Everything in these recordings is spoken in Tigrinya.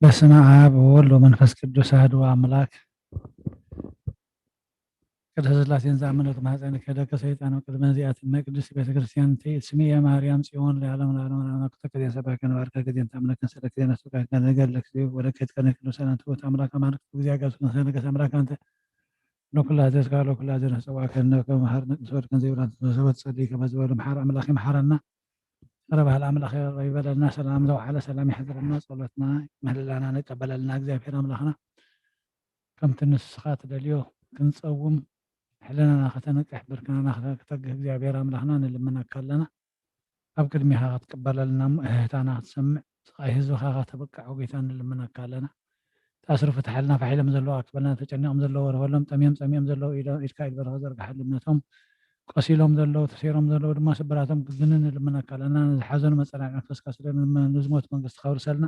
በስመ አብ ወወልድ ወመንፈስ ቅዱስ አሐዱ አምላክ። ቅድስት ሥላሴን ዝኣመነ ማሕፀን ከደከ ሰይጣን ቅድመ እዚኣትም ናይ ቅድስት ቤተ ክርስቲያን ትስምየ ማርያም ጽዮን ለዓለም ለዓለም ለዓለም ክተከል የሰባከን ባርከ ጊዜን ታምለከን ሰለክ ዜና ስቃይ ከነገለክ ወለከት ከነ ቅዱሳን ትቦት አምላክ አማልክ እግዚአ ጋሱ ከነገስ አምላክ አንተ ለኩላ ዘዝካ ለኩላ ዘነሰዋ ከነ ከመሃር ንቅሶድ ከንዘይብላን ተሰበት ጸልይ ከመዝበሉ መሓር አምላክ ይምሓረና። ረ ባህል አምላክ ይበለና። ሰላም ዘውዓለ ሰላም ይሕድረና። ጸሎትና ምህልላና ንቀበለልና እግዚኣብሔር አምላክና። ከምቲ ንስኻ ትደልዮ ክንጸውም፣ ሕልናና ከተንቅሕ፣ ብርክናና ከተግህ እግዚኣብሔር ኣምላኽና ንልምነካ ኣለና። ኣብ ቅድሚኻ ክትቅበለልና እሞ እህህታና ክትሰምዕ፣ ስቓይ ህዝብኻ ከተብቅዖ ጌታ ንልምነካ ኣለና። ተኣስሩ ፍትሓልና፣ ፋሕ ኢሎም ዘለዉ ኣክበልና፣ ተጨኒቖም ዘለዉ ወርበሎም፣ ጠምዮም ጸሚኦም ዘለዉ ኢዶ-፣ ኢድካ ኢድ በረኸት ዘርግሓሎም፣ ነቶም ቆሲሎም ዘለዉ፣ ተሰይሮም ዘለዉ ድማ ስብራቶም ክትድንን ንልምነካ ኣለና። ንዝሓዘኑ መጸናንዒ መንፈስካ ስደድ፣ ንዝሞቱ መንግስትኻ ኣውርሰልና።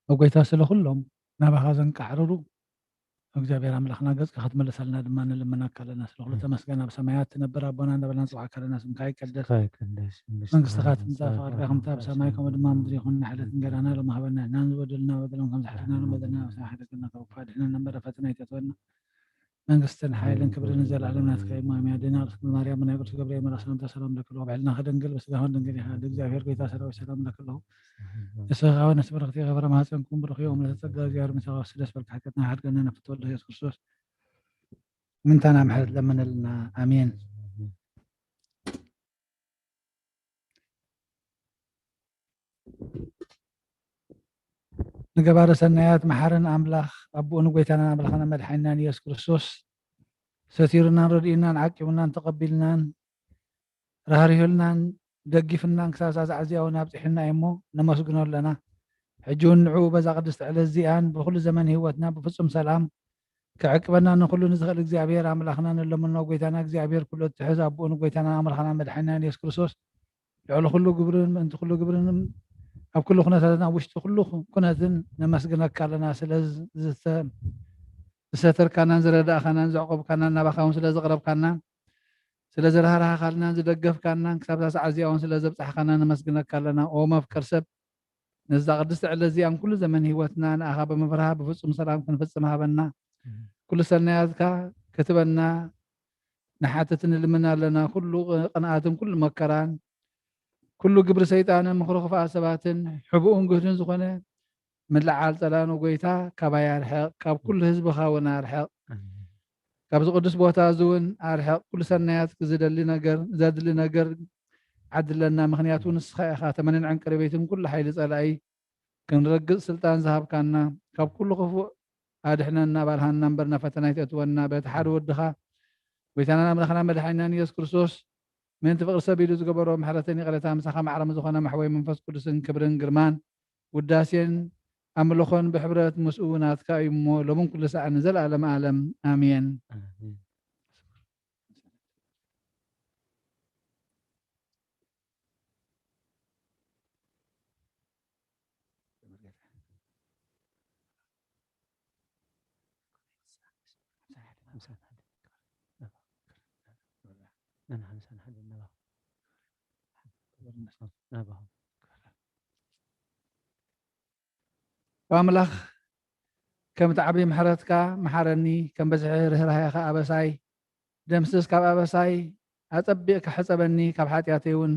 ኦ ጎይታ፣ ስለ ኩሎም ናባኻ ዘንቃዕርሩ እግዚኣብሔር ኣምላኽና ገጽካ ክትምልሰልና ድማ ንልምነካ ኣለና። ስለ ኩሉ እም። ተመስገን። ኣብ ሰማያት ትነብር ኣቦና እንዳበልና ንጽውዓካ ኣለና። ስምካ ይቀደስ። ስምካ ይቀደስ። መንግስትኻ መንግስትኻ ትምጻእ። ትምጻእ። ፍቓድካ ከምቲ ኣብ ሰማይ ከምኡ ድማ ኣብ ምድሪ ይኹን። ንዕለት እንጀራና ሎሚ ሃበና። ንሕና ንዝበደሉና በደሎም ከም ዝሓለፍና ንበደልና። ኣብ ስራሕ ሓደገና ካብ ክፉእ ኣድሕነና እምበር ፈተና ኣይተእትወና። መንግስትን ሓይልን ክብርን ንዘለኣለም ናትካ እዩ። እሞ ኣሜን። ኣዴና ቅድስት ማርያም ብናይ ቅዱስ ገብርኤል መልኣክ ሰላምታ ሰላም ለኪ ኣለኹ። ብሕልና ከደንግል ብስጋ ሆን ድንግል ኢኻ። ኣደ እግዚኣብሔር ጎይታ ሰራዊት ሰላም ለኪ ኣለኹ። ንስኻ ከኣ ንእስቲ ብርኽቲ ኢኺ፣ ፍረ ማህፀንኩም ብሩኽ እዩ። እምነት ጸጋ እግዚኣብሔር ምሳኻ፣ ደስ በልካ ሓጢኣትና ሓድገና ነፍት ወልደ ኢየሱስ ክርስቶስ ምንታና ምሕረት ለምንልና። ኣሜን። ንገባሪ ሰናያት መሓርን ኣምላኽ ኣቦኡ ንጎይታናን ኣምላኽና መድሓኒናን ኢየሱስ ክርስቶስ ሰቲሩናን ረድኡናን ዓቂቡናን ተቐቢልናን ራህሪሁልናን ደጊፍናን ክሳብ ሳዕ እዚኣ እውን ኣብፂሑና እዩ እሞ ነመስግኖ ኣለና። ሕጂ እውን ንዕኡ በዛ ቅድስቲ ዕለት እዚኣን ብኩሉ ዘመን ህይወትና ብፍጹም ሰላም ክዕቅበና ንኩሉ ንዝኽእል እግዚኣብሔር ኣምላኽና ንለምኖ። ጎይታና እግዚኣብሔር ኩሉ እትሕዝ ኣቦኡ ንጎይታና ኣምላኽና መድሓኒናን ኢየሱስ ክርስቶስ ልዕሊ ኩሉ ግብርን ምእንቲ ኩሉ ግብርን ኣብ ኩሉ ኩነታትን ኣብ ውሽጢ ኩሉ ኩነትን ነመስግነካ ኣለና። ስለ ዝተ-፣ ዝሰተርካናን ዝረዳእካናን ዘዕቆብካናን ናባኻ እውን ስለ ዘቕረብካናን ስለ ዘራህራህካልናን ዝደገፍካናን ክሳብ እዛ ሰዓት እዚኣ እውን ስለ ዘብጻሕካና ነመስግነካ ኣለና። ኦ መፍቀር ሰብ፣ ነዛ ቅድስቲ ዕለት እዚኣን ኩሉ ዘመን ህይወትና ንኣኻ ብምፍርሃ ብፍጹም ሰላም ክንፍጽም ሃበና። እም። ኩሉ ሰናያትካ ክትበና ንሓትት ንልምን ኣለና። ኩሉ ቅንኣትን ኩሉ መከራን ኩሉ ግብሪ ሰይጣንን ምኽሪ ክፉኣት ሰባትን ሕቡእን ግህድን ዝኾነ ምልዓል ጸላእን ጎይታ ካባይ ኣርሕቕ፣ ካብ ኩሉ ህዝብኻ እውን ኣርሕቕ። ኣሜን። ካብዚ ቅዱስ ቦታ እዚ እውን ኣርሕቕ። ኩሉ ሰናያት ዝደሊ ነገር፣ ዘድሊ ነገር ዓድለና። ምኽንያቱ ንስኻ ኢኻ ተመንን ዕንቅርቤትን ኩሉ ሓይሊ ጸላኢ። ክንረግጽ ስልጣን ዝሃብካና፣ ካብ ኩሉ ክፉእ ኣድሕነና፣ ባልሃና እምበር ናብ ፈተና ኣይተእትወና። በቲ ሓደ ወድኻ ጎይታናን ኣምላኽና መድሓኒናን ኢየሱስ ክርስቶስ ምእንቲ ፍቕሪ ሰብ ኢሉ ዝገበሮ ምሕረትን ይቕሬታ ምሳኻ ማዕረ ዝኾነ መሕወይ መንፈስ ቅዱስን ክብርን ግርማን ውዳሴን ኣምልኾን ብሕብረት ምስኡ ናትካ እዩ እሞ ሎምን ኩሉ ሰዓት ንዘለኣለም ዓለም ኣሜን። ኣሜን። ኣምላኽ ከምቲ ዓቢ ምሕረትካ መሓረኒ፣ ከም በዝሒ ርህራሄኻ ኣበሳይ ደምስስ፣ ካብ ኣበሳይ ኣጸቢቕካ ሕጸበኒ፣ ካብ ሓጢኣተይ እውን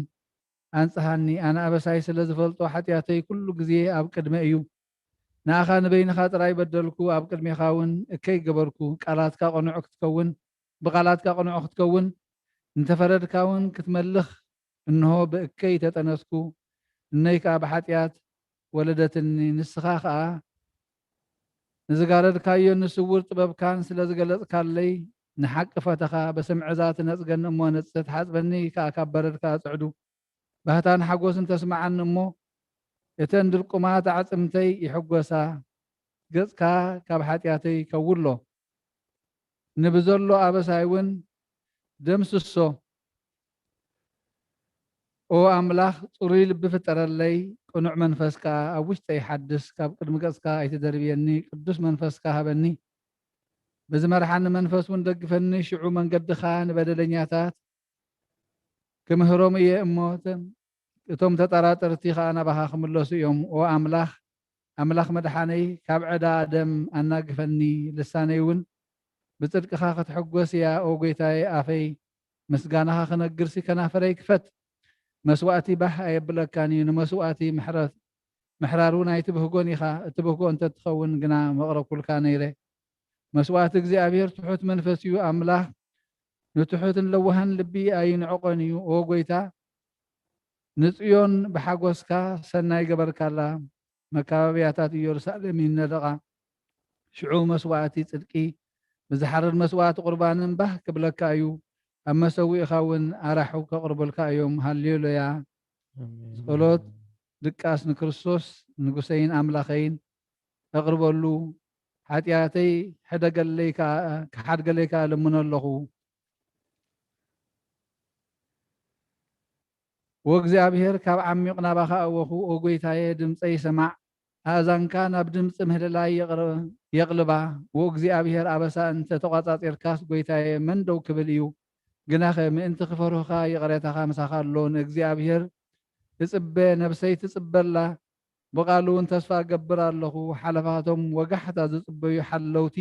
ኣንጽሃኒ። ኣነ ኣበሳይ ስለ ዝፈልጦ፣ ሓጢኣተይ ኩሉ ግዜ ኣብ ቅድመይ እዩ። ንኣኻ ንበይንኻ ጥራይ በደልኩ፣ ኣብ ቅድሜኻ እውን እከይ ገበርኩ። ቃላትካ ቅኑዕ ክትከውን፣ ብቓላትካ ቅኑዕ ክትከውን፣ እንተፈረድካ እውን ክትመልኽ፣ እንሆ ብእከይ ተጠነስኩ፣ እነይ ከኣ ብሓጢኣት ወለደትኒ። ንስኻ ኸኣ ንዝጋረድካዮ ንስውር ጥበብካን ስለ ዝገለጽካለይ፣ ንሓቂ ፈተኻ። ብስምዒ እዛ ትነጽገኒ እሞ ነጽህ፣ ትሓጽበኒ ከኣ ካብ በረድካ ጽዕዱ። ባህታን ሓጎስን ተስምዓኒ እሞ፣ እተን ድርቁማት ኣዕጽምተይ ይሕጎሳ። ገጽካ ካብ ሓጢኣተይ ከውሎ፣ ንብዘሎ ኣበሳይ እውን ደምስሶ። ኦ ኣምላኽ፣ ጽሩይ ልቢ ፍጠረለይ፣ ቅኑዕ መንፈስ ከኣ ኣብ ውሽጠይ ሓድስ። ካብ ቅድሚ ገጽካ ኣይትደርብየኒ፣ ቅዱስ መንፈስካ ሃበኒ። ብዝመርሓኒ መንፈስ እውን ደግፈኒ። ሽዑ መንገድኻ ንበደለኛታት ክምህሮም እየ እሞ፣ እቶም፣ እቶም ተጠራጠርቲ ኸኣ ናባኻ ክምለሱ እዮም። ኦ ኣምላኽ፣ ኣምላኽ መድሓነይ፣ ካብ ዕዳ ደም ኣናግፈኒ፣ ልሳነይ እውን ብጽድቅኻ ክትሕጎስ እያ። ኦ ጐይታየ፣ ኣፈይ ምስጋናኻ ክነግርሲ ከናፈረይ ክፈት። መስዋእቲ ባህ ኣየብለካን እዩ፣ ንመስዋእቲ ምሕረት ምሕራር እውን ኣይትብህጎን ኢኻ። እትብህጎ እንተ ትኸውን ግና መቕረብኩልካ ነይረ። መስዋእቲ እግዚኣብሔር ትሑት መንፈስ እዩ። ኣምላኽ ንትሑትን ለዋህን ልቢ ኣይንዕቆን እዩ። ኦ ጐይታ፣ ንጽዮን ብሓጎስካ ሰናይ ገበርካላ። መካበብያታት ኢየሩሳሌም ይነደቓ። ሽዑ መስዋእቲ ጽድቂ ብዝሓርር መስዋእቲ ቁርባንን ባህ ክብለካ እዩ። ኣብ መሰውኢኻ እውን ኣራሑ ከቕርቡልካ እዮም። ሃሌሉያ። ኣሜን። ጸሎት ድቃስ ንክርስቶስ ንጉሰይን ኣምላኸይን ኣቕርበሉ። ሓጢኣተይ ሕደገለይ ከኣ፣ ክሓድገለይ ከኣ እልምኖ ኣለኹ። ወእግዚኣብሔር፣ ካብ ዓሚቕ ናባኻ ኣወኹ። ኦ ጐይታየ፣ ድምፀይ ስማዕ። ኣእዛንካ ናብ ድምፂ ምህልላይ የቕር-፣ የቕልባ። ወእግዚኣብሔር፣ ኣበሳ እንተ ተቋጻጺርካስ፣ ጐይታየ፣ መን ደው ክብል እዩ? ግናኸ ምእንቲ ክፈርሁኻ፣ ይቕሬታኻ ምሳኻ ኣሎ። ንእግዚኣብሔር እጽበ፣ ነብሰይ ትጽበላ፣ ብቓሉ እውን ተስፋ እገብር ኣለኹ። ሓለፋቶም ወጋሕታ ዝጽበዩ ሓለውቲ፣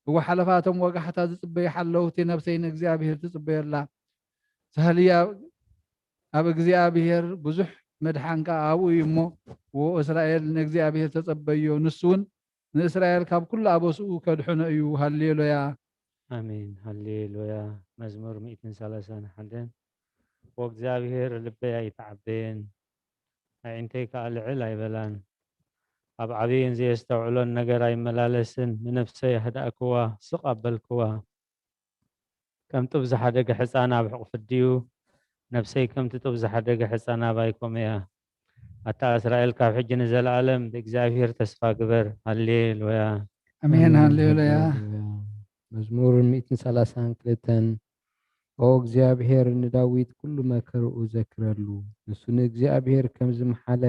እወ፣ ሓለፋቶም ወጋሕታ ዝጽበዩ ሓለውቲ፣ ነብሰይ ንእግዚኣብሔር ትጽበዮ ኣላ። ሳህልያ ኣብ እግዚኣብሔር፣ ብዙሕ መድሓንካ ኣብኡ እዩ እሞ፣ እወ፣ እስራኤል ንእግዚኣብሔር ተጸበዮ፣ ንሱ እውን ንእስራኤል ካብ ኩሉ ኣበስኡ ከድሕኖ እዩ። ሃሌሉያ። ኣሜን። ሃሌሉያ። መዝሙር ሚእትን ሰላሳን ሓደን። ወእግዚኣብሔር፣ ልበይ ኣይተዓበየን፣ ኣዒንተይ ከኣ ልዕል ኣይበላን። ኣብ ዓብይን ዘየስተውዕሎን ነገር ኣይመላለስን፣ ንነፍሰይ ኣህዳእክዋ፣ ስቕ ኣበልክዋ። ከም ጡብ ዝሓደገ ሕፃን ኣብ ሕቑፊ ድዩ? ነፍሰይ ከምቲ ጡብ ዝሓደገ ሕፃን ኣባይ ኮመያ። ኣታ እስራኤል፣ ካብ ሕጂ ንዘለኣለም ብእግዚኣብሔር ተስፋ ግበር። ሃሌሉያ። ኣሜን፣ ሃሌሉያ። መዝሙር ሚእትን ሰላሳን ክልተን። ኦ እግዚኣብሔር፣ ንዳዊት ኩሉ መከርኡ ዘክረሉ። ንሱ ንእግዚኣብሔር ከም ዝመሓለ፣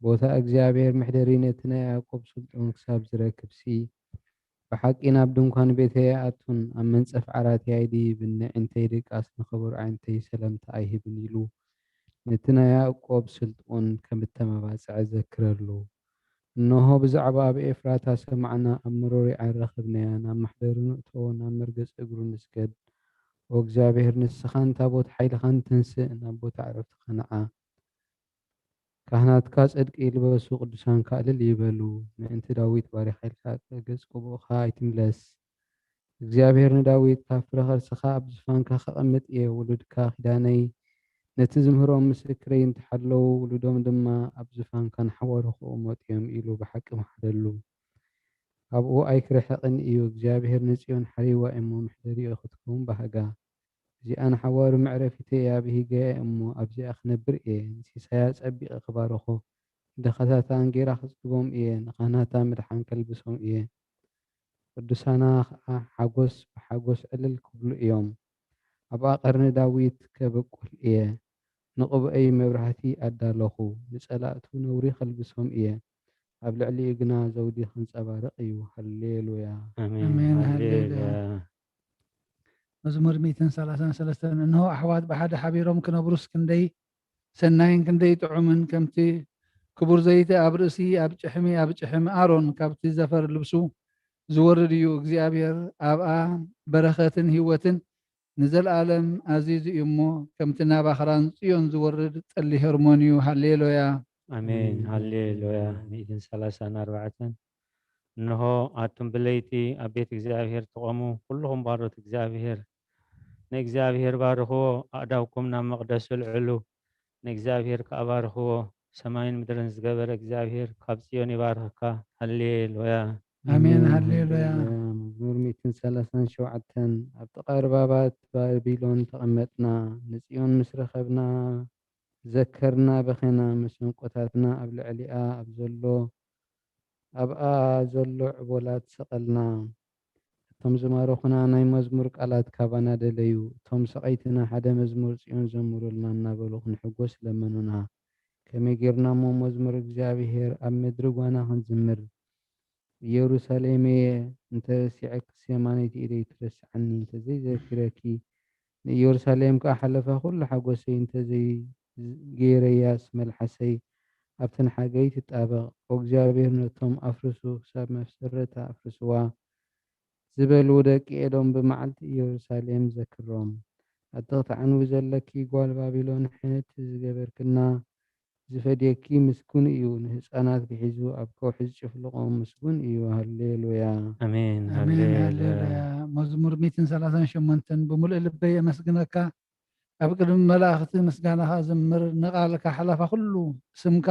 ቦታ እግዚኣብሔር መሕደሪ ነቲ ናይ ያዕቆብ ስልጡን ክሳብ ዝረክብሲ፣ ብሓቂ ናብ ድንኳን ቤተይ ኣይኣቱን፣ ኣብ መንጸፍ ዓራተይ ኣይድይብን፣ ነዒንተይ ድቃስ ንኽቡር ኣዒንተይ ሰለምታ ኣይህብን ኢሉ፣ ነቲ ናይ ያዕቆብ ስልጡን ከም እተመባጽዐ ዘክረሉ። እንሆ፣ ብዛዕባ ኣብ ኤፍራታ ሰማዕና፣ ኣብ መሮር ይዓር ረኸብናያ። ናብ ማሕደሩ ንእቶ፣ ናብ መርገጺ እግሩ ንስገድ። ኦ እግዚኣብሔር፣ ንስኻን ታቦት ሓይልኻን ተንስእ፣ ናብ ቦታ ዕረፍትኻ ንዓ። ካህናትካ ጽድቂ ይልበሱ፣ ቅዱሳንካ እልል ይበሉ። ምእንቲ ዳዊት ባሪኻ ኢልካ፣ ገጽ ቅቡእኻ ኣይትምለስ። እግዚኣብሔር ንዳዊት፣ ካብ ፍረ ከርስኻ ኣብ ዝፋንካ ከቐምጥ እየ፣ ውሉድካ ኪዳነይ፣ ነቲ ዝምህሮም ምስክረይ እንተሓለዉ፣ ውሉዶም ድማ ኣብ ዝፋንካ ንሓዋሩ ክቕመጡ እዮም ኢሉ ብሓቂ መሓለሉ። ካብኡ ኣይክርሕቕን እዩ። እግዚኣብሔር ንጽዮን ሓሪዋ እሞ፣ መሕደሪኡ ክትከውን ባህጋ። እዚኣ ንሓዋሩ መዕረፊተይ እያ፣ ብሂገያ እሞ፣ ኣብዚኣ ክነብር እየ። ንሲሳያ ጸቢቐ ክባርኾ፣ ንድኻታታ እንጌራ ክጽግቦም እየ፣ ንኻህናታ ምድሓን ከልብሶም እየ። ቅዱሳና ኸኣ ሓጎስ ብሓጎስ ዕልል ክብሉ እዮም። ኣብኣ ቀርኒ ዳዊት ከብቁል እየ። ንቕብኣይ መብራህቲ ኣዳለኹ፣ ንጸላእቱ ነውሪ ከልብሶም እየ። ኣብ ልዕሊኡ ግና ዘውዲ ከንጸባርቕ እዩ። ሃሌሉያ። ኣሜን። ኣሜን። ሃሌሉያ። ሃሌሉያ። መዝሙር ሚእትን ሰላሳን ሰለስተን። እንሆ፣ ኣሕዋት ብሓደ ሓቢሮም ክነብሩስ ክንደይ ሰናይን ክንደይ ጥዑምን፣ ከምቲ ክቡር ዘይቲ ኣብ ርእሲ፣ ኣብ ጭሕሚ፣ ኣብ ጭሕሚ ኣሮን ካብቲ ዘፈር ልብሱ ዝወርድ እዩ። እግዚኣብሔር ኣብኣ በረኸትን ህይወትን ንዘለኣለም ኣዚዙ እዩ እሞ፣ ከምቲ ናብ ኣኽራን ጽዮን ዝወርድ ጠሊ ሄርሞን እዩ። ሃሌሉያ። ኣሜን። ሃሌሉያ። ሚእትን ሰላሳን ኣርባዕተን። እንሆ፣ ኣቱም ብለይቲ ኣብ ቤት እግዚኣብሔር ትቖሙ፣ ኩልኹም ባሮት እግዚኣብሔር፣ ንእግዚኣብሔር ባርኽዎ፣ ኣእዳውኩም ናብ መቕደሱ ኣልዕሉ፣ ንእግዚኣብሔር ከኣ ባርኽዎ። ሰማይን ምድርን ዝገበረ እግዚኣብሔር ካብ ጽዮን ይባርኽካ። ሃሌሉያ። ኣሜን። ሃሌሉያ። መዝሙር ሚእትን ሰላሳን ሸውዓተን። ኣብ ጥቓ ርባባት ባቢሎን ተቐመጥና፣ ንጽዮን ምስ ረኸብና ዘከርና፣ በኸና፣ መሰንቆታትና ኣብ ልዕሊኣ ኣብ ዘሎ፣ ኣብኣ ዘሎ ዕቦላት ሰቐልና። እቶም ዝማረኹና ናይ መዝሙር ቃላት ካባና ደለዩ። እቶም ሰቐይትና ሓደ መዝሙር ጽዮን ዘምሩልና እናበሉ ክንሕጎስ ለመኑና። ከመይ ጌርና እሞ መዝሙር እግዚኣብሔር ኣብ ምድሪ ጓና ክንዝምር? ኢየሩሳሌመየ፣ እንተ ረሲዐክስ የማነይቲ ኢደይ ትረስዓኒ፣ እንተ ዘይዘኪረኪ፣ ንኢየሩሳሌም ከኣ ሓለፋ ኩሉ ሓጎሰይ፣ እንተ ዘይገይረያስ መልሓሰይ ኣብተን ሓገይ ትጣበቕ። ኦ እግዚኣብሔር፣ ነቶም ኣፍርሱ፣ ክሳብ መሰረታ ኣፍርስዋ ዝበሉ ደቂ ኤዶም ብመዓልቲ ኢየሩሳሌም ዘክሮም። ኣቲ ክትዓንዊ ዘለኪ ጓል ባቢሎን፣ ሕንቲ ዝገበርክና ዝፈድየኪ ምስጉን እዩ። ንህፃናት ሒዙ ኣብ ከውሒ ዝጭፍልቖም ምስጉን እዩ። ሃሌሉያ። ኣሜን። ኣሜን። ሃሌሉያ። ሃሌሉያ። መዝሙር ሚእትን ሰላሳን ሸሞንተን። ብምሉእ ልበይ የመስግነካ፣ ኣብ ቅድሚ መላእኽቲ ምስጋናኻ ዝምር፣ ንቓልካ ሓላፋ ኩሉ ስምካ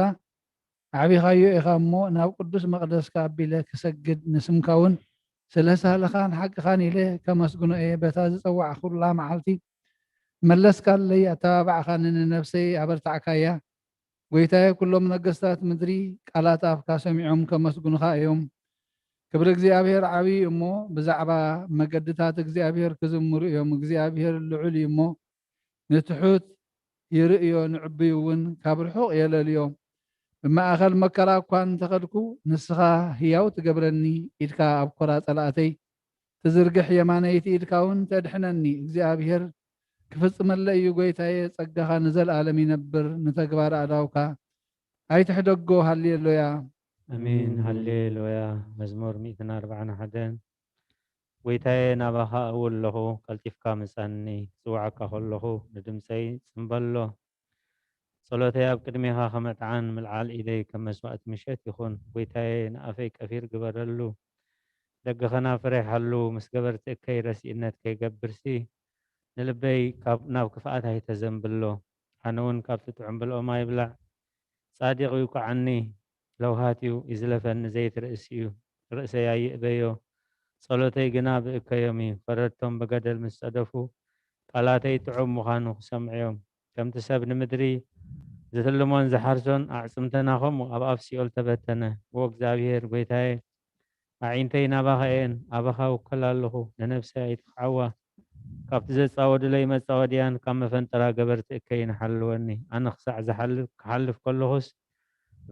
ኣዕቢኻዮ ኢኻ እሞ፣ ናብ ቅዱስ መቕደስካ ኣቢለ ክሰግድ፣ ንስምካ እውን ስለ ሳህልኻን ሓቅኻን ኢለ ከመስግኖ እየ። በታ ዝጸዋዕኹላ መዓልቲ መለስካለይ፣ ኣተባባዕኻኒ፣ ንነፍሰይ ኣበርታዕካያ። ጐይታየ፣ ኩሎም ነገስታት ምድሪ ቃላት ኣፍካ ሰሚዖም ከመስግኑኻ እዮም። ክብሪ እግዚኣብሔር ዓብዪ እዩ እሞ፣ ብዛዕባ መገድታት እግዚኣብሔር ክዝምሩ እዮም። እግዚኣብሔር ልዑል እዩ እሞ፣ ንትሑት ይርእዮ፣ ንዕቡይ እውን ካብ ርሑቕ የለልዮ። ብማእኸል መከራ እኳ እንተኸድኩ፣ ንስኻ ህያው ትገብረኒ፣ ኢድካ ኣብ ኮራ ጸላእተይ ትዝርግሕ፣ የማነይቲ ኢድካ እውን ተድሕነኒ። እግዚኣብሔር ክፍጽመለይ እዩ፣ ጐይታየ፣ ጸጋኻ ንዘለኣለም ይነብር፣ ንተግባር ኣእዳውካ ኣይትሕደጎ። ሃሌሉያ። ኣሜን። ሃሌሉያ። መዝሙር ሚእትን ኣርባዓን ሓደን። ጐይታየ፣ ናባኻ እው ኣለኹ፣ ቀልጢፍካ ምጻኒ። ክጽውዓካ ከለኹ ንድምጸይ ጽምበሎ። ጸሎተይ ኣብ ቅድሜኻ ከመጥዓን ምልዓል ኢደይ ከም መስዋእቲ ምሸት ይኹን። ጐይታየ፣ ንኣፈይ ቀፊር ግበረሉ፣ ደገ ከናፍረይ ሓሉ። ምስ ገበርቲ እከይ ረሲእነት ከይገብርሲ፣ ንልበይ ካብ ናብ ክፍኣት ኣይተዘንብሎ። ኣነ እውን ካብቲ ጥዑም ብልኦም ኣይብላዕ። ጻዲቕ ይውቅዓኒ፣ ለውሃት እዩ ይዝለፈኒ፣ ዘይት ርእሲ እዩ፣ ርእሰይ ኣይእበዮ። ጸሎተይ ግና ብእከዮም እዩ። ፈረድቶም ብገደል ምስ ጸደፉ፣ ቃላተይ ጥዑም ምዃኑ ክሰምዑ እዮም። ከምቲ ሰብ ንምድሪ ዝትልሞን ዝሓርሶን፣ ኣዕጽምተና ከምኡ ኣብ ኣፍ ሲኦል ተበተነ። ዎ እግዚኣብሔር ጐይታየ፣ ኣዒንተይ ናባኻ እየን፣ ኣባኻ እውከል ኣለኹ፣ ንነፍሰይ ኣይትኽዓዋ። ካብቲ ዘጻወዱለይ መጻወድያን ካብ መፈንጠራ ገበርቲ እከይን ሓልወኒ። ኣነ ክሳዕ ዝሓልፍ፣ ክሓልፍ ከለኹስ፣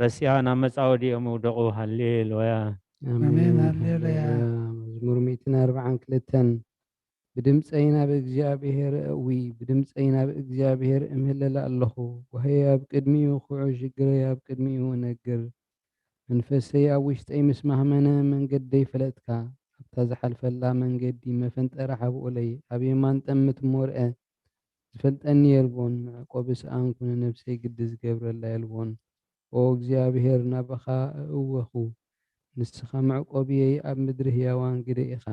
ረሲኣ ናብ መጻወዲኦም ይውደቑ። ሃሌሉያ። ኣሜን፣ ሃሌሉያ። መዝሙር ሚእትን ኣርባዓን ክልተን። ብድምፀይ ናብ እግዚኣብሔር እእዊ፣ ብድምፀይ ናብ እግዚኣብሔር እምህለል ኣለኹ። ጓህየይ ኣብ ቅድሚኡ ክዑ፣ ሽግረይ ኣብ ቅድሚኡ እነግር። መንፈሰይ ኣብ ውሽጠይ ምስ ማህመነ፣ መንገደይ ፈለጥካ። ኣብታ ዝሓልፈላ መንገዲ መፈንጠራ ሓብኡለይ፣ ኣብ የማን ጠምት እሞ ርአ። ዝፈልጠኒ የልቦን፣ መዕቆቢ ሰኣንኩ፣ ንነብሰይ ግዲ ዝገብረላ የልቦን። ኦ እግዚኣብሔር፣ ናባኻ እእወኹ፣ ንስኻ መዕቆብየይ፣ ኣብ ምድሪ ህያዋን ግደ ኢኻ።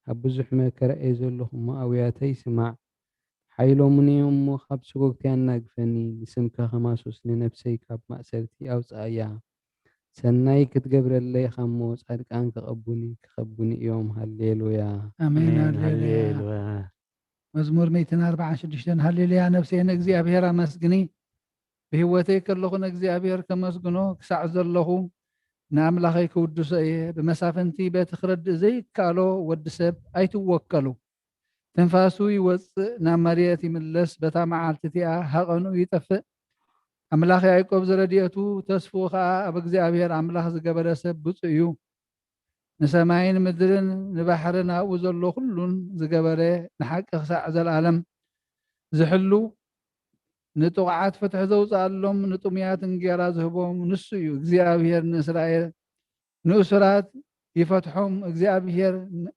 ኣብ ብዙሕ መከራ እየ ዘለኹ እሞ፣ ኣውያተይ ስማዕ። ሓይሎምኒ እዮም እሞ፣ ካብ ሰጎግተይ ኣናግፈኒ። ንስምካ ከማሱስ፣ ንነፍሰይ ካብ ማእሰርቲ ኣውጽኣያ። ሰናይ ክትገብረለይ ኢኻ እሞ፣ ጻድቃን ክቐቡኒ፣ ክኸቡኒ እዮም። ሃሌሉያ። ኣሜን። ኣሜን። ሃሌሉያ። ሃሌሉያ። መዝሙር ሚእትን ኣርባዓን ሽዱሽተን። ሃሌሉያ፣ ነፍሰይ ንእግዚኣብሔር ኣመስግኒ። ብህይወተይ ከለኹ ንእግዚኣብሔር ከመስግኖ፣ ክሳዕ ዘለኹ ንኣምላኸይ ክውድሶ እየ። ብመሳፍንቲ በቲ ክረድእ ዘይከኣሎ ወዲ ሰብ ኣይትወከሉ። ትንፋሱ ይወጽእ፣ ናብ መሬት ይምለስ፣ በታ መዓልቲ እቲኣ ሃቐኑ ይጠፍእ። ኣምላኽ ያዕቆብ ዝረድኤቱ ተስፍኡ ኸኣ ኣብ እግዚኣብሔር ኣምላኽ ዝገበረ ሰብ ብፁዕ እዩ። ንሰማይን ምድርን ንባሕርን ኣብኡ ዘሎ ኩሉን ዝገበረ፣ ንሓቂ ክሳዕ ዘለኣለም ዝሕሉ፣ ንጥቑዓት ፍትሒ ዘውፅኣሎም፣ ንጥሙያት እንጌራ ዝህቦም ንሱ እዩ። እግዚኣብሔር ንእስራኤል ንእሱራት ይፈትሖም። እግዚኣብሔር ን-፣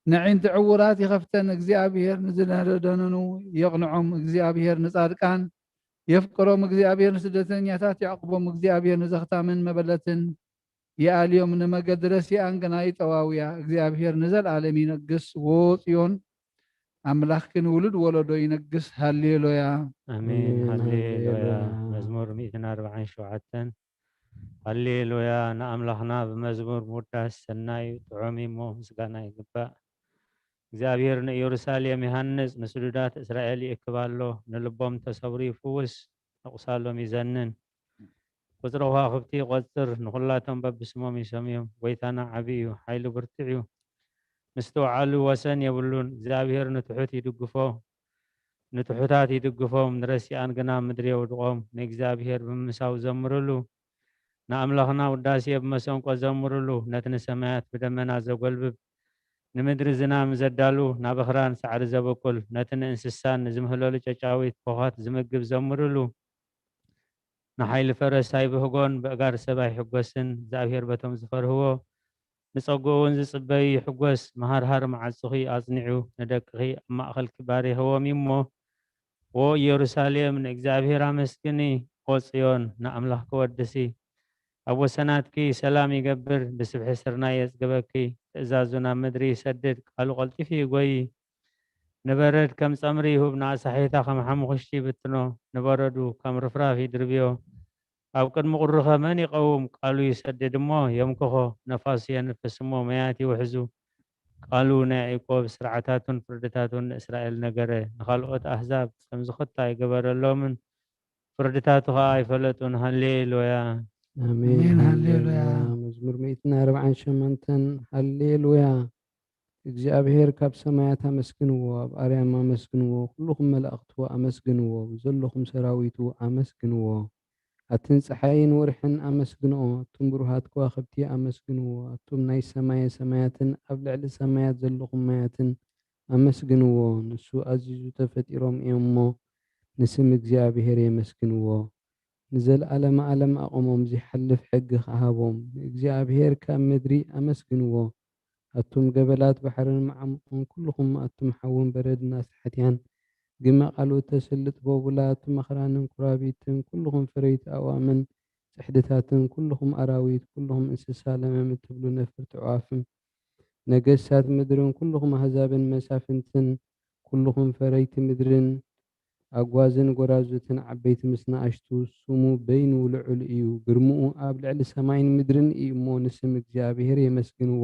ነዒንቲ ዕዉራት ይኸፍተን። እግዚኣብሔር ንዝደነደኑ የቕንዖም። እግዚኣብሔር ንጻድቃን የፍቅሮም። እግዚኣብሔር ንስደተኛታት የዕቁቦም። እግዚኣብሔር ንዘኽታምን መበለትን ይኣልዮም፣ ንመገዲ ረሲኣን ግና ይጠዋውያ። እግዚኣብሔር ንዘለኣለም ይነግስ። ዎ ጽዮን፣ ኣምላኽኪ ንውሉድ ወለዶ ይነግስ። ሃሌሉያ። ኣሜን። ኣሜን። ሃሌሉያ። ሃሌሉያ። መዝሙር ሚእትን ኣርባዓን ሸውዓተን። ሃሌሉያ። ንኣምላኽና ብመዝሙር ምውዳስ ሰናይ እዩ፣ ጥዑም እዩ እሞ ምስጋና ይግባእ። እግዚኣብሔር ንኢየሩሳሌም ይሃንጽ፣ ንስዱዳት እስራኤል ይእክብ ኣሎ። ንልቦም ተሰብሩ ይፍውስ፣ ንቑሳሎም ይዘንን። ቁጽሪ ከዋኽብቲ ይቖጽር፣ ንኹላቶም በብስሞም ይሰምዮም። ጐይታና ዓቢ እዩ፣ ሓይሉ ብርቱዕ እዩ፣ ምስትውዓሉ ወሰን የብሉን። እግዚኣብሔር ንትሑት ይድግፎ፣ ንትሑታት ይድግፎም፣ ንረሲኣን ግና ኣብ ምድሪ የውድቖም። ንእግዚኣብሔር ብምምሳው ዘምርሉ፣ ንኣምላኽና ውዳሴ ብመሰንቆ ዘምርሉ። ነቲ ንሰማያት ብደመና ዘጎልብብ፣ ንምድሪ ዝናም ዘዳሉ፣ ናብ ኣኽራን ሳዕሪ ዘበቁል፣ ነቲ ንእንስሳን ንዝምህለሉ ጨጫዊት ኮዃት ዝምግብ ዘምርሉ። ንሓይሊ ፈረስ ኣይብህጎን፣ በእጋር ሰብ ኣይሕጎስን። እግዚኣብሔር በቶም ዝፈርህዎ፣ ንጸግኡ እውን ዝጽበዩ ይሕጎስ። መሃርሃር መዓጹኺ ኣጽኒዑ፣ ንደቅኺ ኣብ ማእከልኪ ባሪኽዎም እዩ እሞ። ዎ ኢየሩሳሌም፣ ንእግዚኣብሔር ኣመስግኒ። ዎ ጽዮን፣ ንኣምላኽኪ ወድሲ። ኣብ ወሰናትኪ ሰላም ይገብር፣ ብስብሒ ስርናይ የጽግበኪ። ትእዛዙ ናብ ምድሪ ይሰድድ፣ ቃሉ ቀልጢፉ ይጎዪ። ንበረድ ከም ጸምሪ ይሁብ፣ ንኣሳሒታ ከም ሓሙኽሽቲ ይብትኖ። ንበረዱ ከም ርፍራፍ ይድርብዮ። ኣብ ቅድሚ ቁሩኸ መን ይቐውም? ቃሉ ይሰድድ እሞ የምክኾ። ነፋሱ የንፍስ እሞ መያት ይውሕዙ። ቃሉ ናይ ያዕቆብ፣ ስርዓታቱን ፍርድታቱን ንእስራኤል ነገረ። ንኻልኦት ኣህዛብ ከም ዝኹታ ኣይገበረሎምን፣ ፍርድታቱ ኸኣ ኣይፈለጡን። ሃሌሉያ። ኣሜን። ኣሜን። ሃሌሉያ። መዝሙር ሚእትን ኣርባዓን ሸሞንተን። ሃሌሉያ። እግዚኣብሔር ካብ ሰማያት ኣመስግንዎ፣ ኣብ ኣርያም ኣመስግንዎ፣ ኩልኹም መላእኽቱ ኣመስግንዎ፣ ዘለኹም ሰራዊቱ ኣመስግንዎ። ኣትን ጸሓይን ወርሕን ኣመስግንኦ፣ ኣቱም ብሩሃት ከዋኽብቲ ኣመስግንዎ፣ ኣቱም ናይ ሰማየ ሰማያትን ኣብ ልዕሊ ሰማያት ዘለኹም ማያትን ኣመስግንዎ። ንሱ ኣዚዙ ተፈጢሮም እዮም እሞ፣ ንስም እግዚኣብሔር የመስግንዎ። ንዘለኣለመ ዓለም ኣቑሞም፣ ዚሓልፍ ሕጊ ኸኣ ሃቦም። ንእግዚኣብሔር ካብ ምድሪ ኣመስግንዎ። ኣቱም ገበላት ባሕርን መዓሙቕን፣ ኩልኹም ኣቱም ሓውን በረድን ኣስሓትያን፣ ግመ ቃሉ እተስልጥ ቦቡላ፣ ኣቱም ኣኽራንን ኩራቢትን፣ ኩልኹም ፈረይቲ ኣእዋምን ጽሕድታትን፣ ኩልኹም ኣራዊት፣ ኩልኹም እንስሳ ለመም እትብሉ ነፈርቲ ኣዕዋፍን፣ ነገስታት ምድርን፣ ኩልኹም ኣህዛብን መሳፍንትን፣ ኩልኹም ፈረይቲ ምድርን፣ ኣጓዝን ጎራዙትን፣ ዓበይቲ ምስ ንኣሽቱ፣ ስሙ በይኑ ልዑል እዩ። ግርምኡ ኣብ ልዕሊ ሰማይን ምድርን እዩ እሞ፣ ንስም እግዚኣብሔር የመስግንዎ።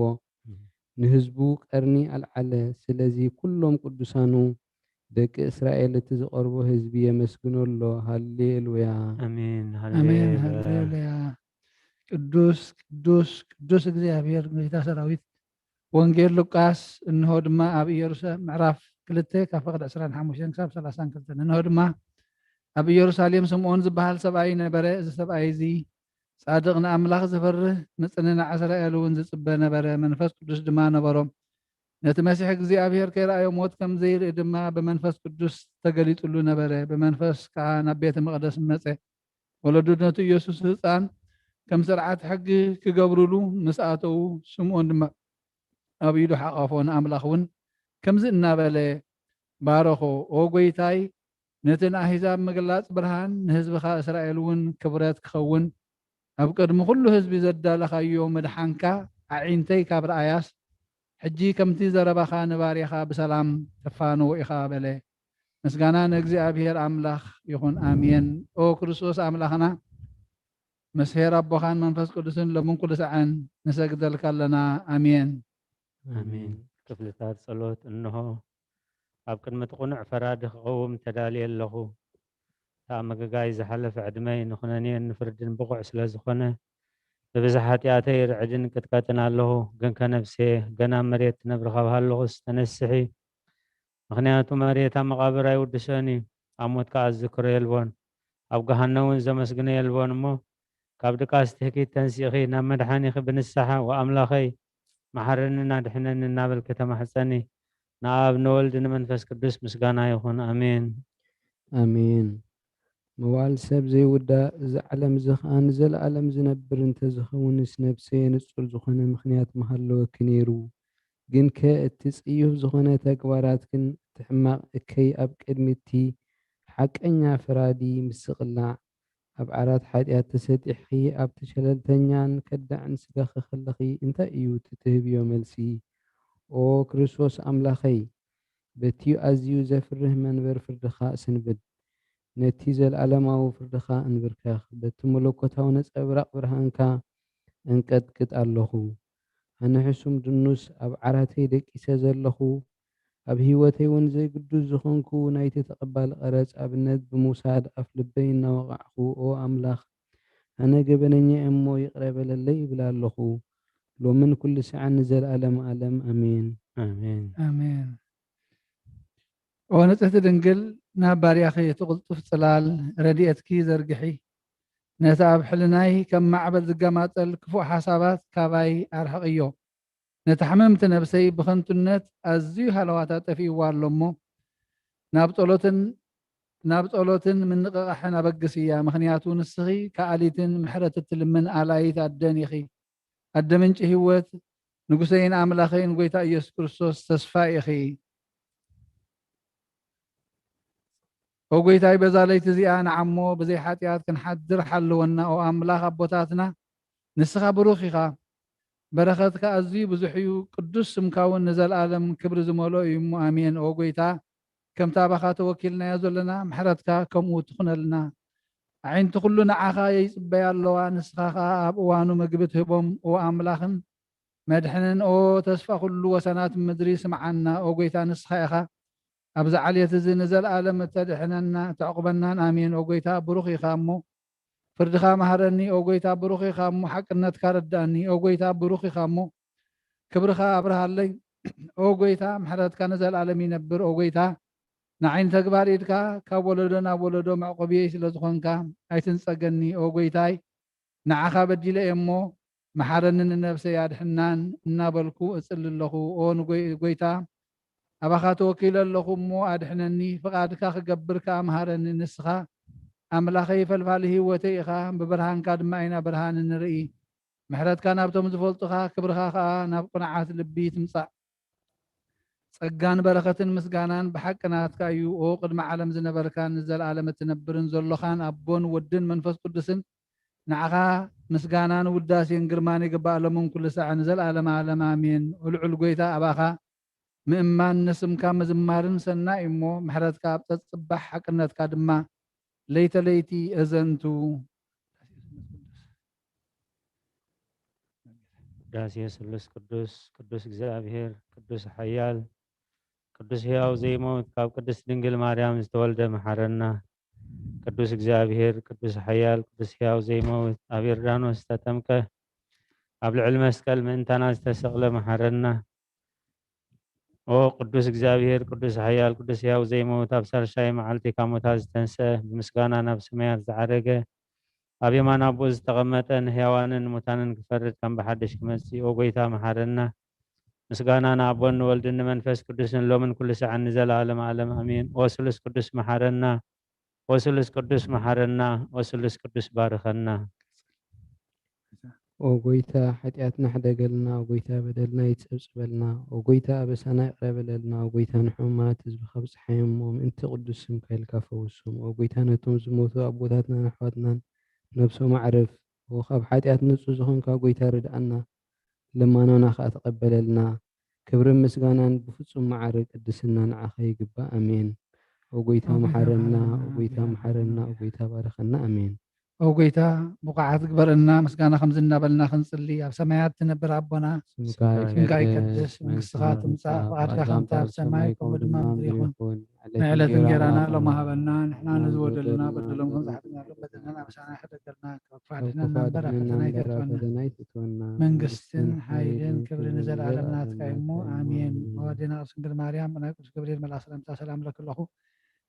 ንህዝቡ ቀርኒ ኣልዓለ። ስለዚ ኩሎም ቅዱሳኑ፣ ደቂ እስራኤል፣ እቲ ዝቐርቦ ህዝቢ የመስግኖ ኣሎ። ሃሌሉያ። ኣሜን። ኣሜን። ሃሌሉያ። ሃሌሉያ። ቅዱስ ቅዱስ ቅዱስ እግዚኣብሔር፣ ጎይታ ሰራዊት። ወንጌል ሉቃስ። እንሆ ድማ ኣብ ኢየሩሳሌም፣ ምዕራፍ ክልተ ካብ ፈቐድ ዕስራን ሓሙሽተን ክሳብ ሰላሳን ክልተን። እንሆ ድማ ኣብ ኢየሩሳሌም ስምዖን ዝበሃል ሰብኣይ ነበረ። እዚ ሰብኣይ እዚ ጻድቕ፣ ንኣምላኽ ዝፈርህ፣ ንጽንናዕ እስራኤል እውን ዝጽበ ነበረ። መንፈስ ቅዱስ ድማ ነበሮ። ነቲ መሲሕ እግዚኣብሔር ከይረኣዮ ሞት ከም ዘይርኢ ድማ ብመንፈስ ቅዱስ ተገሊጹሉ ነበረ። ብመንፈስ ከኣ ናብ ቤተ መቕደስ መጸ። ወለዱ ነቲ ኢየሱስ ህጻን ከም ስርዓት ሕጊ ክገብሩሉ ምስ ኣተዉ፣ ስምዖን ድማ ኣብ ኢዱ ሓቐፎ፣ ንኣምላኽ እውን ከምዚ እናበለ ባረኾ። ኦ ጐይታይ፣ ነቲ ንኣህዛብ ምግላጽ ብርሃን፣ ንህዝብኻ እስራኤል እውን ክብረት ክኸውን፣ ኣብ ቅድሚ ኩሉ ህዝቢ ዘዳለኻዮ ምድሓንካ፣ ኣዒንተይ ካብ ረኣያስ፣ ሕጂ ከምቲ ዘረባኻ ንባርያኻ ብሰላም ተፋንዎ ኢኻ በለ። ምስጋና ንእግዚኣብሔር ኣምላኽ ይኹን፣ ኣሜን። ኦ ክርስቶስ ኣምላኽና፣ ምስ ኄር ኣቦኻን መንፈስ ቅዱስን ሎምን ኩሉ ሰዓን ንሰግደልካ ኣለና፣ ኣሜን። ኣሜን። ክፍልታት ጸሎት እንሆ። ኣብ ቅድሚ እቲ ቅኑዕ ፈራዲ ክቐውም ተዳልየ ኣለኹ። እቲ ኣብ ምግጋይ ዝሓለፈ ዕድመይ ንኹነኔን ንፍርድን ብቑዕ ስለ ዝኾነ፣ ብብዝሒ ሓጢኣተይ ርዕድን ቅጥቀጥን ኣለኹ። ግንከ ነፍሴ፣ ገና ኣብ መሬት ትነብሪ ካብ ሃለኹስ ተነስሒ። ምኽንያቱ መሬት ኣብ መቓብር ኣይውድሶን እዩ፣ ኣብ ሞት ከኣ ዝዝክሮ የልቦን፣ ኣብ ገሃነም እውን ዘመስግኖ የልቦን እሞ፣ ካብ ድቃስ ትህኪት ተንሲእኺ ናብ መድሓኒኺ ብንስሓ፣ ወኣምላኸይ፣ መሓረንን ኣድሕነንን እናበልኪ ተማሕጸኒ። ንኣብ ንወልድ ንመንፈስ ቅዱስ ምስጋና ይኹን። ኣሜን። ኣሜን። መዋዕል ሰብ ዘይውዳእ፣ እዚ ዓለም እዚ ኸኣ ንዘለኣለም ዝነብር እንተዝኸውንስ፣ ነፍሰየ ንጹር ዝኾነ ምኽንያት ምሃለወኪ ነይሩ። ግንከ እቲ ጽዩፍ ዝኾነ ተግባራትክን እቲ ሕማቕ እከይ ኣብ ቅድሚ እቲ ሓቀኛ ፈራዲ ምስቕላዕ፣ ኣብ ዓራት ሓጢኣት ተሰጢሕኺ ኣብቲ ሸለልተኛን ከዳዕን ስጋኺ ከለኺ እንታይ እዩ እቲ ትህብዮ መልሲ? ኦ ክርስቶስ ኣምላኸይ፣ በቲ ኣዝዩ ዘፍርህ መንበር ፍርድኻ እስንብድ። ነቲ ዘለኣለማዊ ፍርድኻ እንብርከኽ። በቲ መለኮታዊ ነጸብራቕ ብርሃንካ እንቀጥቅጥ ኣለኹ። ኣነ ሕሱም ድኑስ ኣብ ዓራተይ ደቂሰ ዘለኹ፣ ኣብ ህይወተይ እውን ዘይግዱስ ዝኾንኩ ናይቲ ተቐባሊ ቀረጽ ኣብነት ብምውሳድ ኣፍ ልበይ እናወቓዕኹ፣ ኦ ኣምላኽ፣ ኣነ ገበነኛ እየ እሞ ይቕረ በለለይ ይብል ኣለኹ። ሎምን ኩሉ ሰዓን ንዘለኣለም ኣለም ኣሜን። ኣሜን። ኣሜን። ኦ ንጽህቲ ድንግል፣ ናብ ባርያኺ እቲ ቅልጡፍ ጽላል ረድኤትኪ ዘርግሒ። ነቲ ኣብ ሕልናይ ከም ማዕበል ዝገማጸል ክፉእ ሓሳባት ካባይ ኣርሕቕዮ። ነቲ ሕምምቲ ነብሰይ ብኸንቱነት ኣዝዩ ሃለዋታ ጠፊእዋ ኣሎ እሞ፣ ናብ ጸሎትን ናብ ጸሎትን ምንቕቓሕን ኣበግስያ፣ ምኽንያቱ ንስኺ ከኣሊትን ምሕረት እትልምን ኣላይት ኣደን ኢኺ። ኣደ ምንጪ ህይወት፣ ንጉሰይን ኣምላኸይን ጎይታ ኢየሱስ ክርስቶስ ተስፋ ኢኺ። ኦ ጎይታይ፣ በዛ ለይቲ እዚኣ ንዓሞ ብዘይ ሓጢኣት ክንሓድር ሓልወና። ኦ ኣምላኽ ኣቦታትና፣ ንስኻ ብሩኽ ኢኻ። በረኸትካ ኣዝዩ ብዙሕ እዩ። ቅዱስ ስምካ እውን ንዘለኣለም ክብሪ ዝመልኦ እዩ እሞ፣ ኣሜን። ኦ ጎይታ፣ ከምታ ኣባኻ ተወኪልናዮ ዘለና፣ ምሕረትካ ከምኡ ትኹነልና። ኣዒንቲ ኩሉ ንዓኻ ይጽበያ ኣለዋ፣ ንስኻ ኸኣ ኣብ እዋኑ ምግቢ ትህቦም። ኦ ኣምላኽን መድሕንን፣ ኦ ተስፋ ኩሉ ወሰናት ምድሪ፣ ስምዓና። ኦ ጎይታ፣ ንስኻ ኢኻ ኣብዚ ዓሌት እዚ ንዘለኣለም እተድሕነና፣ እተዕቁበናን። ኣሜን። ኦ ጎይታ፣ ብሩኽ ኢኻ እሞ፣ ፍርድኻ መሃረኒ። ኦ ጎይታ፣ ብሩኽ ኢኻ እሞ፣ ሓቅነትካ ረዳእኒ። ኦ ጎይታ፣ ብሩኽ ኢኻ እሞ፣ ክብርኻ ኣብርሃለይ። ኦ ጎይታ፣ ምሕረትካ ንዘለኣለም ይነብር። ኦ ጎይታ፣ ንዓይ ንተግባር ኢድካ ካብ ወለዶ ናብ ወለዶ መዕቆብየይ ስለ ዝኾንካ፣ ኣይትንጸገኒ። ኦ ጎይታይ፣ ንዓኻ በዲለ እየ እሞ፣ መሓረኒ፣ ንነብሰይ ኣድሕናን እናበልኩ እጽሊ ኣለኹ። ኦ ንጎይ-፣ ጎይታ፣ ኣባኻ ተወኪለ ኣለኹ እሞ ኣድሕነኒ፣ ፍቓድካ ክገብር ከኣ መሃረኒ። ንስኻ ኣምላኸይ ፈልፋሊ ህይወተይ ኢኻ፣ ብብርሃንካ ድማ ኢና ብርሃን እንርኢ። ምሕረትካ ናብቶም ዝፈልጡኻ፣ ክብርኻ ከኣ ናብ ቅኑዓት ልቢ ትምጻእ። ጸጋን በረኸትን ምስጋናን ብሓቂ ናትካ እዩ። ኦ ቅድሚ ዓለም ዝነበርካን ንዘለኣለም እትነብርን ዘሎኻን ኣቦን ወድን መንፈስ ቅዱስን፣ ንዓኻ ምስጋናን ውዳሴን ግርማን ይግባእ፣ ሎምን ኩሉ ሳዕ ንዘለኣለም ዓለም ኣሜን። ልዑል ጎይታ ኣባኻ ምእማን ንስምካ ምዝማርን ሰናይ እሞ፣ ምሕረትካ ኣብ ጸጽባሕ ሓቅነትካ ድማ ለይተ ለይቲ እዘንቱ። ውዳሴ ስሉስ ቅዱስ፣ ቅዱስ እግዚኣብሔር፣ ቅዱስ ሓያል፣ ቅዱስ ሕያው ዘይመውት፣ ካብ ቅድስት ድንግል ማርያም ዝተወልደ መሓረና። ቅዱስ እግዚኣብሔር፣ ቅዱስ ሓያል፣ ቅዱስ ሕያው ዘይመውት፣ ኣብ ዮርዳኖስ ዝተጠምቀ፣ ኣብ ልዕሊ መስቀል ምእንታና ዝተሰቕለ መሓረና። ኦ ቅዱስ እግዚኣብሔር፣ ቅዱስ ሓያል፣ ቅዱስ ሕያው ዘይመውት፣ ኣብ ሳልሳይ መዓልቲ ካብ ሙታት ዝተንስአ፣ ብምስጋና ናብ ሰማያት ዝዓረገ፣ ኣብ የማን ኣቦኡ ዝተቐመጠ፣ ንሕያዋንን ንሙታንን ክፈርድ ከም ብሓድሽ ክመጽእ፣ ኦ ጎይታ መሓረና። ምስጋና ንኣቦን ንወልድን ንመንፈስ ቅዱስን ሎምን ኩሉ ሳዕን ንዘለኣለም ዓለም ኣሜን። ኦ ስሉስ ቅዱስ መሓረና፣ ኦ ስሉስ ቅዱስ መሓረና፣ ኦ ስሉስ ቅዱስ ባርኸና። ኦ ጎይታ፣ ሓጢኣትና ሕደገልና። ኦ ጎይታ፣ በደልና ይጸብጽበልና። ኦ ጎይታ፣ ኣበሳና ይቕረ በለልና። ኦ ጎይታ፣ ንሕሙማት ህዝብኻ ብጽሓዮም፣ ኦ ምእንቲ ቅዱስ ስምካ ኢልካ ፈውሶም። ኦ ጎይታ፣ ነቶም ዝሞቱ ኣቦታትናን ኣሕዋትናን ነብሶም ኣዕርፍ። ኦ ካብ ሓጢኣት ንጹህ ዝኾንካ ጎይታ፣ ርድኣና። ልማኖና ከኣ ተቐበለልና። ክብርን ምስጋናን ብፍጹም ማዕረ ቅድስና ንዓኻ ይግባእ። ኣሜን። ኦ ጎይታ፣ ኦ ጎይታ፣ መሓረና። መሓረና። ኦ ጎይታ፣ መሓረና። ኦ ጎይታ፣ ባርኸና። ኣሜን። ኦ ጎይታ፣ ብቑዓት ግበረና፣ ምስጋና ከምዚ እናበልና ክንጽሊ። ኣብ ሰማያት ትነብር ኣቦና፣ ስምካ ስምካ ይቀደስ፣ ይቀደስ፣ መንግስትኻ መንግስትኻ ትምጻእ፣ ትምጻእ፣ ፍቓድካ ፍቓድካ ከምታ ኣብ ሰማይ፣ ከምኡ ድማ ኣብ ምድሪ ይኹን። ይኹን። ንዕለት ዕለት እንጀራና እንጀራና ሎም ሃበና፣ ንሕና ንዝበደሉና፣ ንዝበደሉና፣ በደሎም በደሎም ከም ዝሓተና፣ ሓደገልና፣ ካብ ክፉእ ካብ ኣድሕነና ክፉእ እምበር፣ ኣድሕነና እምበር፣ ፈተና ኣይተእትወና። ፈተና ኣይተእትወና። መንግስትን መንግስትን ሓይልን ሓይልን ክብርን ክብርን ንዘለኣለም ንዘለኣለም ናትካ እዩ እሞ፣ ናትካ እዩ እሞ፣ ኣሜን። ኣሜን። ኣዋዴና ቅዱስ ገብርኤል መልኣክ ሰላምታ ሰላም ለክለኹ።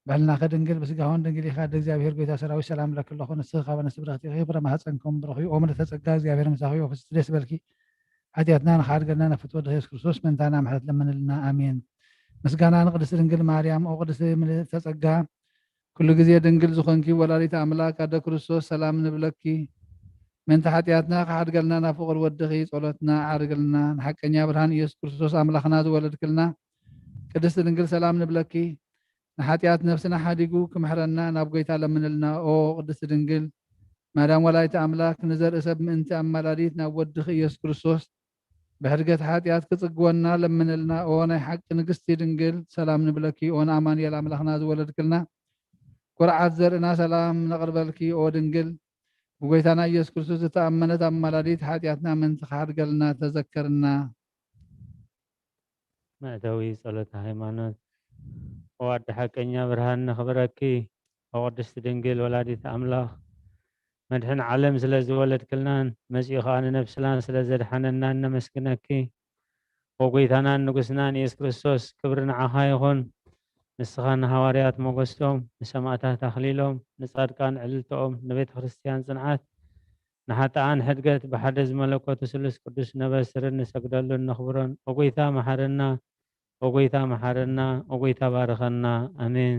ብሕልናኺ ድንግል፣ ብስጋኽን ድንግል ኢኻ፣ ኣደ እግዚኣብሔር፣ ጎይታ ሰራዊት፣ ሰላም ለክለኹ። ንስኺ ካብ ኣንስቲ ብርኽቲ ኢኺ፣ ፍረ ማህፀንኪ እውን ብሩኽ እዩ። ኦ ምልእተ ጸጋ፣ እግዚኣብሔር ምሳኺ እዩ፣ ፍስቲ ደስ በልኪ። ሓጢኣትና ንኽሓድገልና፣ ነፍትወ ድኺ የሱስ ክርስቶስ፣ ምእንታና ምሕረት ለምንልና። ኣሜን። ምስጋና ንቅድስቲ ድንግል ማርያም። ኦ ቅድስቲ ምልእተ ጸጋ፣ ኩሉ ግዜ ድንግል ዝኾንኪ ወላዲተ ኣምላክ ኣደ ክርስቶስ፣ ሰላም ንብለኪ። ምእንቲ ሓጢኣትና ክሓድገልና፣ ናብ ፍቕር ወድኺ ጸሎትና ዓርግልና። ንሓቀኛ ብርሃን ኢየሱስ ክርስቶስ፣ ኣምላኽና ዝወለድክልና ቅድስቲ ድንግል፣ ሰላም ንብለኪ። ንሓጢኣት ነፍስና ሓዲጉ ክምሕረና፣ ናብ ጎይታ ለምንልና። ኦ ቅድስቲ ድንግል ማርያም፣ ወላዲተ ኣምላክ፣ ንዘርኢ ሰብ ምእንቲ ኣማላዲት፣ ናብ ወድኺ ኢየሱስ ክርስቶስ ብሕድገት ሓጢኣት ክጽግወና ለምንልና። ኦ ናይ ሓቂ ንግስቲ ድንግል፣ ሰላም ንብለኪ። ኦ ንኣማኑኤል ኣምላኽና ዝወለድክልና፣ ኩርዓት ዘርእና፣ ሰላም ነቕርበልኪ። ኦ ድንግል፣ ብጎይታና ኢየሱስ ክርስቶስ ዝተኣመነት ኣማላዲት፣ ሓጢኣትና ምእንቲ ክሓድገልና ተዘከርና። መእተዊ ጸሎተ ሃይማኖት። ኦ ኣደ ሓቀኛ ብርሃን ነኽብረኪ። ኦ ቅድስቲ ድንግል ወላዲት ኣምላኽ፣ መድሕን ዓለም ስለ ዝወለድክልናን መጺኡ ኸኣ ንነብስና ስለ ዘድሓነናን ነመስግነኪ። ኦ ጎይታናን ንጉስናን ኢየሱስ ክርስቶስ፣ ክብሪ ንዓኻ ይኹን። ንስኻ ንሃዋርያት ሞገሶም፣ ንሰማእታት ኣኽሊሎም፣ ንጻድቃን ዕልልትኦም፣ ንቤተ ክርስቲያን ጽንዓት፣ ንሓጥኣን ሕድገት፣ ብሓደ ዝመለኮቱ ስሉስ ቅዱስ ነበስርን ንሰግደሉን ነኽብሮን። ኦ ጎይታ መሓረና፣ ኦ ጎይታ መሓረና፣ ኦ ጎይታ ባርኸና። ኣሜን።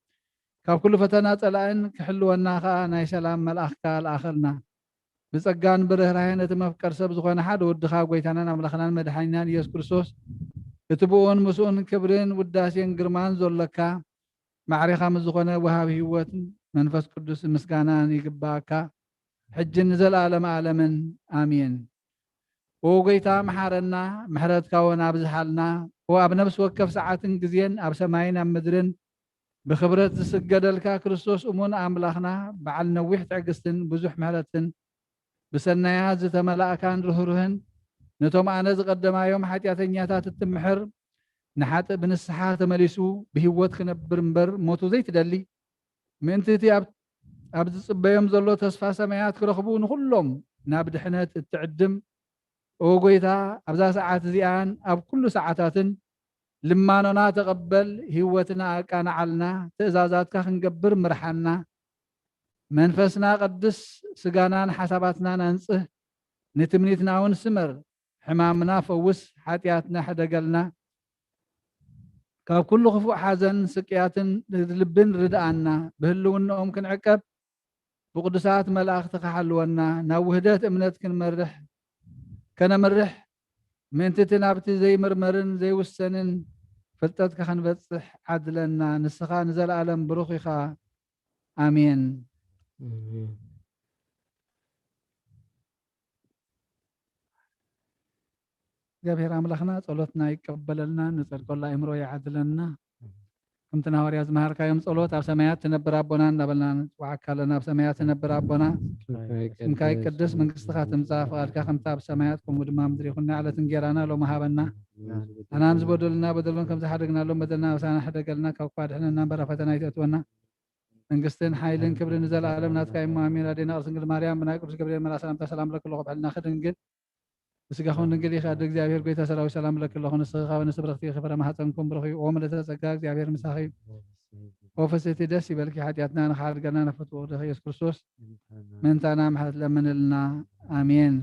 ካብ ኩሉ ፈተና ጸላእን ክሕልወና ከኣ ናይ ሰላም መልኣኽካ ለኣኸልና። ብጸጋን ብርህራሄን እቲ መፍቀር ሰብ ዝኾነ ሓደ ወድኻ፣ ጎይታናን ኣምላኽናን መድሓኒናን ኢየሱስ ክርስቶስ፣ እቲ ብእኡን ምስኡን ክብርን ውዳሴን ግርማን ዘሎካ፣ ማዕሬኻ ምስ ዝኾነ ወሃቢ ህይወት መንፈስ ቅዱስ ምስጋናን ይግባእካ፣ ሕጂ ንዘለኣለመ ኣለምን። ኣሜን። ኦ ጎይታ፣ መሓረና፣ ምሕረትካ እውን ኣብዝሓልና። ኦ ኣብ ነፍሲ ወከፍ ሰዓትን ግዜን ኣብ ሰማይን ኣብ ምድርን ብኽብረት ዝስገደልካ ክርስቶስ እሙን ኣምላኽና፣ በዓል ነዊሕ ትዕግስትን ብዙሕ ምሕረትን፣ ብሰናያት ዝተመላእካን ርህሩህን፣ ነቶም ኣነ ዝቐደማዮም ሓጢኣተኛታት እትምሕር፣ ንሓጥእ ብንስሓ ተመሊሱ ብህይወት ክነብር እምበር ሞቱ ዘይትደሊ፣ ምእንቲ እቲ ኣብ ኣብ ዝጽበዮም ዘሎ ተስፋ ሰማያት ክረኽቡ ንኹሎም ናብ ድሕነት እትዕድም፣ ኦ ጎይታ፣ ኣብዛ ሰዓት እዚኣን ኣብ ኩሉ ሰዓታትን ልማኖና ተቐበል፣ ህይወትና ኣቃንዓልና፣ ትእዛዛትካ ክንገብር ምርሓና። መንፈስና ቀድስ፣ ስጋናን ሓሳባትናን ኣንጽህ፣ ንትምኒትና እውን ስመር፣ ሕማምና ፈውስ፣ ሓጢኣትና ሕደገልና። ካብ ኩሉ ክፉእ ሓዘን፣ ስቅያትን ልብን ርድኣና። ብህልውናኦም ክንዕቀብ፣ ብቅዱሳት መላእኽትኻ ሓልወና። ናብ ውህደት እምነት ክንመርሕ፣ ከነምርሕ፣ ምእንቲ እቲ ናብቲ ዘይምርመርን ዘይውሰንን ፍልጠትካ ክንበጽሕ ዓድለና። ንስኻ ንዘለኣለም ብሩኽ ኢኻ። ኣሜን። ኣሜን። እግዚኣብሔር ኣምላኽና ጸሎትና ይቀበለልና፣ ንጸድቀሉ ኣእምሮ ይዓድለና። ከምቲ ንሃዋርያ ዝመሃርካዮም ጸሎት፣ ኣብ ሰማያት ትነብር ኣቦና እናበልና ንጽውዓካ ኣለና። ኣብ ሰማያት ትነብር ኣቦና፣ ስምካ ይቀደስ፣ መንግስትኻ ትምጻእ፣ ፍቓድካ ከምቲ ኣብ ሰማያት ከምኡ ድማ ኣብ ምድሪ ይኹን። ናይ ዕለት እንጌራና ሎሚ ሃበና። ኣናን ዝበደሉና በደሎም ከም ዝሓደግናሎም በደልና ኣበሳና ሕደገልና፣ ካብ ክፉእ ኣድሕነና እምበር ኣብ ፈተና ኣይተእትወና። መንግስትን ሓይልን ክብርን ንዘለኣለም ናትካ እሞ ኣሜን። ኣዴና ቅድስት ድንግል ማርያም ብናይ ቅዱስ ገብርኤል መልኣኽ ሰላምታ ሰላም ለኪ ኣለኹ፣ ብሕልናኺ ድንግል፣ ብስጋኺ እውን ድንግል ኢኺ። ኣደ እግዚኣብሔር ጎይታ ሰራዊት ሰላም ለኪ ኣለኹ፣ ንስኺ ካብ ኣንስቲ ብርኽቲ ኢኺ፣ ፍረ ማህፀንኩም ብሩኽ እዩ። ኦ ምልዕተ ጸጋ እግዚኣብሔር ምሳኺ እዩ። ኦ ፍስሕቲ ደስ ይበልኪ፣ ሓጢኣትና ንኽሓድገና ነፍትዎ ወደኺ ኢየሱስ ክርስቶስ ምእንታና ምሕረት ለምንልና። ኣሜን።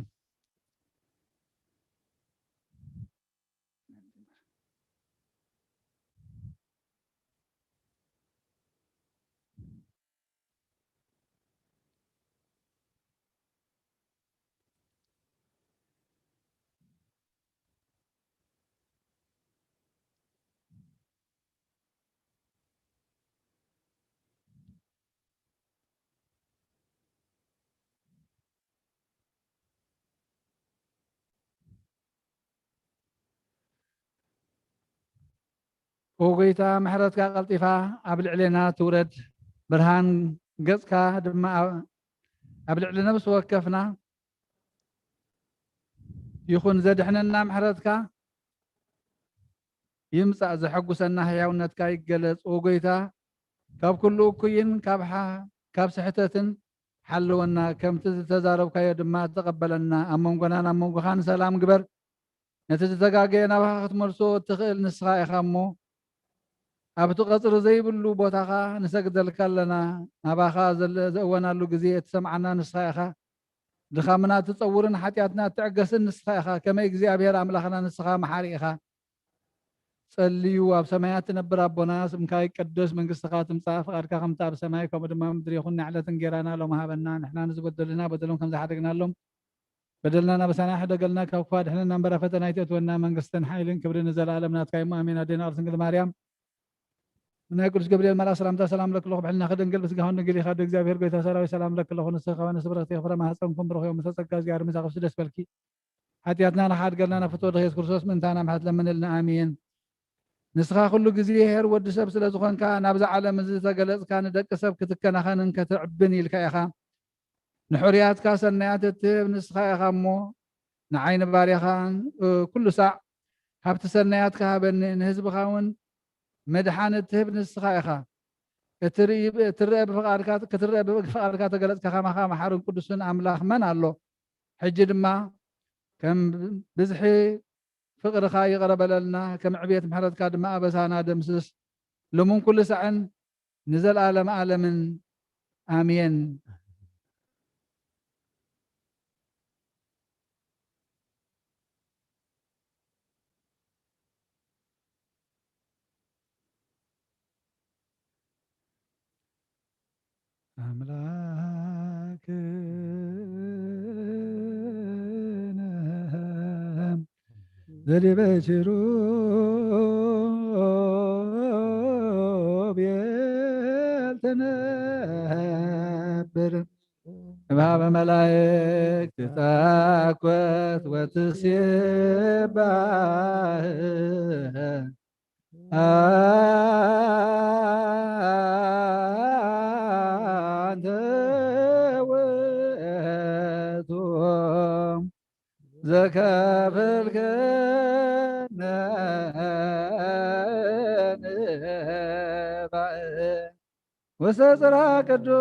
ኦ ጎይታ፣ ምሕረትካ ቀልጢፋ ኣብ ልዕሌና ትውረድ፣ ብርሃን ገጽካ ድማ ኣብ፣ ኣብ ልዕሊ ነፍሲ ወከፍና ይኹን። ዘድሕነና ምሕረትካ ይምጻእ፣ ዘሐጉሰና ህያውነትካ ይገለጽ። ኦ ጎይታ፣ ካብ ኩሉ እኩይን ካብ ሓ-፣ ካብ ስሕተትን ሓልወና፣ ከምቲ ዝተዛረብካዮ ድማ ተቐበለና። ኣብ መንጎናን ኣብ መንጎኻን ሰላም ግበር። ነቲ ዝተጋገየ ናባኻ ክትመልሶ እትኽእል ንስኻ ኢኻ እሞ፣ ኣብቲ ቀጽሪ ዘይብሉ ቦታኻ ንሰግደልካ ኣለና። ናባኻ ዘለ-፣ ዘእወናሉ ግዜ እትሰምዓና ንስኻ ኢኻ። ድኻምና እትጸውርን ሓጢኣትና እትዕገስን ንስኻ ኢኻ። ከመይ እግዚኣብሔር ኣምላኽና ንስኻ መሓሪ ኢኻ። ጸልዩ፣ ኣብ ሰማያት ትነብር ኣቦና፣ ስምካ ይቀደስ፣ መንግስትኻ ትምጻእ፣ ፍቓድካ ከምቲ ኣብ ሰማይ ከምኡ ድማ ኣብ ምድሪ ይኹን። ናይ ዕለት እንጌራና ሎሚ ሃበና፣ ንሕና ንዝበደሉና በደሎም ከም ዝሓደግናሎም፣ በደልና ናበሳና ሕደገልና፣ ካብ ክፉእ ኣድሕነና እምበር ኣብ ፈተና ኣይተእትወና፣ መንግስትን ሓይልን ክብርን ንዘለኣለም ናትካ እዩ። ኣሜን። ኣዴና ቅድስት ድንግል ማርያም፣ ብናይ ቅዱስ ገብርኤል መልኣክ ሰላምታ ሰላም ለኪ ኣለኹ፣ ብሕልናኺ ድንግል፣ ብስጋኺ እውን ድንግል ኢኺ። ኣደ እግዚኣብሔር ጎይታ ሰራዊት ሰላም ለኪ ኣለኹ፣ ንስኺ ካብ ኣንስቲ ብርኽቲ ኢኺ፣ ፍረ ማህፀንኩም ብሩኽ እዩ። ምሰ ጸጋ እግዚኣብሔር ምሳኺ እዩ። ሓጢኣትና ንሓድገልና፣ ነፍትዎ ወደኺ ኢየሱስ ክርስቶስ ምእንታና ምሕረት ለምንልና። ኣሜን። ንስኻ ኩሉ ግዜ ኄር ወዲ ሰብ ስለ ዝኾንካ፣ ናብዛ ዓለም እዚ ዝተገለጽካ፣ ንደቂ ሰብ ክትከናኸንን ከተዕብን ኢልካ ኢኻ። ንሕሩያትካ ሰናያት እትህብ ንስኻ ኢኻ እሞ፣ ንዓይ ንባርያኻን፣ እ፣ ኩሉ ሳዕ ሃብቲ ሰናያትካ ሃበኒ፣ ንህዝብኻ እውን ምድሓን እትህብ ንስኻ ኢኻ። እትርኢ-፣ እትረአ ብፍቓድካ፣ ክትረአ ብፍቓድካ ተገለጽካ ከማኻ መሓርን ቅዱስን ኣምላኽ መን ኣሎ? ሕጂ ድማ ከም ብዝሒ ፍቕርኻ ይቕረ በለልና፣ ከም ዕቤት ምሕረትካ ድማ ኣበሳና ደምስስ። ሎምን ኩሉ ሳዕን ንዘለኣለም ኣለምን። ኣሜን። ኣምላክነ ዘዲበ ኪሩቤል ትነብር፣ እምሃበ መላእክት ትትኮስ ወትሴባህ። አንተ ውእቱ ዘከፈልከነ ንባእ ውስተ ጽርሐ ቅዱስ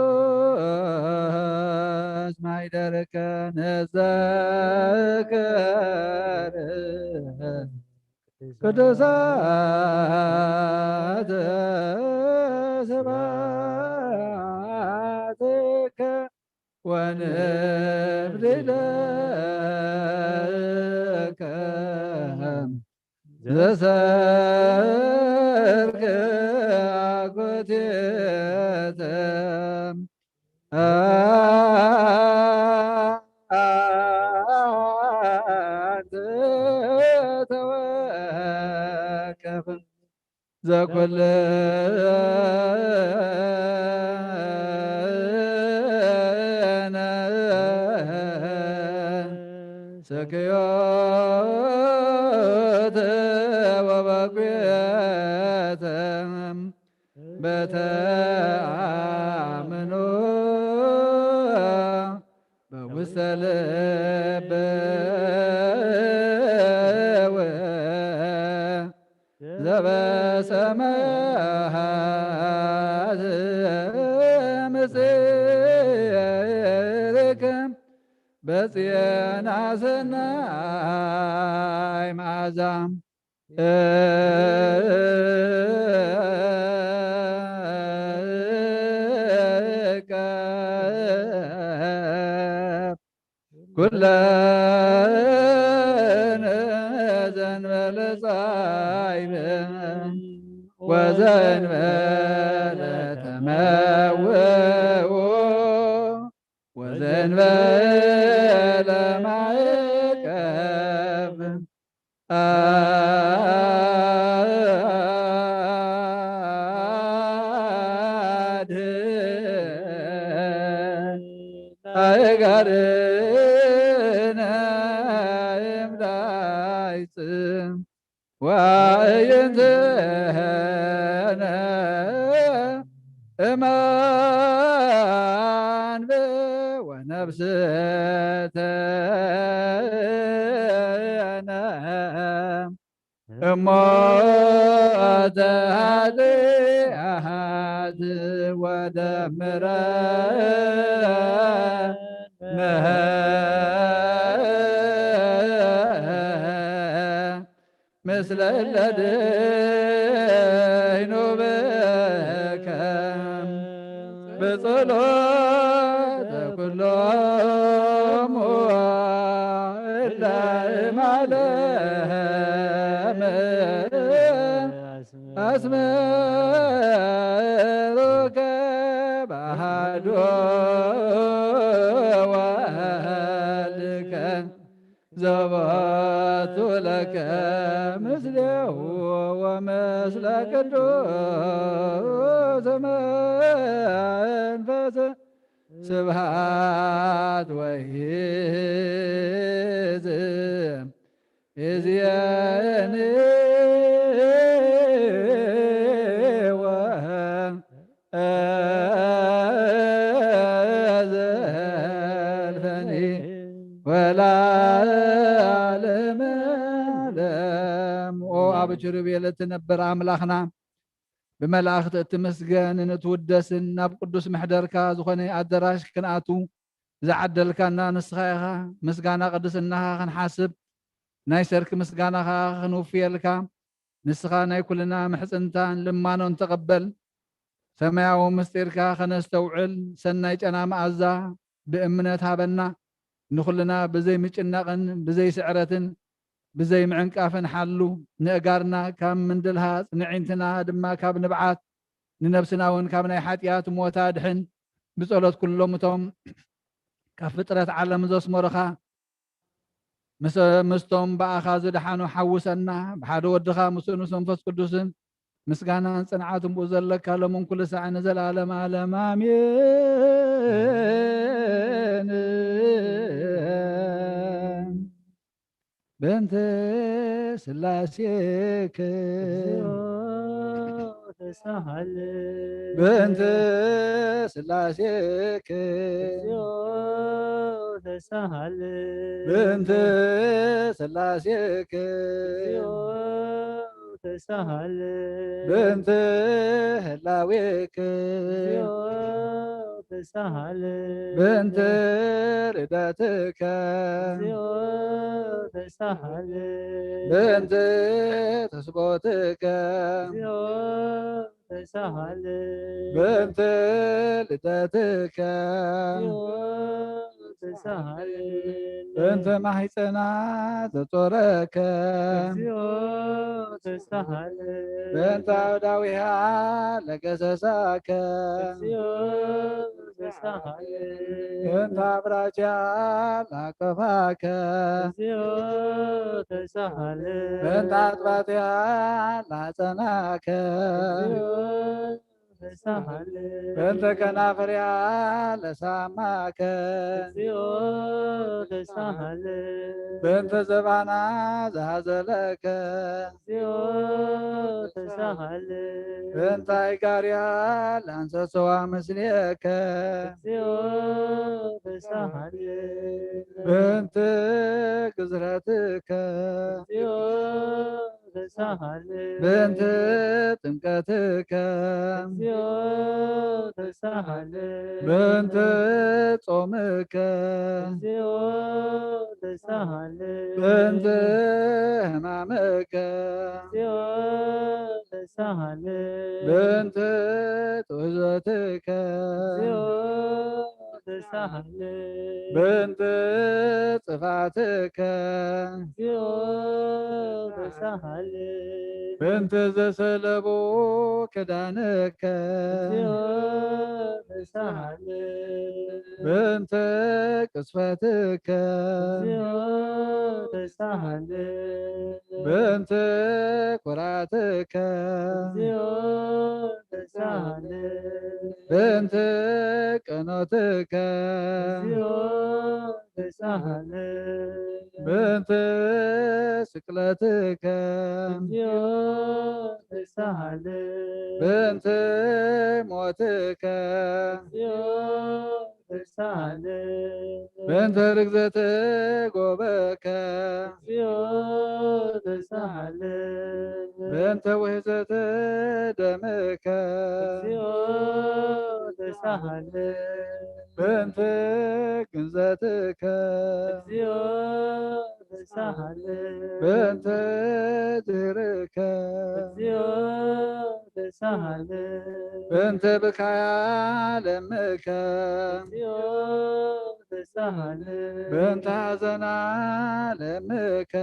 ማይደርከ ንዘክር ቅዱሳተ ስብሐትከ ወንብድለከ ዘሰርክ አኮቴተ አንተ ተወከፍ ዘኩልነ ስክዮተ ወበኩየተ በተአምኖ በውስተ ልብ ዘበሰማያት ምስልከ በጽየና ሰናይ መዓዛ እቀ ኩለነ ዘንበለ ጻይብ ወዘንበለ ተመውኦ ወዘንበለ ማዕቀብ አድህን አእጋርነ እምላይጽ ወአዕይንትነ እማንብ ወነፍስተነ እሞ ተሃልያት ወደምረነ ምስለ እለ ደይኑ ብከ ብጸሎተ ኩሎሙ እለ እማለም አስመሩከ በአሐዱ ወልድከ ዘባቱ ለከ ምስሌሁ ወምስለ ቅዱስ መንፈስ ስብሐት ወይዝ እዝየኒ ወ ዘልፈኒ ወለዓለመ ዓለም። ኦ ኣብ ኪሩቤል እትነብር ኣምላኽና፣ ብመላእኽቲ እትምስገንን እትውደስን፣ ናብ ቅዱስ ምሕደርካ ዝኾነ ኣደራሽ ክንኣቱ ዝዓደልካና ንስኻ ኢኻ። ምስጋና ቅድስናኻ ክንሓስብ፣ ናይ ሰርክ ምስጋናኻ ክንውፍየልካ፣ ንስኻ ናይ ኩልና ምሕጽንታን ልማኖን ተቐበል። ሰማያዊ ምስጢርካ ከነስተውዕል ሰናይ ጨና መኣዛ ብእምነት ሃበና። ንኹልና ብዘይ ምጭናቕን ብዘይ ስዕረትን ብዘይ ምዕንቃፍን ሓሉ። ንእጋርና ካብ ምንድልሃጽ፣ ንዒንትና ድማ ካብ ንብዓት፣ ንነብስና እውን ካብ ናይ ሓጢኣት ሞት ኣድሕን። ብጸሎት ኩሎም እቶም ካብ ፍጥረት ዓለም ዘስመሩኻ፣ ምስ-፣ ምስቶም ብኣኻ ዝደሓኑ ሓውሰና፣ ብሓደ ወድኻ ምስኡ ንመንፈስ ቅዱስን ምስጋናን ጽንዓትን ብኡ ዘለካ ሎምን ኩሉ ሳዕ ንዘለዓለም ዓለም ኣሜን። በእንተ ስላሴከ ተሳሃል። በእንተ ስላሴከ ተሳሃል። በእንተ ስላሴከ ተሳሃል። በእንተ ህላዌከ ተሳሃል። በእንተ ልደትከ ተሳሃል። በእንተ ተስቦትከ ተሳሃል። በእንተ ልደትከ ተሳሃል። በእንተ ማሕፀና ዘጾረከ ተሳሃል። በእንተ ኣውዳዊሃ ለገሰሳከ ተሳሃል። በእንተ ኣብራጃ ላቀፋከ ተሳሃል። በእንተ ኣጥባትያ ላጸናከ ተሳሃል። በእንተ ከናፍርያ ለሳማከ ተሳሃል። በእንተ ዘባና ዝሃዘለከ ተሳሃል። በእንተ ኣይጋርያ ለኣንሰሰዋ ምስሌከ ተሳሃል። በእንተ ግዝረትከ ተሳሃል። በእንተ ጥምቀትከ ተሳሃል። በእንተ ጾምከ ተሳሃል። በእንተ ሕማምከ ተሳሃል። በእንተ ትእዘትከ ተሳሃል። በእንተ ጽፋትከ ተሳሃል። በእንተ ዘሰለቡ ክዳንከ ተሳሃል። በእንተ ቅስፈትከ ተሳሃል። በእንተ ኩራትከ ተሳሃል። በእንተ ቀኖትከ ተሳሃል። በእንተ ስቅለትከ ተሳሃል። በእንተ ሞትከ ተሳሃል። በእንተ ርግዘተ ጎበከ ተሳሃል። በእንተ ውሕዘተ ደምከ ተሳሃል። በእንተ ግንዘትከ ተሳሃል። በእንተ ድህርከ ተሳሃል። በእንተ ብካያ ለምከ ተሳሃል። በእንተ ሐዘና ለምከ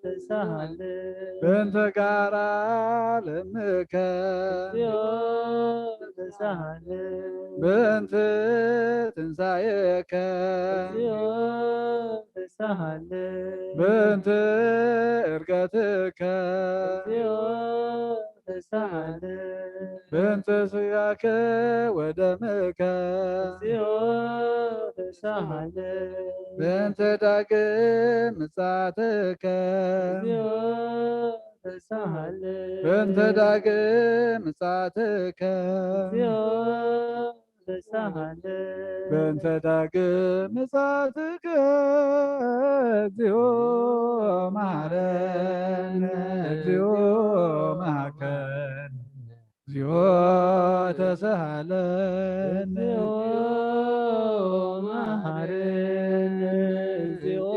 ተሳሃል። በእንተ ጋራ ለምከ ተሳሃል። በእንተ ትንሳኤከ ተሳሃል። በእንተ እርገትከ ተሳሃል። በእንተ ስጋከ ወደምከ ተሳሃል። በእንተ ዳግም ምጽኣትከ ተሳሃል። በእንተ ዳግም ምጽኣትከ ተሳሃል። በእንተ ዳግም ምጽኣትከ እግዚኦ መሐረነ፣ እግዚኦ መሐረነ፣ እግዚኦ ተሳሃለነ። እግዚኦ መሐረነ፣ እግዚኦ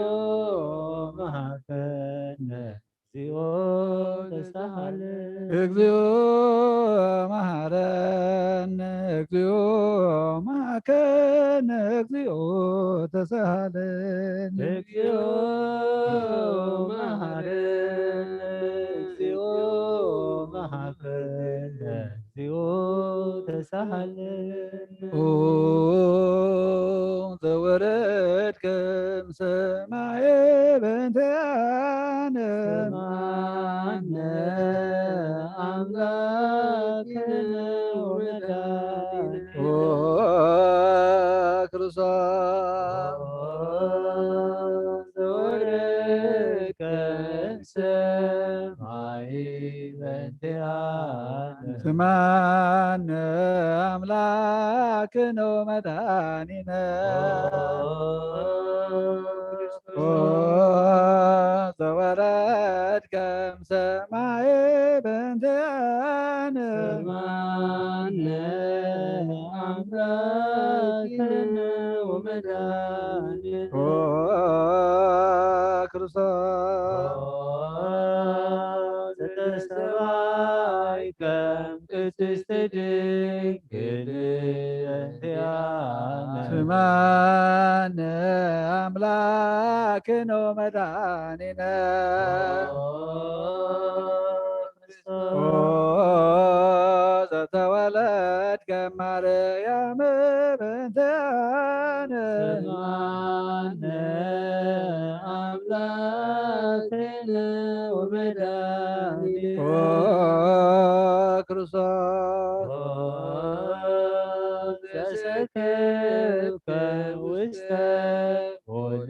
መሐረነ፣ እግዚኦ ተሳሃለነ። እግዚኦ መሐረነ፣ እግዚኦ መሐረነ፣ እግዚኦ ተሳሃለነ። እግዚኦ መሐረነ፣ እግዚኦ መሐረነ፣ እግዚኦ ተሳሃለነ። ኦ ዘወረድከ እምሰማየ በእንቲአነ። ስምዓነ አምላክነ ወመድኃኒነ። ኦ ክርስቶስ ዘወረድከ እምሰማይ በእንቲአነ። ስምዓነ አምላክነ ወመድኃኒነ። ኦ ዘወረድከ እምሰማይ በእንቲአነ። ስምዓነ አምላክነ ወመድኃኒነ። ኦ ክርስቶስ ዘተሰማይከ ቅድስት ድንግል በእንቲአነ። ስምዓነ አምላክነ ወመድኃኒነ። ኦ ዘተወለድከ ማርያም በእንቲአነ። ስምዓነ አምላክነ ወመድኃኒነ። ኦ ክርስቶስ ዘሰከብከ ውስተ ኦል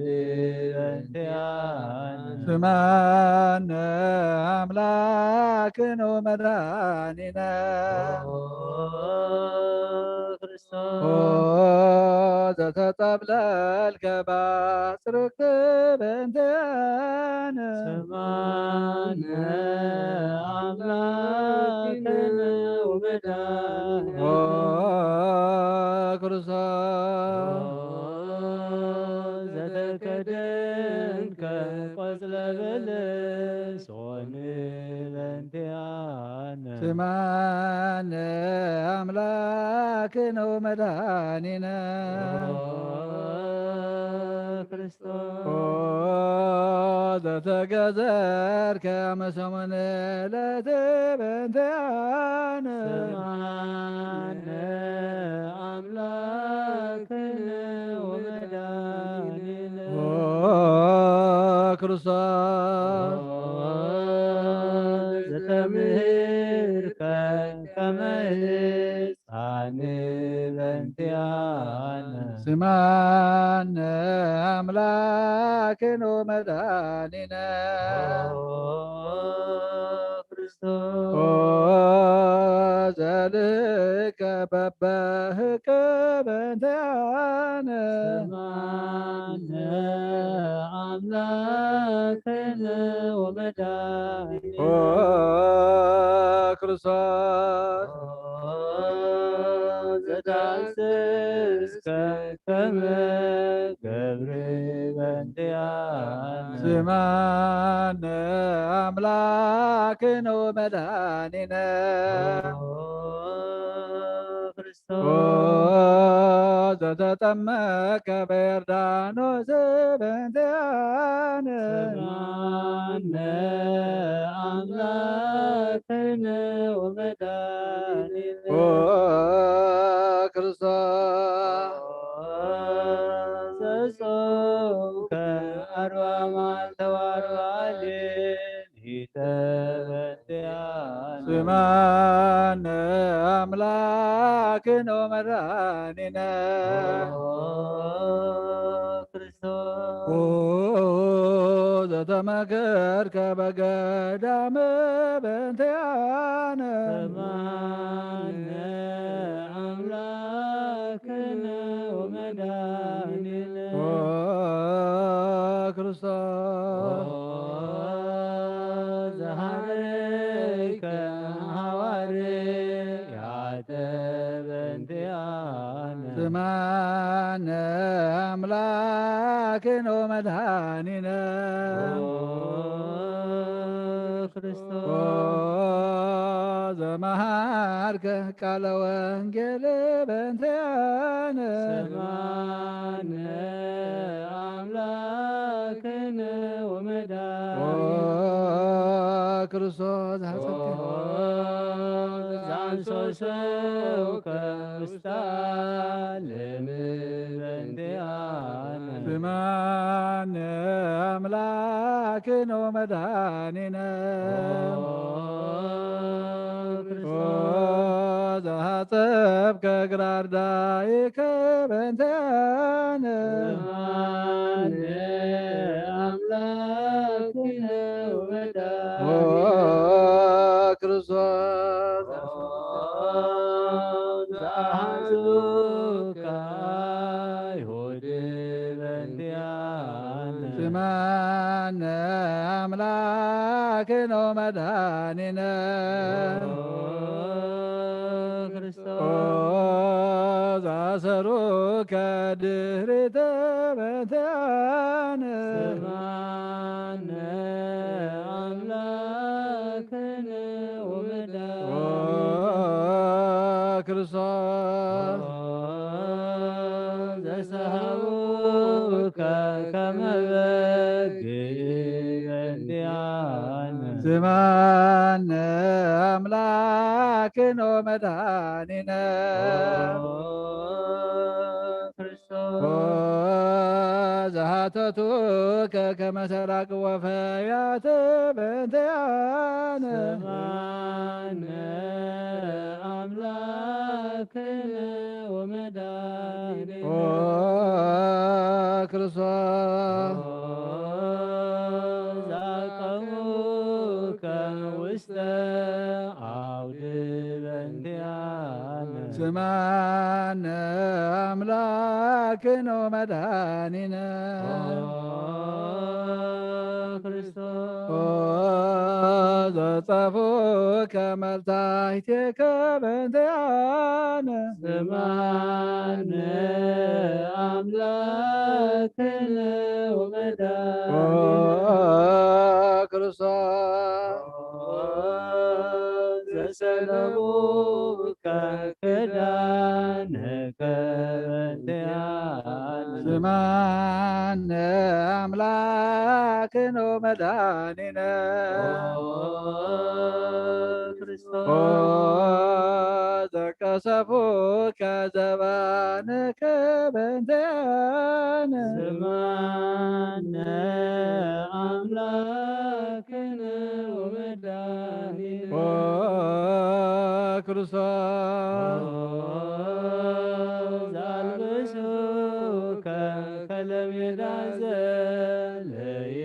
በእንቲአነ። ስምዓነ አምላክነ ወመድኃኒነ። ኦ ክርስቶስ ኦ ዘተጠብለልከ ባጽርክት በእንቲአነ። ስምዓነ አምላክነ ወመድኃኒነ። ኦ ክርስቶስ ዘተከደንከ ቆጽለ በለስ ኦን በእንቲአነ። ስምዓነ አምላክነ ወመድኃኒነ። ኦ ክርስቶስ ኦ ዘተገዘርከ አመ ሰሙን ዕለት በእንቲአነ። ስምዓነ አምላክነ ወመድኃኒነ። ኦ ክርስቶስ ኦ ዘተምህርከ ከመ ሕፃን በእንቲአነ። ስምዓነ አምላክነ ወመድኃኒነ። ኦ ክርስቶስ ኦ ዘልከ በበህከ በእንቲአነ። ስምዓነ አምላክነ ወመድኃኒነ። ኦ ክርስቶስ ኦ ዘተአዘዝከ ከመ ገብር በእንቲአነ። ስምዓነ አምላክነ ወመድኃኒነ። ኦ ክርስቶስ ኦ ዘተጠመቀ በዮርዳኖስ በእንቲአነ። ስምዓነ አምላክነ ወመድኃኒነ። ኦ ክርስቶስ ዘጾምከ አርባ መዓልተ ወአርባ ሌሊተ በእንቲአነ። ስምዓነ አምላክነ ወመድኃኒነ። ኦ ክርስቶስ ኦ ዘተመከርከ በገዳም በእንቲአነ። ስምዓነ አምላክነ ወመድኃኒነ። ኦ ክርስቶስ ኦ ዘሐረይከ ሐዋርያተ በእንቲአነ። ስምዓነ አምላክነ ወመድኃኒነ። ኦ ክርስቶስ ኦ ዘመሃርከ ቃለ ወንጌል በእንቲአነ። ስምዓነ አምላክነ ወመድኃኒነ። ኦ ክርስቶስ ዘሐጸከ ኦ ሰሰውከ ውስተ ዓለም በእንቲአነ። ስማነ አምላክነ ወመድኃኒነ። ኦ ክርስቶስ። ኦ ዘሐጸብከ እግረ አርዳኢከ በእንቲአነ። ስማነ አምላክነ ወመድኃኒነ። ኦ ክርስቶስ። ኦ ዘአሐዙከ አይሁድ በእንቲአነ። ስማነ አምላክነ ወመድኃኒነ። ኦ ክርስቶስ። ኦ ዘአሰሩከ ድህሪተ በእንቲአነ። ስማነ አምላክነ ወመድኃኒነ። ኦ ክርስቶስ። ኦ ዘሰሃውከ ከመ በግ በእንቲአነ። ስማነ አምላክነ ወመድኃኒነ። ኦ ክርስቶስ። ኦ ዘሐተቱከ ከመ ሰራቅ ወፈያት በእንቲአነ። ስማነ አምላክነ ወመድኃኒነ። ኦ ክርስቶስ። ኦ ዘአቀሙከ ውስተ አውድ በእንቲአነ። ስማነ አምላክነ ወመድኃኒነ። ኦ ክርስቶስ። ኦ ዘጸፉከ መልታሕቴከ በእንቲአነ። ስማነ አምላክነ ወመድኃኒነ። ኦ ክርስቶስ። ኦ ዘሰለቡከ ክዳንከ በእንቲአነ። ስማነ አምላክነ ወመድኃኒነ። ኦ ክርስቶስ። ኦ ዘቀሰፉከ ዘባንከ በእንቲአነ። ስማነ አምላክነ ወመድኃኒነ። ኦ ክርስቶስ። ኦ ዘአልብሱከ ከለሜዳ ዘለይ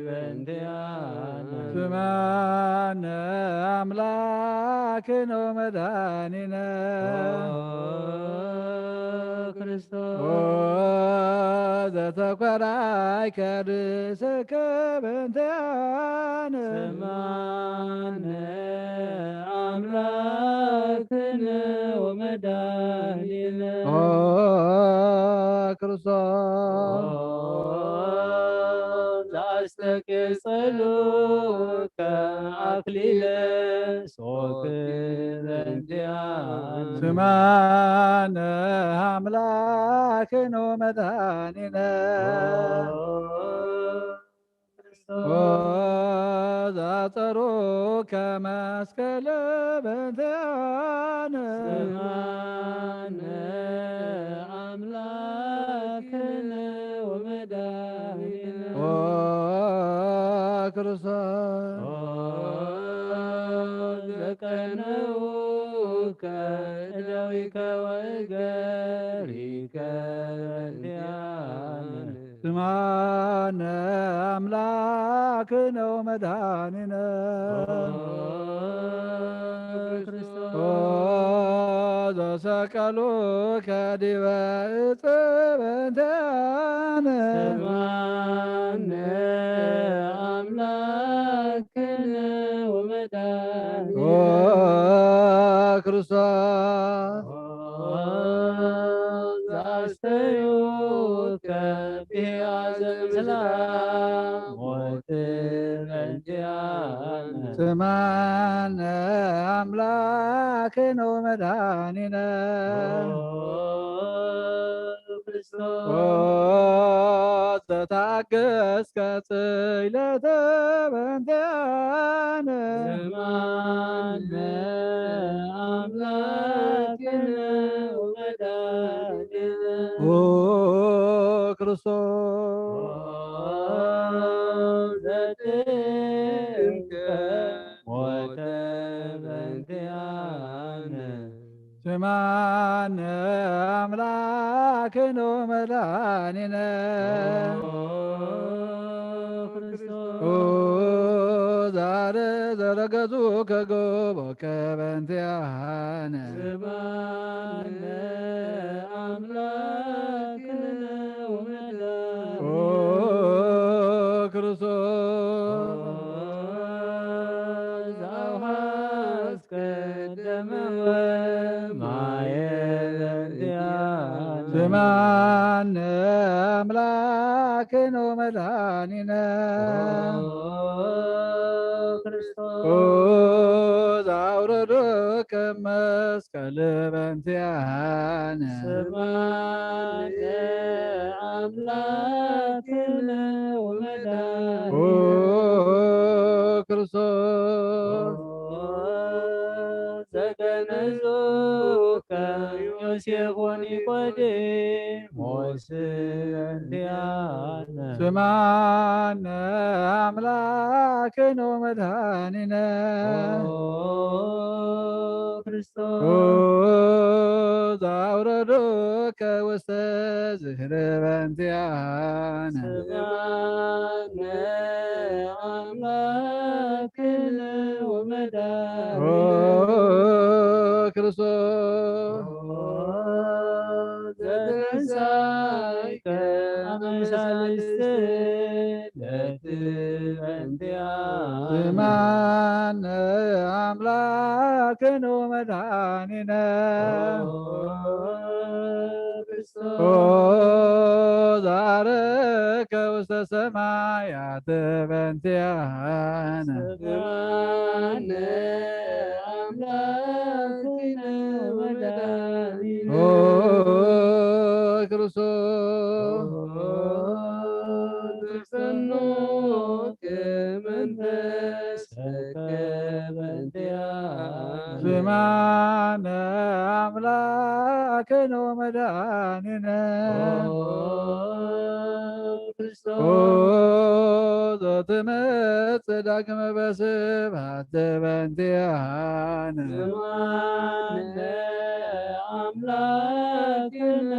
በእንቲአነ። ስማነ አምላክነ ወመድኃኒነ። ኦ ክርስቶስ። ኦ ዘተኮራይከ ርእስከ በእንቲአነ። ስማነ አምላክነ ወመድኃኒነ። ኦ ክርስቶስ። ኦ ዘአስተቄጸሉከ አክሊለ ሶክ በእንቲአነ። ስማነ አምላክነ ወመድኃኒነ። ኦ ክርስቶስ። ኦ ዘአጸሩከ መስቀለ በእንቲአነ። ስማነ አምላክነ ወመድኃኒነ። ኦ ክርስቶስ። ኦ ዘቀነውከ እደዊከ ወእገሪከ በእንቲአነ። ስማነ አምላክነ ወመድኃኒነ። ኦ ክርስቶስ። ኦ ዘሰቀሉከ ዲበ ዕፀ በእንቲአነ። ስማነ አምላክነ ወመድኃኒነ። ኦ ክርስቶስ። ኦ ዘአስተዩከ ቢአ ዘምስላ ሞት በእንቲአነ። ስማነ አምላክነ ወመድኃኒነ። ኦ ክርስቶስ። ኦ ዘተኣገስካ ጽይለተ በንቲኣነ። ስምዓነ ኣምላክነ ወመድኃኒነ። ኦ ክርስቶስ። ኦ ዘትንከ ሞተ በንቲኣነ። ስምዓነ ኣምላክነ ወመድኃኒነ። ኦ ክርስቶስ። ኦ ዛረ ዘረገጹ ከጎቦ ከበንቲኣነ። ስምዓነ ኣምላክነ ወመድኃኒነ። ኦ ክርስቶስ። ዛውሃስ ቀደመ ወማየ በንቲኣነ። ስምዓነ ኣምላክነ ወመድኃኒነ። ኦ ክርስቶስ። ኦ ዛውረዶ ከመስቀል በንቲኣነ። ስምዓነ ኣምላክነ ወመድኃኒነ። ኦ ክርስቶስ። ኦ ዘገነዙከ ዮሴፍ ወኒቆዲሞስ በንቲኣነ። ስምዓነ ኣምላክነ ወመድኃኒነ። ኦ ክርስቶስ። ኦ ዛውረዱከ ውስተ ዝክር በንቲኣነ። ስምዓነ ኣምላክነ ወመድኃኒነ። ኦ ክርስቶስ። ኦ ዘተንሳእከ አመሳልስት ለትበንቲያ። ስምዓነ አምላክነ ወመድኃኒነ። ኦ ክርስቶስ። ኦ ዛረከ ውስተ ሰማያት በንቲያነ። ስምዓነ አምላክነ ወመድኃኒነ። ኦ ክርስቶስ። ኦ ዘጸንኖከ መንፈስ በእንቲአነ። ስምዓነ አምላክነ ወመድኃኒነ። ኦ ክርስቶስ። ኦ ዘትመጽእ ዳግመ በስብሐት በእንቲአነ። ስምዓነ አምላክነ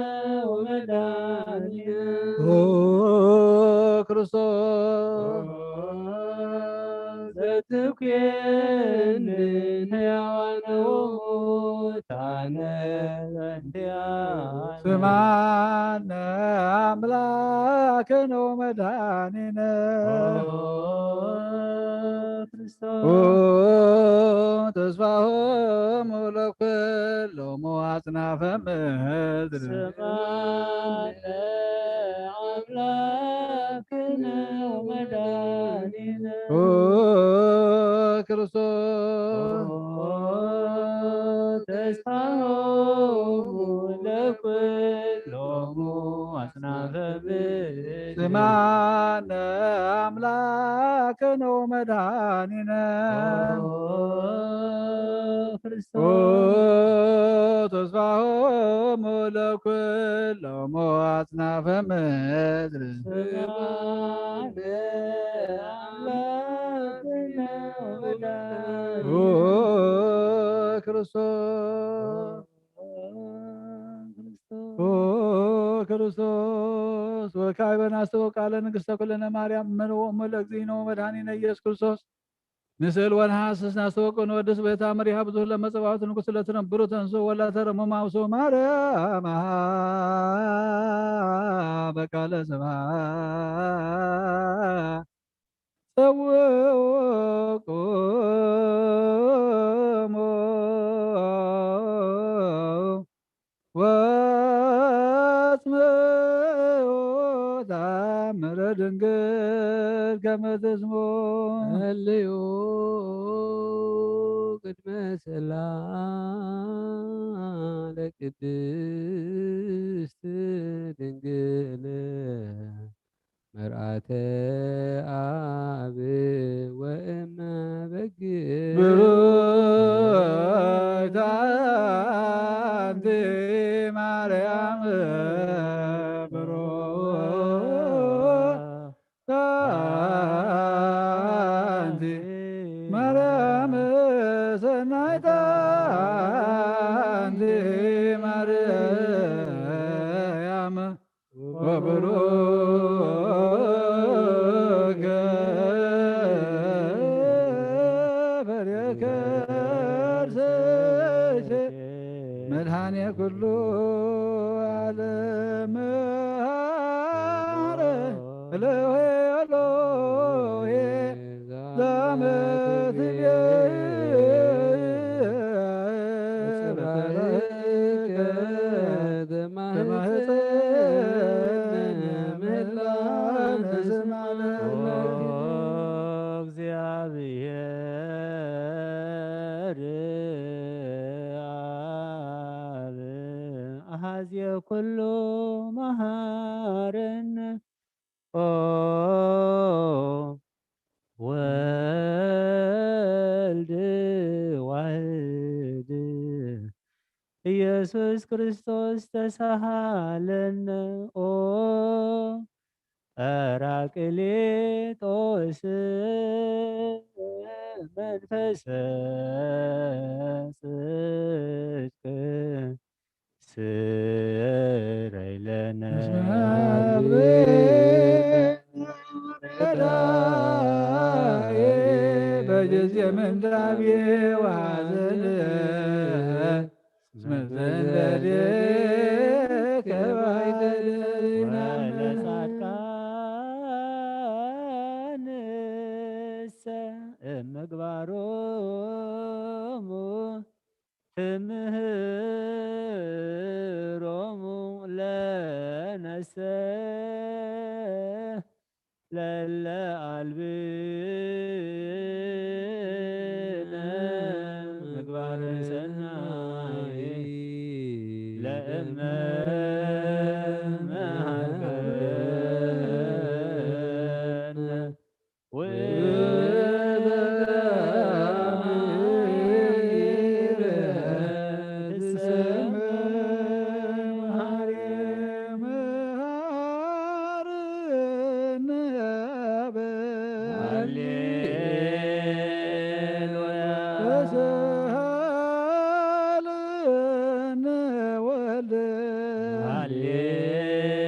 ወመድኃኒነ። ኦ ክርስቶስ። ኦ ዘትኩየንን ሕያዋነ ወሙታነ በእንቲአነ። ስምዓነ አምላክነ ወመድኃኒነ። ኦ ክርስቶስ። ኦ ተስፋሆሙ ለኩሎሙ አጽናፈ ምድር። ስምዓነ አምላክነ ወመድኃኒነ። ኦ ክርስቶስ። ኦ ተስፋሆሙ ለኩሎሙ አጽናፈ ምድር። ስምዓነ አምላክነ ወመድኃኒነ። ኦ ክርስቶስ። ኦ ተስፋሆሙ ለኩሎሙ አጽናፈ ምድር። ስምዓነ አምላክነ ወመድኃኒነ። ኦ ክርስቶስ። ኦ ክርስቶስ። ወካዕበ ናስተው ቃለ ንግሥተ ኩልነ ማርያም እመነ ወእሙ ለእግዚእነ ወመድኃኒነ ኢየሱስ ክርስቶስ። ንስእል ወንሓስስ ናስተወቅን ወድስ ቤታ መሪሃ ብዙህ ለመጸባዖት ንጉሥ ለትነብሩ ተንሱ ወላ ተረሙ ማውሱ ማርያም በቃለ ስብሐት ጸውዕዎ ቁሙ ወአጽምዑ ተአምረ ድንግል ከመ ትስምዑ። ጸልዩ ቅድመ ጸላ ለቅድስት ድንግል አተ አብ ወእመ በግ ብሩክት አንቲ ማርያም ብሩክት አንቲ ማርያም ሰናይት አንቲ ማርያም ወብሩክ ፍሬ ከርሥኪ መድኃኔ ኩሉ ዓለም መሐረ እለሄ እሎሄ ዛመትቤ በማህፀነ ምህላ ንስማ ለነ እግዚአብሔር አብ አሐዜ ኩሉ መሐረነ ኦ ወልድ ዋህድ ኢየሱስ ክርስቶስ ተሳሃለነ ኦ ጳራቅሊጦስ መንፈሰ ጽድቅ ስረይ ለነ በጊዜ ምንዳቤ ወሐዘን እስመ ዘንበዴከ ባይደሪናመ ወለጻድቃንሰ እምግባሮሙ ትምህሮሙ ለነሰ ለለ አልብነ ምግባረ ሰናይ ለእመ መሃርነ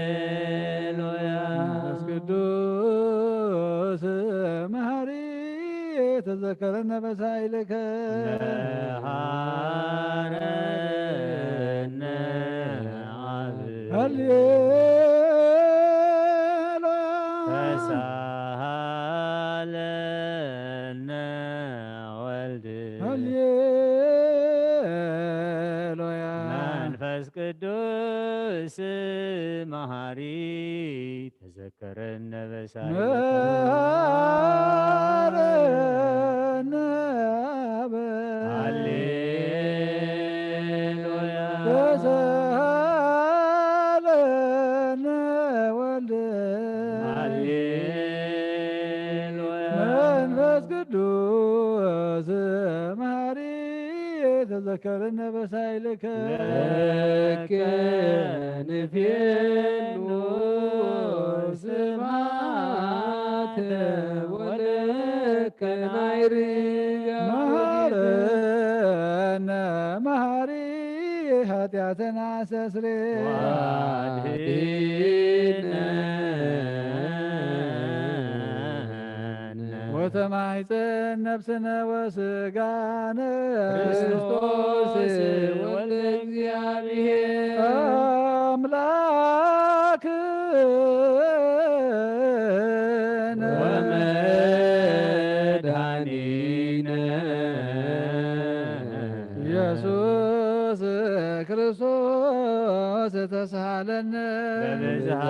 ሃሌሉያ። መንፈስ ቅዱስ መሐሪ ተዘከረነ በሳይልከ መሐረነ አብ ሃሌሉያ። ተሳሃለነ ወልድ ሃሌሉያ። መንፈስ ቅዱስ መሐሪ ተዘከረነ በሳይልከ መሐረነ አብ ሃሌሉያ። ተሳሃለነ ወልድ ሃሌሉያ። መንፈስ ቅዱስ መሐሪ ተዘከረነ በሳይልከ ለከ ንፌኑ ስብሐተ ወለከ ናይርያ መሐረነ መሐሪ ኃጢአተና አስተስሬ ወአድኅነነ ወተማሕፀን ነፍስነ ወስጋነ ክርስቶስ ወልደ እግዚአብሔር አምላክነ ወመድኃኒነ ኢየሱስ ክርስቶስ ተሳሃለነ በብዝሃ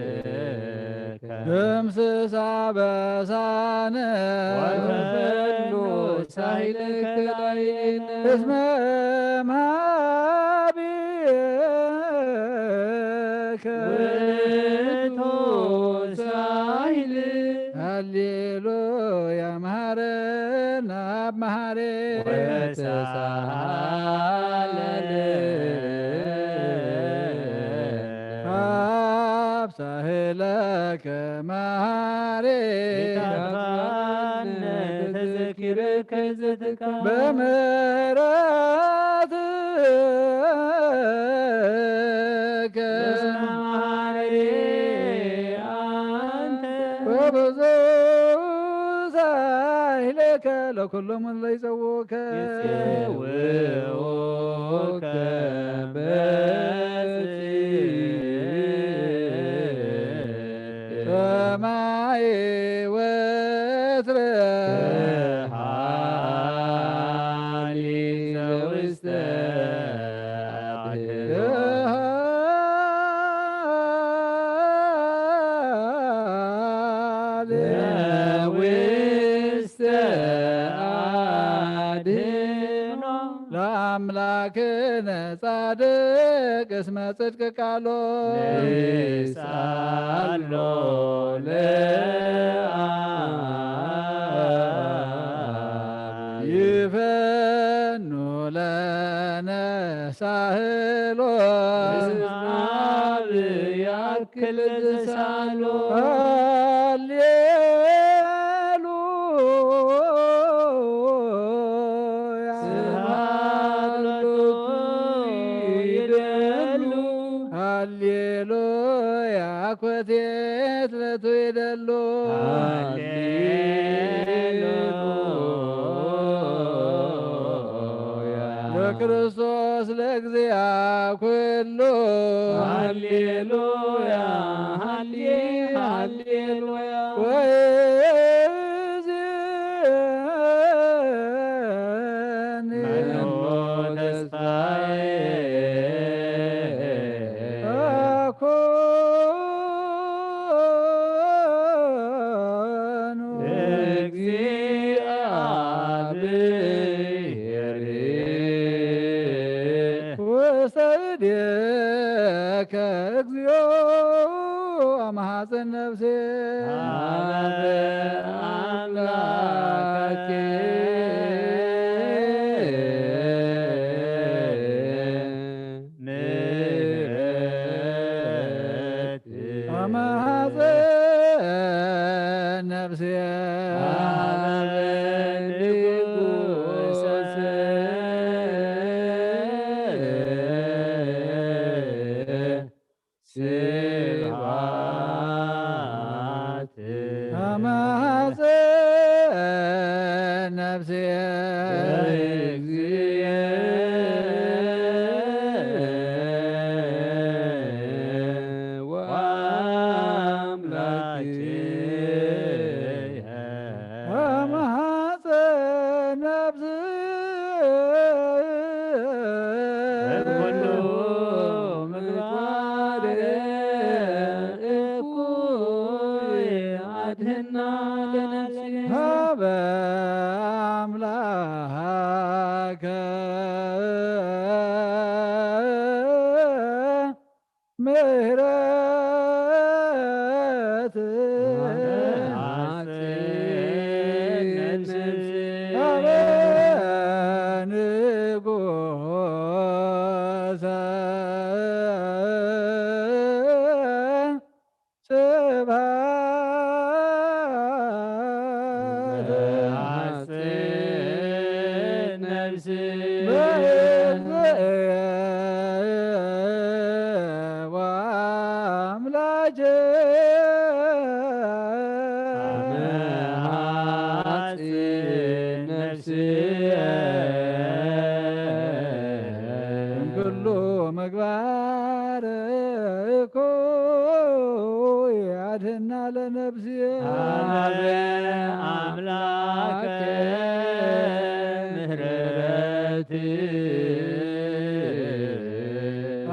ምሕረትከ ደምስስ አበሳነ ወፈኑ ሳይልከ ላይነ እስመ መሐሪ ውእቱ ሳይል። ሃሌሉያ መሃረና አብ መሃሬ ወተሳለለ። አብ ሳህለከ መሃሬ ተዘኪርከ ዘትካ በምህረትከ እስመ መሃሪ አንተ ወብዙ ሳህለከ ለኩሎም ለይጸውከ ይጽውከ በጽ ሰማይ ወትረ ሃሊ ዘውስተ ዘውስተ አድህኖ ለአምላክነ ጻድቅ እስመ ጽድቅ ቃሎ ይስአሎ ለአብ ይፈኑ ለነ ሳህሎ እስመ አብ ያክል ዘሳሎ ሃሌሉ ስብሐት ለቱ ይደሉ። ሃሌሉያ ኮቴት ለቱ ይደሉ። ሃሌሉያ ለክርስቶስ ለእግዚአ ኩሉ። ሃሌሉያ ሃሌ ሃሌሉያ ወእዜኒ መኑ ተስፋዬ አኮኑ እግዚአብሔር ውስተ እዴከ እግዚኦ አምሐጽን ነፍሴ አምላኬ ምህረት አምሐጽን ነፍሴ አብ ንጉሰ ስብሐት አማሐፀን ነፍሴ በእግዚእየ ወአምላክየ አማሐፀን ነፍሴ በኩሉ ምግባር እኩይ አድህና ለነፍሴ ሀበ አምላከ ምህረት ሀበ ንጉሰ ስብሐት ነፍስ በእግዚእየ ወአምላኬ አመሐጽን ነፍስየ እምኩሉ ምግባር እኩይ አድህና ለነፍስየ ሀበ አምላከ ምህረት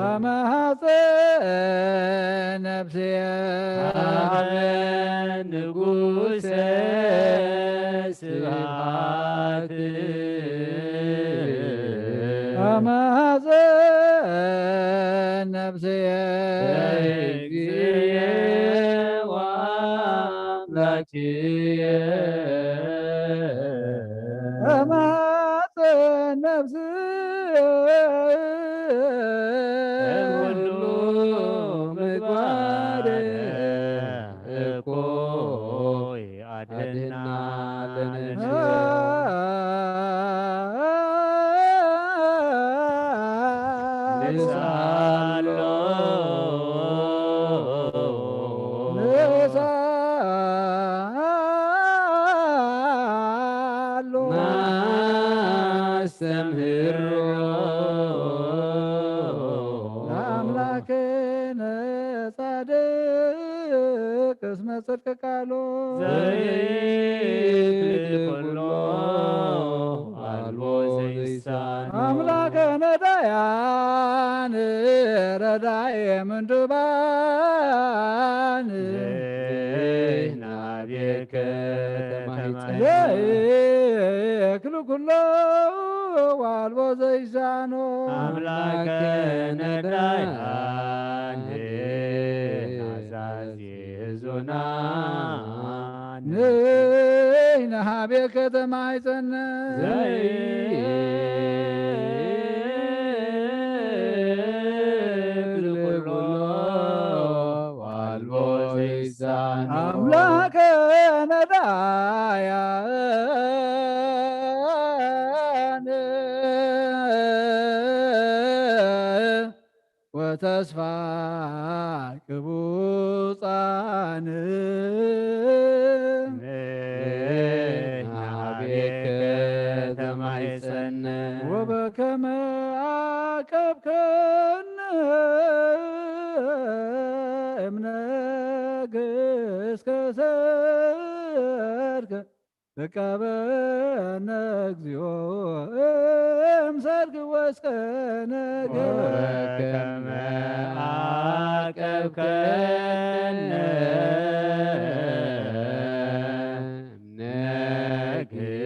አመሐፀን ነፍስየ ሀበ ንጉሰ ስብሐት አመሐፀን ነፍስየ እግዚእየ ወአምላክየ ከማጽን ነፍስየ ኩሉ ምግባር እኩይ ኣድህና ለነፍስየ። ንስኣሎ ንስኣሎ ናስተምህሮ ለኣምላክነ ጻድቅ እስመ ጽድቅ ቃሉ ዘይክል ኩሎ ኣልቦ ዘይሳኖ። ኣምላከነ ዳያን ረዳየ ምንዱባን ዘይናቤከ ተማሂፀና። ዘይክል ኩሎ ዋልቦ ዘይሳኖ። ኣምላከነ ዳያን ናዛዚ ህዙናን። ንሕና ሀቤከ ተማይጸነ። ዘይብል ኩሎ ዋልቦ ዘይሳኖ። ኣምላከ ነዳያን ወተስፋ ቅቡጻን። ንሕና ሀቤከ ተማይጸነ። ወበከመ አቀብከነ እምነግስከ ሰርክ እቀበነ እግዚኦ እምሰርክ ወስከነ። ወበከመ አቀብከነ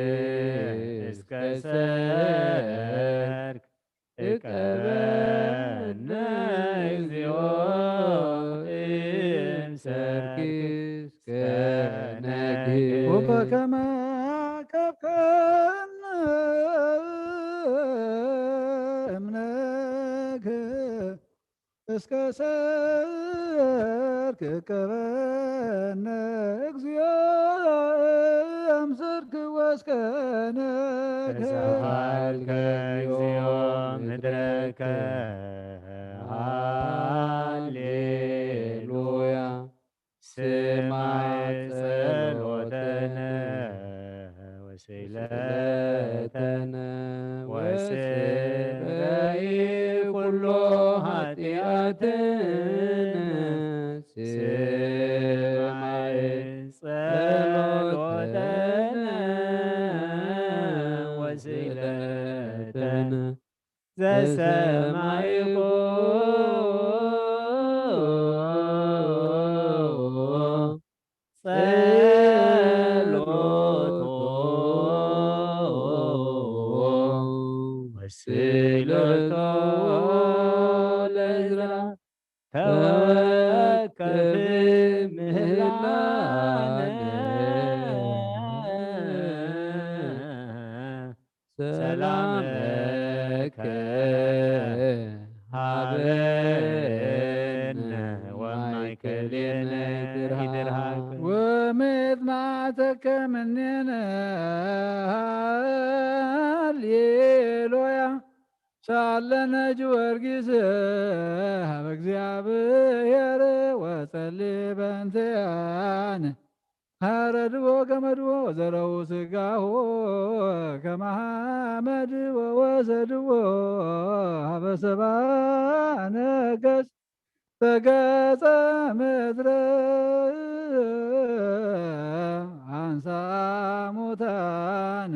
እምነግስከ ሰርክ እቀበነ እግዚኦ እምሰርክ እስከ ነግህ። ወበከመ አቀብከነ እምነግህ እስከ ሰርክ እቀበነ እግዚኦ እምሰርክ ወስከነ። ተሳሃልከ እግዚኦ ምድረከ ሃሌሉያ። ስማዕ ጸሎተነ ወስእለተነ ወስረይ ኩሎ ኃጢአትነ። ስማዕ ጸሎተነ ወስእለተነ ዘሰማይኮ ጸሎቶ ወስእለቶ ለእዝራ ተወከፍ ምህላነ። ሰላመከ ሀበነ ወማእከሌነ ይድርሃክ። ወመጥማዕተከ ምኔነ ሃሌሉያ። ሳለነ ጊዮርጊስ ሀበ እግዚአብሔር ወጸሊ በእንቲአነ። ሐረድዎ ገመድዎ ወዘረው ስጋሁ ከመ ሐመድ ወወሰድዎ ሀበ ሰብአ ነገሥት ተገጸ ምድረ አንሳ ሙታን።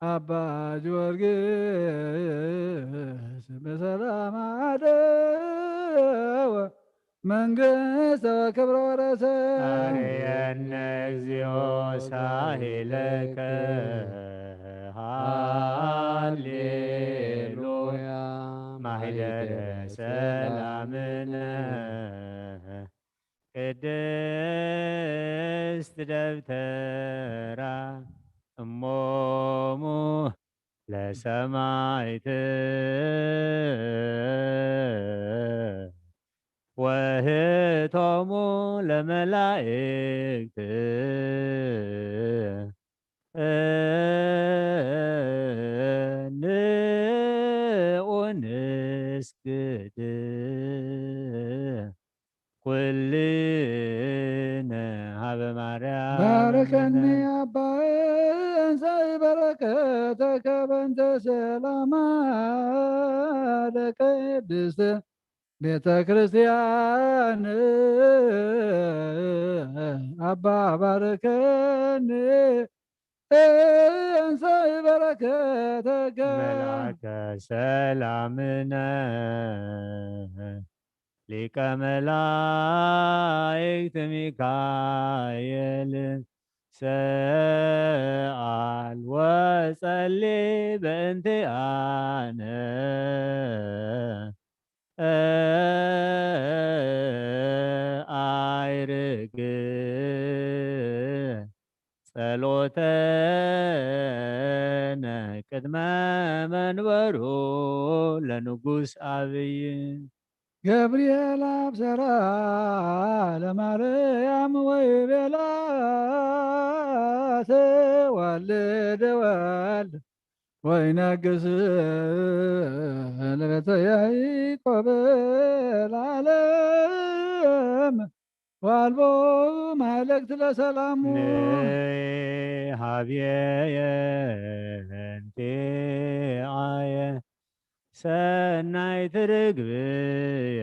አባ ጊዮርጊስ በሰላም አደወ መንግስተ ወክብረ ወረሰ። አርየነ እግዚኦ ሳሂለከ ሃሌሉያ። ማህደረ ሰላምነ ቅድስት ደብተራ እሞሙ ለሰማይት ወህቶሙ ለመላእክት ንዑ ንስግድ ኩልነ ሀበ ማርያም። ባርከኒ አባ እንዘ በረከተከ በእንተ ሰላማ ለቅድስት ቤተ ክርስቲያን። አባ ባርከኒ እንዘ በረከተከ። መልአከ ሰላምነ ሊቀ መላእክት ሚካኤል ሰአል ወጸሊ በእንቲአነ። አይርግ ጸሎተነ ቅድመ መንበሩ ለንጉስ አብይ። ገብርኤል አብሰራ ለማርያም ወይ ቤላ ተወልደ ወልድ ወይነግስ ለቤተ ያዕቆብ ለዓለም ዋልቦ ማለክት ለሰላሙ። ንሃብየ የንቲአየ ሰናይት ርግብየ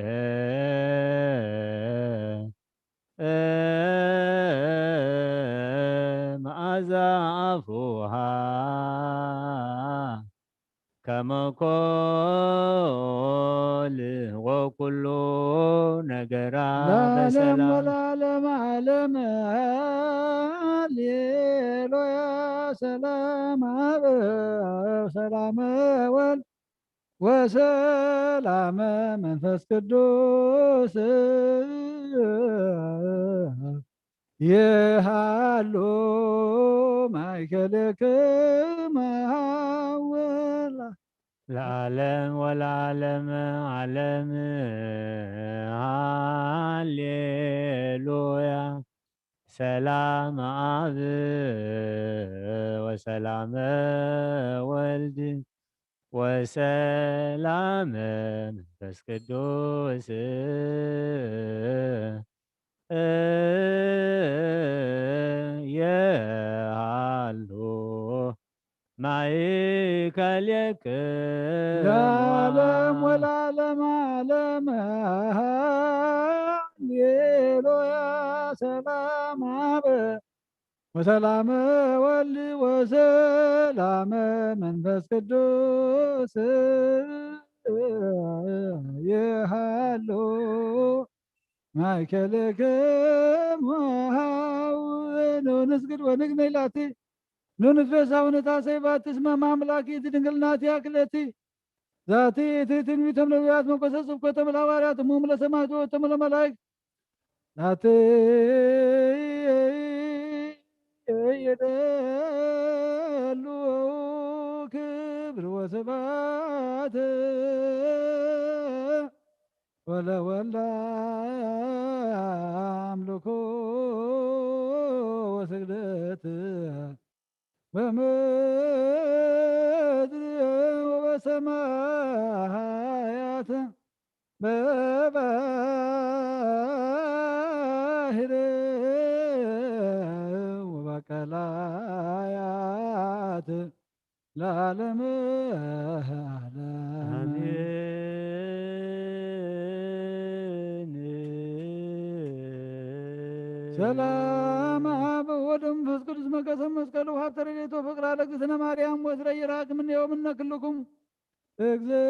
መዓዛ አፉሃ ከመ ኮል ወኩሉ ነገራ ለዓለም በሰላም። ወለዓለም ዓለም። ሃሌሉያ። ሰላም አብ፣ ሰላም ወልድ ወሰላም መንፈስ ቅዱስ ይሃሉ ማእከልክም ሀወላ። ለዓለም ወለዓለም ዓለም። ሃሌሉያ። ሰላም አብ ወሰላም ወልድ ወሰላም መንፈስ ቅዱስ የሃሉ ማእከሌክሙ። ለዓለም ወለዓለም ዓለም። ሃሌሉያ። ሰላም አብ ወሰላም ወልድ ወሰላም መንፈስ ቅዱስ ይሃሉ ማእከሌክሙ። ሃው ኑ ንስግድ ወንግነይ ላቲ ኑ ንትፌሳ ወንታሰይ ባቲ እስመ ማምላኪ እቲ ድንግልናቲ ያክለቲ ዛቲ እቲ ትንቢቶም ነቢያት መቆሰ ስብከቶም ለሐዋርያት እሞሙ ለሰማዕቱ ወእቶሙ ለመላእክት ላቲ ይደሉ ክብር ወስብሐት ወለወልድ አምልኮ ወስግደት በምድር ወበሰማያት በባህር ወበቀላያት ለዓለመ ዓለም። አሜን። ሰላም አብ ወወልድ ወመንፈስ ቅዱስ መቀሰም መስቀሉ ሀብተ ረድኤቱ ፍቅር ለእግዝእትነ ማርያም ወስረ ይራክ ምን የውምነ ክልኩም እግዚኦ።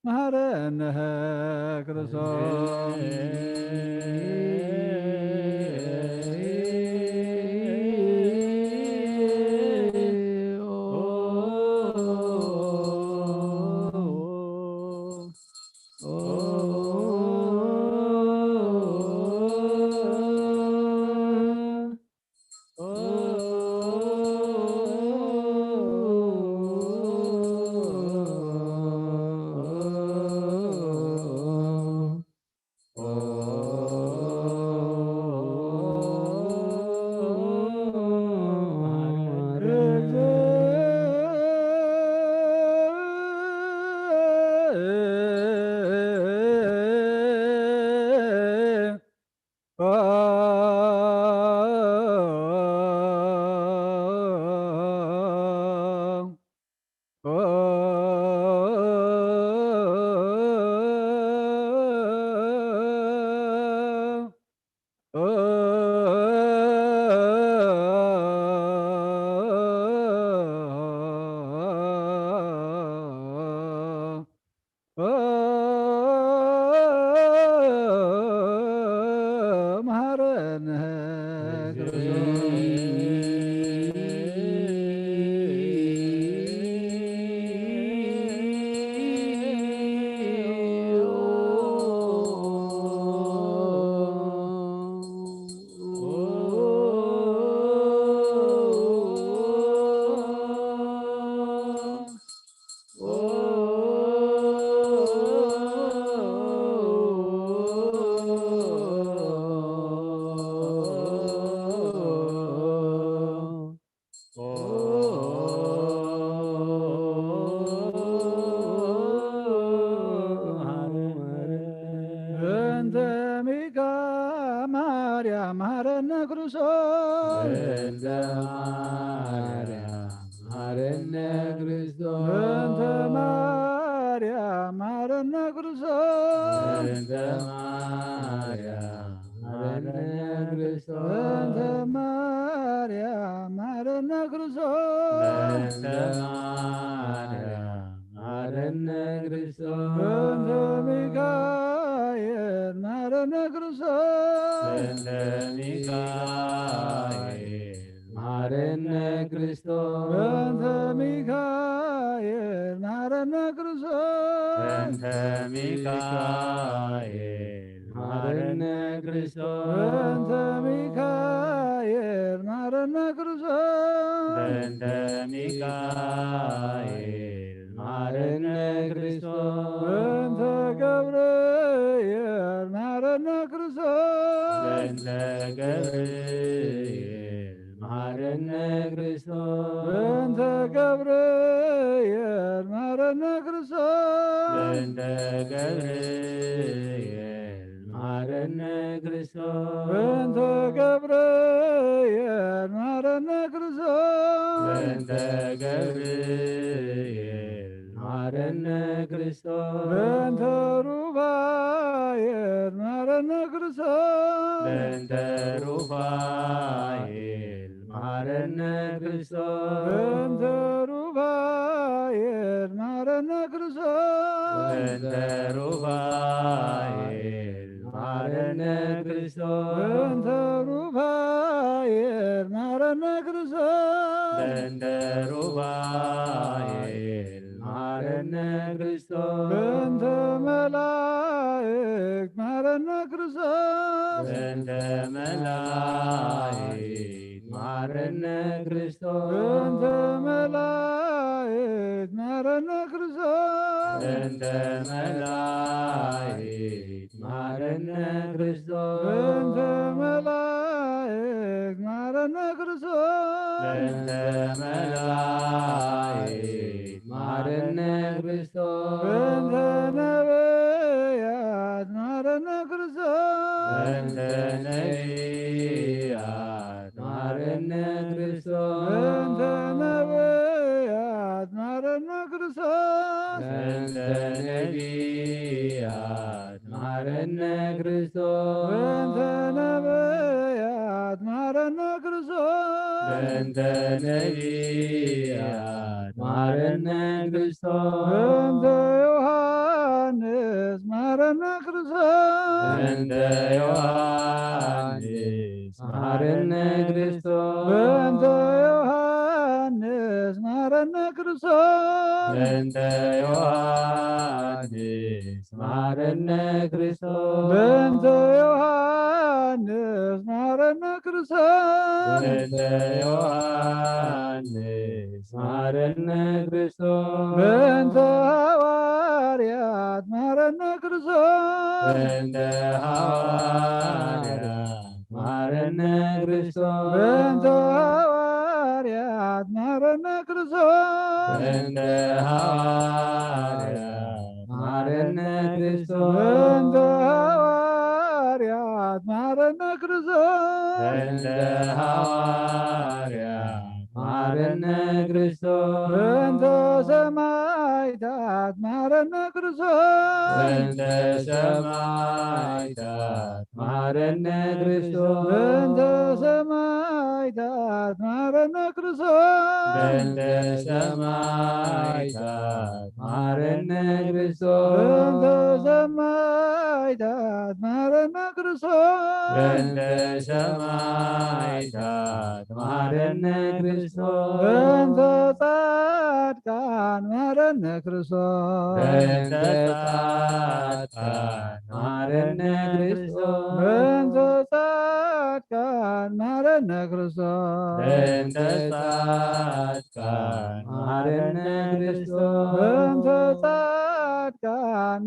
መሐረነ ክርስቶስ። መሐረነ እንተ ሚካ ማርያም መሐረነ ክርስቶስ። እንተ ማርያም መሐረነ ክርስቶስ። እንተ ማርያም መሐረነ ክርስቶስ። እንተ ማርያም መሐረነ ክርስቶስ። እንተ ማርያም መሐረነ ክርስቶስ። እንተ ማርያም መሐረነ ክርስቶስ። እንተ ሚካኤል መሐረነ ክርስቶስ። እንተ ሚካኤል መሐረነ ክርስቶስ። እንተ ሚካኤል መሐረነ ክርስቶስ። እንተ ሚካኤል መሐረነ ክርስቶስ። እንተ ሚካኤል መሐረነ ክርስቶስ። እንተ ሚካኤል መሐረነ ክርስቶስ። እንተ ገብርኤል መሐረነ ክርስቶስ። እንተ ገብርኤል መሐረነ ክርስቶስ። እንተ ገብርኤል መሐረነ ክርስቶስ። እንተ ገብርኤል መሐረነ ክርስቶስ። እንተ ገብርኤል መሐረነ ክርስቶስ። እንተ ገብርኤል መሐረነ ክርስቶስ። እንተ ሩፋኤል መሐረነ ክርስቶስ። እንተ ሩፋኤል መሐረነ ክርስቶስ። እንተ ሩፋኤል መሐረነ ክርስቶስ። እንተ ሩፋኤል መሐረነ ክርስቶስ። እንተ ሩፋኤል መሐረነ ክርስቶስ። እንተ ሩፋኤል መሐረነ ክርስቶስ። እንተ መላእክት መሐረነ ክርስቶስ። እንተ መላእክት መሐረነ ክርስቶስ። እንተ መላእክት መሐረነ ክርስቶስ። እንተ መላእክት መሐረነ ክርስቶስ። እንተ መላእክት መሐረነ ክርስቶስ። እንተ መላእክት መሐረነ ክርስቶስ። እንተ ነቢያት መሐረነ ክርስቶስ። እንተ ነቢያት መሐረነ ክርስቶስ። በእንተ ነቢያት መሐረነ ክርስቶስ። በእንተ ነቢያት መሐረነ ክርስቶስ። በእንተ ነቢያት መሐረነ ክርስቶስ። በእንተ ዮሐንስ መሐረነ ክርስቶስ። በእንተ ዮሐንስ መሐረነ ክርስቶስ። በእንተ ዮሐንስ መሐረነ ክርስቶስ። በእንተ ዮሐንስ መሐረነ ክርስቶስ። በእንተ ዮሐንስ መሐረነ ክርስቶስ። በእንተ ዮሐንስ መሐረነ ክርስቶስ። በእንተ ሐዋርያት መሐረነ ክርስቶስ። በእንተ ሐዋርያት መሐረነ ክርስቶስ። በእንተ ሐዋርያት መሐረነ ክርስቶስ። በእንተ ሐዋርያት መሐረነ ክርስቶስ። በእንተ ሐዋርያት መሐረነ ክርስቶስ። በእንተ ሐዋርያት መሐረነ ክርስቶስ። በእንተ ሰማዕታት መሐረነ ክርስቶስ። በእንተ ሰማዕታት መሐረነ ክርስቶስ። በእንተ ሰማዕታት መሐረነ ክርስቶስ። በእንተ ሰማዕታት መሐረነ ክርስቶስ። በእንተ ሰማዕታት መሐረነ ክርስቶስ። በእንተ ሰማዕታት መሐረነ ክርስቶስ። በእንተ ጻድቃን መሐረነ ክርስቶስ። በእንተ ጻድቃን መሐረነ ክርስቶስ። በእንተ ጻድቃን መሐረነ ክርስቶስ። በእንተ ጻድቃን መሐረነ ክርስቶስ። በእንተ ጻድቃን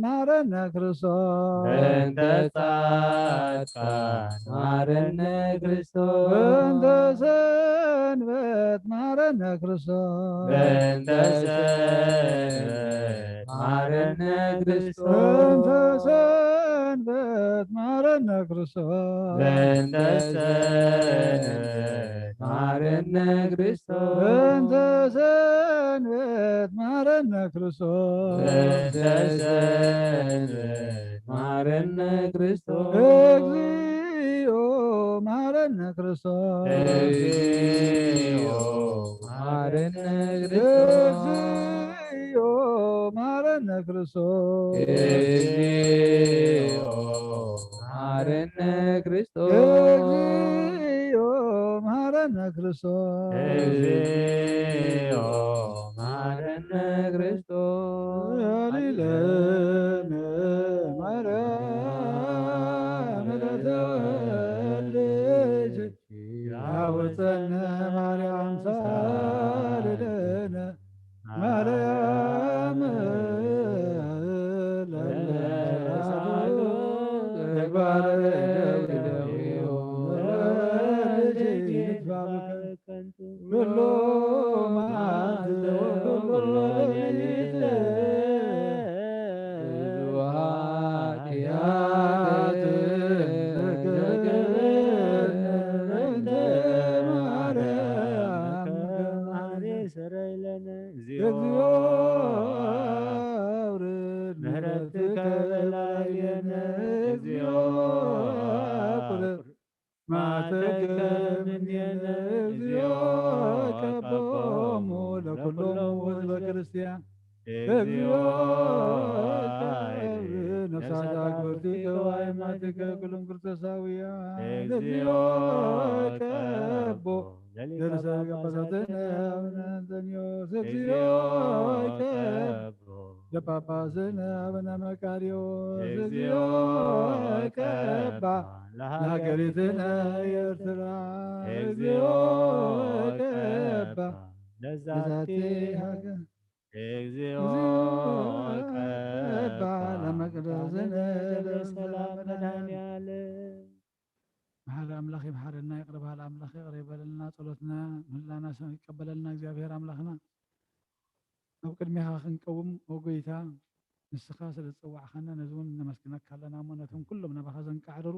መሐረነ ክርስቶስ። በእንተ ጻድቃን መሐረነ ክርስቶስ። በእንተ ሰንበት መሐረነ ክርስቶስ። በእንተ ሰንበት መሐረነ ክርስቶስ። በእንተ ሰንበት መሐረነ ክርስቶስ። በእንተ ሰንበት መሐረነ ክርስቶስ። በእንተ ሰንበት መሐረነ ክርስቶስ። በእንተ ሰንበት መሐረነ ክርስቶስ። እግዚኦ መሐረነ ክርስቶስ። እግዚኦ መሐረነ ክርስቶስ። እግዚኦ መሐረነ ክርስቶስ። እግዚኦ መሐረነ ክርስቶስ። እግዚኦ መሐረነ ክርስቶስ። እግዚኦ መሐረነ ክርስቶስ። ሳሊ ለነ ማርያም ለተወልድኪ። ያውፀነ ማርያም ሳሊ ለነ ማርያም ለነሳሉ ተግባረ ደዊደዊሁ ወልጅ ይትባበከ ኩሎ መዓልቲ ወኩሎ ሌሊት ብዙ ኃጢአት ተገብረ እንተ ማርያም። ሰረይ ለነ እግዚኦ አውርድ ምሕረትከ በላዕሌነ እግዚኦ አቁርር መዓተከ እምኔነ እግዚኦ ቀቦሙ ለኩሎሙ ህዝበ ክርስቲያን። እግዚኦ ቀብ ነፍሳት አክብርቲከ ወአእማቲከ ኩሎም ክርስቶሳውያን። እግዚኦ ቀቦ ለርእሰ ጳጳሳትነ አቡነ አንጠንዮስ። እግዚኦ ቀቦ ለጳጳስነ አቡነ መቃርዮስ። እግዚኦ ቀባ ለሀገሪትነ ኤርትራ። እግዚኦ ቀባ ለዛቲ ሀገር። እግዚኦ ቀባ ለመቅደስነ ደብረ ሰላም መድኃኔዓለም። መሓሪ ኣምላኽ ይምሓረና፣ ይቕረ በሃሊ ኣምላኽ ይቕረ ይበለልና፣ ጸሎትና ምህላና ሰ-፣ ይቀበለልና እግዚኣብሔር ኣምላኽና። ኣብ ቅድሜኻ ክንቀውም፣ ኦ ጎይታ፣ ንስኻ ስለ ዝጸዋዕኻና፣ ነዚ እውን ነመስግነካ ኣለና እሞ፣ ነቶም ኩሎም ናባኻ ዘንቃዕረሩ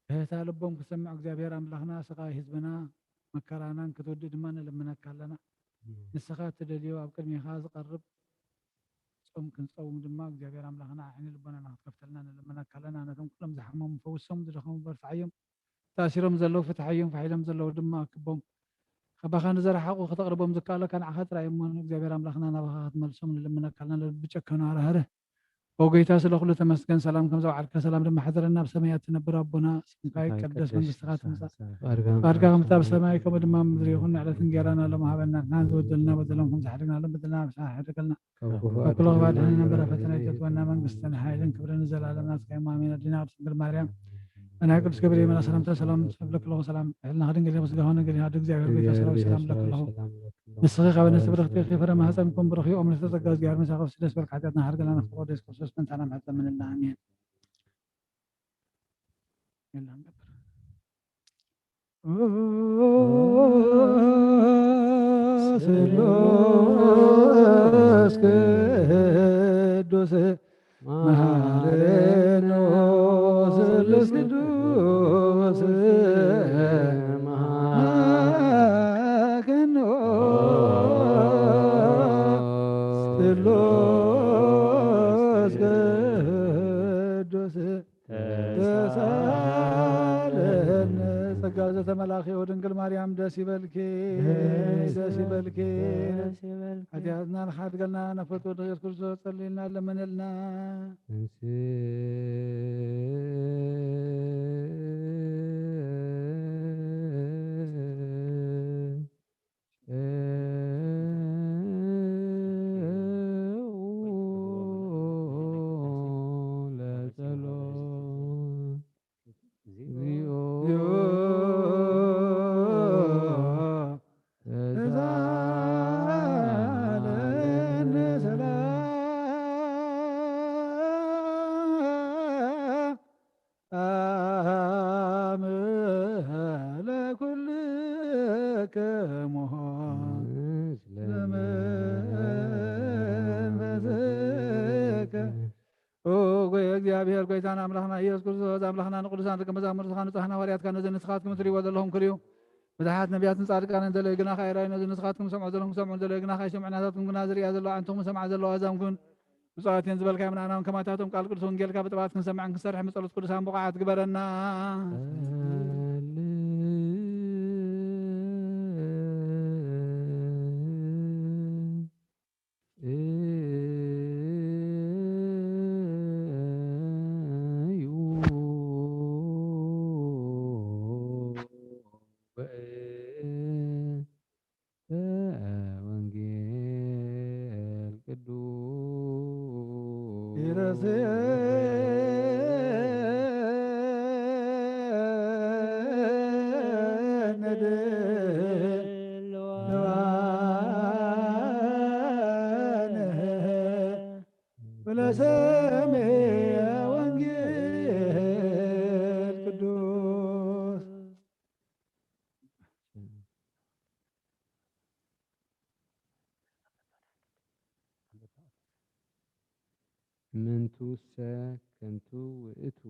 ትሕታ ልቦም ክሰምዕ እግዚኣብሔር ኣምላኽና፣ ስቓይ ህዝብና መከራናን ክትውድእ ድማ ንልምነካ ኣለና። ንስኻ እትደልዮ ኣብ ቅድሜኻ ዝቐርብ ጾም ክንጸውም ድማ እግዚኣብሔር ኣምላኽና ዓይኒ ልቦናና ክትከፍተልና ንልምነካ ኣለና። ነቶም ኩሎም ዝሓመሙ ፈውሶም፣ ዝደኸሙ በርትዓዮም፣ ተኣሲሮም ዘለዉ ፍትሓዮም፣ ፋሕ ኢሎም ዘለዉ ድማ ኣክቦም። ካባኻ ንዝረሓቑ ከተቕርቦም ዝከኣለካ ንዓኻ ጥራይ እሞ፣ እግዚኣብሔር ኣምላኽና ናባኻ ክትመልሶም ንልምነካ ኣለና። ልቢ ጨከኑ ኣራህርህ። ኦ ጎይታ፣ ስለ ኩሉ ተመስገን። ሰላም ከም ዘውዓልካ፣ ሰላም ድማ ሓደረና። ኣብ ሰማያት ትነብር ኣቦና፣ ስምካ ይቀደስ፣ መንግስትኻ ትምጻእ፣ ፍቓድካ ከም ኣብ ሰማይ ከምኡ ድማ ኣብ ምድሪ ይኹን። ንዕለት እንጌራና ሎም ሃበና፣ ንሕና ዝበደልና በደሎም ከም ዝሓደግና ሎም በደልና ንስኻ ሓደገልና። ካብ ክፉእ ካብ ኩሉ ክፉእ ኣድሕነና፣ ኣድሕነና፣ እምበር ፈተና ኣይተእትወና። መንግስትን ሓይልን ክብርን ንዘለኣለም ናትካ እዩ። ኣሜን። ኣዴና ቅድስት ድንግል ማርያም፣ ብናይ ቅዱስ ገብርኤል መልኣክ ሰላምታ ሰላም እብለኪ ኣለኹ። ሰላም፣ ብሕልና ድንግል ኢኺ፣ ብስጋኺ ድንግል ኢኺ፣ ኣደ እግዚኣብሔር ጎይታ ሰራዊት ሰላም እብለኪ ኣለኹ። ንስኺ ካብ ኣንስቲ ብርኽቲ ኢኺ፣ ፍረ ማህፀንኩም ብሩኽ እዩ። ኦም ልዕልቲ ጸጋ እግዚኣብሔር ምሳኺ፣ ደስ በልኪ። ሓጢኣትና ሓርገልና፣ ንፍቅሮ ደስ ክርስቶስ ምእንታና ምሕረት ለምንልና። ኣሜን። የላ እንገብር። ስሉስ ቅዱስ መሐረነ። ስሉስ ቅዱስ መሐረነ። ስሉስ ቅዱስ ተሳለነ። ጸጋ ዘተመላኺ ድንግል ማርያም ደስ ይበልኪ፣ ደስ ይበልኪ። ሓጢኣትና ንሓድገልና፣ ናብ ፍቁር ወድኺ ኢየሱስ ክርስቶስ ጸልይልና፣ ለምንልና። ለመንፈስከ። ኦ ጎይ-፣ እግዚኣብሔር ጎይታና ኣምላኽና ኢየሱስ ክርስቶስ፣ ኣምላኽና ንቅዱሳን ደቀ መዛሙርትኻ ንጹሓን ሃዋርያትካ ነዚ ንስኻትኩም እትርእይዎ ዘለኹም ክርእዩ፣ ብዙሓት ነቢያትን ጻድቃንን ዘለዩ ግናኻ ኣይረኣዩ። ነዚ ንስኻትኩም ዝሰምዑ ዘለኹም ክሰምዑ፣ ዘለዩ ግናኻ ኣይሰምዑ። ናታትኩም ግና ዝርእያ ዘለዋ ኣዕንትኹም ዝሰምዓ ዘለዋ ኣእዛንኩን ብፁዓት እየን ዝበልካዮም ንኣናውን ከማታቶም ቃል ቅዱስ ወንጌልካ ብጥብዓት ክንሰምዕን ክንሰርሕን ብጸሎት ቅዱሳን ብቑዓት ግበረና። ወንጌል ቅዱስ ይረስየነ ድልዋነ ወለሰምየ ወንጌል ቅዱስ። እምንቱሰ ከንቱ ውእቱ፣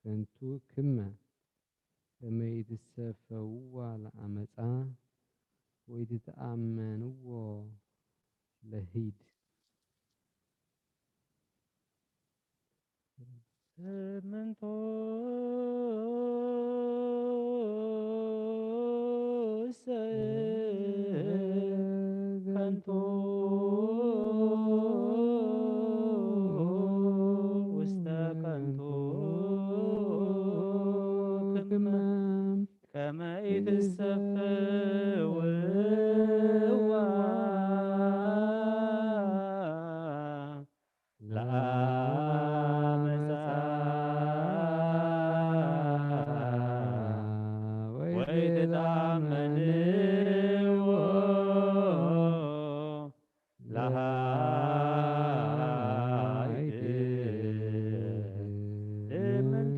ከንቱ ክመ፣ ከመ ኢትሰፈውዋ ለአመፃ ወኢትትአመንዎ ለሂድ። እምንቱሰ ከንቱ ውስተ ከንቱ ክመ ከመ ኢትሰፈውዋ ለአመፃ ወኢትትአመንዎ ለሃይድ እምንቱ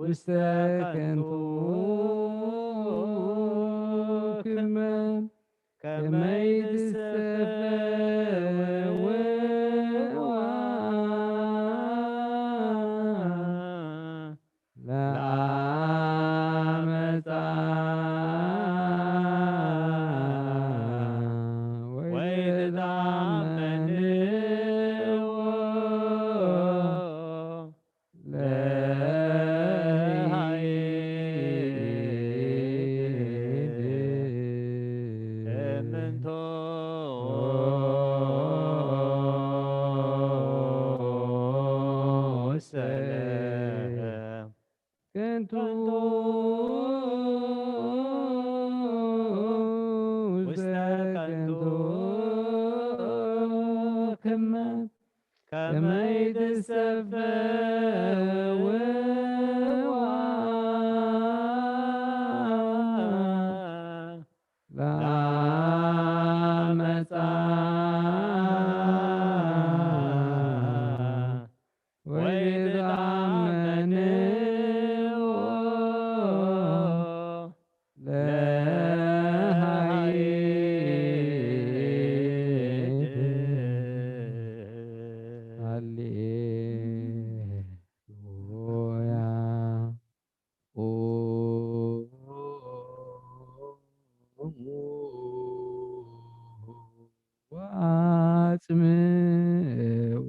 ውስተ ከንቱ ክመ ከመይ ትሰፈ ወዋ ለአመፃ ወይ ትታመንዎ ለሃይድ እምንቶ ውሰለ ከንቱ ውስተ ከንቱ ክመ ከመይ ትሰፈ ወዋ ለአመፃ ወይ ትታመንዎ ለሃይድ ሃሌሉያ። ኦ ወአጽምዑ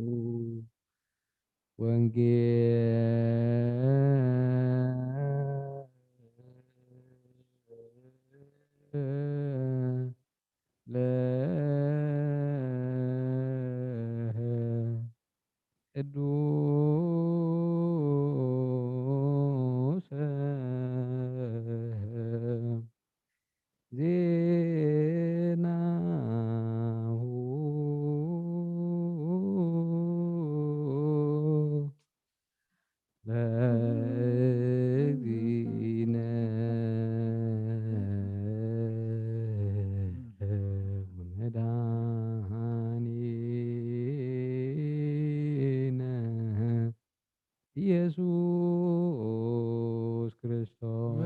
ወንጌለ ቅዱስ ዜናሁ ለእግዚእነ ወመድኃኒነ ኢየሱስ ክርስቶስ።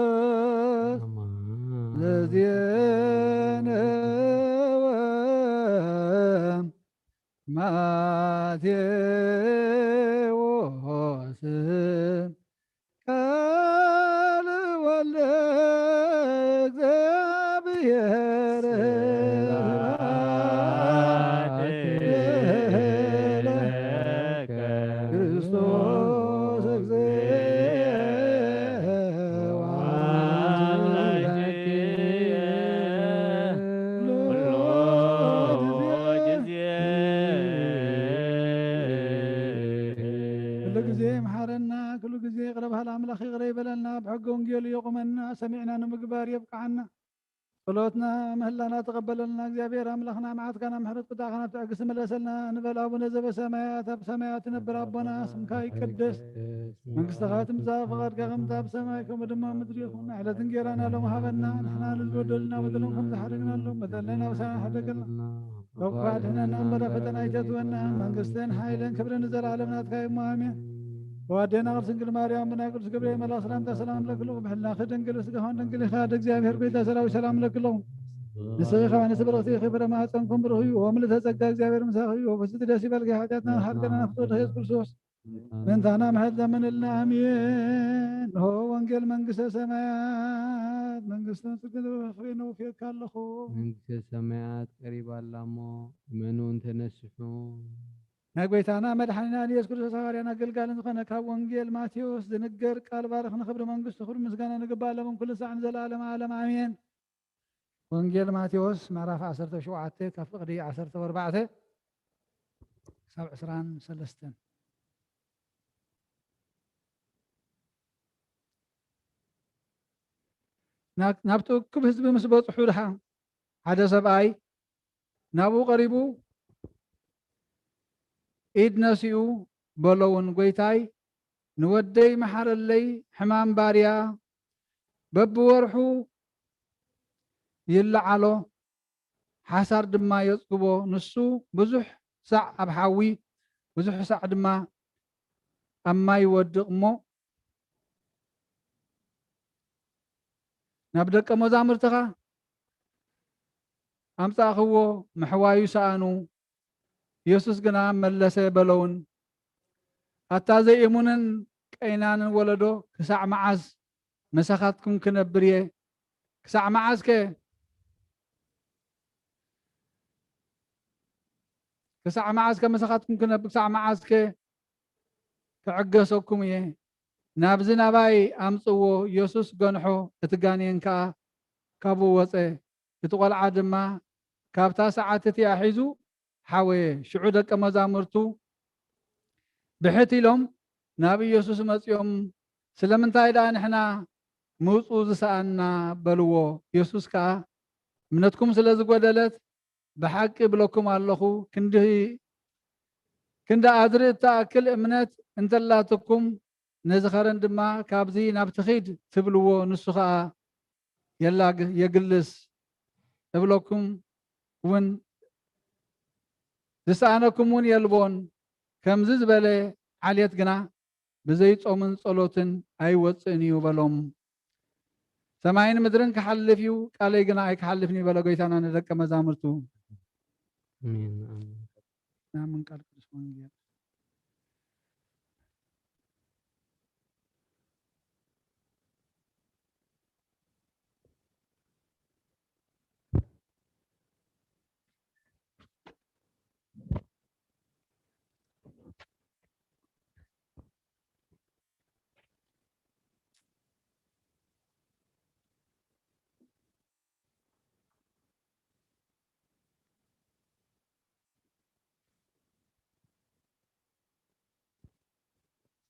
ቅዱስ ዘዜነወ ማቴዎስ ቃል ወልደ እግዚአብሔር ስብሐት ለከ ክርስቶስ እግዚእ ወአምላኬ ኩሎ ጊዜ። ኩሉ ጊዜ ይምሓረና፣ ኩሉ ጊዜ ይቕረ በሃል ኣምላኽ ይቕረ ይበለልና፣ ብሕገ ወንጌሉ የቑመና፣ ሰሚዕና ንምግባር የብቅዓና። ጸሎትና ምህላና ተቐበለልና። እግዚኣብሔር ኣምላኽና፣ መዓትካ ናብ ምሕረት፣ ቁጣኻ ናብ ትዕግስቲ መለሰልና። ንበል ኣቡነ ዘበሰማያት፣ ኣብ ሰማያት ትነብር ኣቦና፣ ስምካ ይቀደስ፣ መንግስትኻ ትምጻእ፣ ፍቓድካ ከምቲ ኣብ ሰማይ ከምኡ ድማ ኣብ ምድሪ ይኹን። ዕለት እንጌራና ሎም ሃበና፣ ንሕና ንዝበደሉና በደሎም ከም ዝሓደግናሎም በደልና በሳና ሓደገልና። ካብ ክፉእ ኣድሕነና እምበር፣ ኣብ ፈተና ኣይተእትወና። መንግስትን ሓይልን ክብርን ንዘለኣለም ናትካ እዩ እሞ፣ ኣሜን። ወኣዴና ቅድስት ድንግል ማርያም፣ ብናይ ቅዱስ ገብርኤል መልኣኽ ሰላምታ ሰላም ንብለኪ ኣለኹ። ብሕልናኺ ድንግል፣ ብስጋኺ ድንግል ኢኻ። ኣደ እግዚኣብሔር፣ ጎይታ ሰራዊት፣ ሰላም ንብለኪ ኣለኹ። ንስኺ ከኣ ንስብርኽቲ ኢኺ፣ ፍረ ማህፀንኩም ብሩኽ እዩ። ወምልእተ ጸጋ፣ እግዚኣብሔር ምሳኺ እዩ። ብፅዕቲ ደስ ይበልኪ፣ ሓጢኣትና ዝሓርገና ፍቁር ኢየሱስ ክርስቶስ ምእንታና ምሕረት ለምንልና፣ ኣሜን። ንሆ ወንጌል መንግስተ ሰማያት፣ መንግስትን ጽድቅን ክብርን ነውፍየካ ኣለኹ። መንግስተ ሰማያት ቀሪባ ኣላ እሞ፣ እመኑ እንተነስሑ። ናይ ጐይታና መድሓኒና ንየሱስ ክርስቶስ ሃዋርያን ኣገልጋልን ዝኾነ ካብ ወንጌል ማቴዎስ ዝንገር ቃል ባርኽ ንኽብሪ መንግስቱ ክብሪ ምስጋና ንግባእ ሎምን ኩሉ ሳዕ ንዘለዓለመ ዓለም ኣሜን። ወንጌል ማቴዎስ ምዕራፍ ዓሰርተ ሸውዓተ ካብ ፍቕዲ ዓሰርተ ኣርባዕተ ክሳብ ዕስራን ሰለስተን። ናብ ናብቲ እኩብ ህዝቢ ምስ በጽሑ ደሓ ሓደ ሰብኣይ ናብኡ ቀሪቡ ኢድ ነሲኡ በሎ እውን፣ "ጐይታይ፣ ንወደይ መሓረለይ፣ ሕማም ባርያ በብወርሑ ይለዓሎ፣ ሓሳር ድማ የጽግቦ። ንሱ ብዙሕ ሳዕ ኣብ ሓዊ፣ ብዙሕ ሳዕ ድማ ኣብ ማይ ይወድቕ እሞ፣ ናብ ደቀ መዛሙርትኻ ኣምጻእኽዎ፣ ምሕዋዩ ሰኣኑ።" የሱስ ግና መለሰ በለውን፣ "ኣታ ዘይእሙንን ቀይናንን ወለዶ፣ ክሳዕ መዓስ ምሳኻትኩም ክነብር እየ? ክሳዕ መዓስከ፣ ክሳዕ መዓስከ ምሳኻትኩም ክነብር? ክሳዕ መዓስከ ክዕገሰኩም እየ? ናብዚ ናባይ ኣምጽዎ።" የሱስ ገንሖ፣ እቲ ጋኔን ከኣ ካብኡ ወጸ። እቲ ቈልዓ ድማ ካብታ ሰዓት እቲኣ ሒዙ ሓወየ። ሽዑ ደቀ መዛሙርቱ ብሕት ኢሎም ናብ ኢየሱስ መጺኦም፣ "ስለምንታይ ደኣ ንሕና ምውጹ ዝሰኣንና?" በልዎ። ኢየሱስ ከኣ፣ "እምነትኩም ስለ ዝጎደለት፣ ብሓቂ እብለኩም ኣለኹ፣ ክንዲ፣ ክንዲ ኣድሪ እትኣክል እምነት እንተላትኩም፣ ነዚ ኸረን ድማ፣ 'ካብዚ ናብቲ ኺድ' ትብልዎ፣ ንሱ ኸኣ የላግ-፣ የግልስ፣ እብለኩም እውን፣ ዝሰኣነኩም እውን የልቦን። ከምዚ ዝበለ ዓሌት ግና ብዘይ ጾምን ጸሎትን ኣይወጽእን እዩ" በሎም። "ሰማይን ምድርን ክሓልፍ እዩ፣ ቃለይ ግና ኣይክሓልፍን እዩ" በለ ጐይታና ንደቀ መዛሙርቱ። ኣሜን፣ ኣሜን። ናምን ቃል ቅዱስ ወንጌል።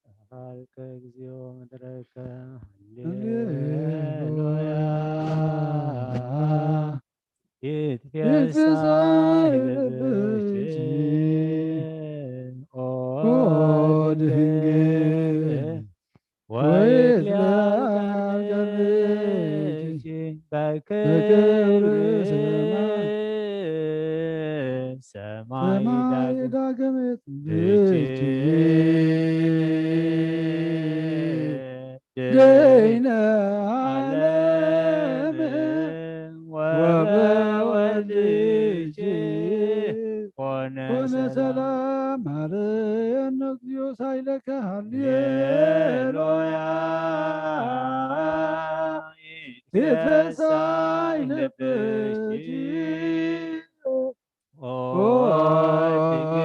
ሰሃልከ እግዚኦ ምድረከ። ሃሌሉያ። ሃሌሉያ። ይትፌሳህ ልብኪ ኦ ድንግል፣ ወይትለዓል ቃልኪ በክብር ሰማይ ሰማይ ዳግም ዳግም ትብኪ። ደይነ ዓለም ወበወልድኪ ኮነ ኮነ ሰላም። ሰላም። ማረነ እግዚኦ ሳይለከ ሃሌሉያ። ሃሌሉያ። ይትፈሳይ ልብኪ ኦ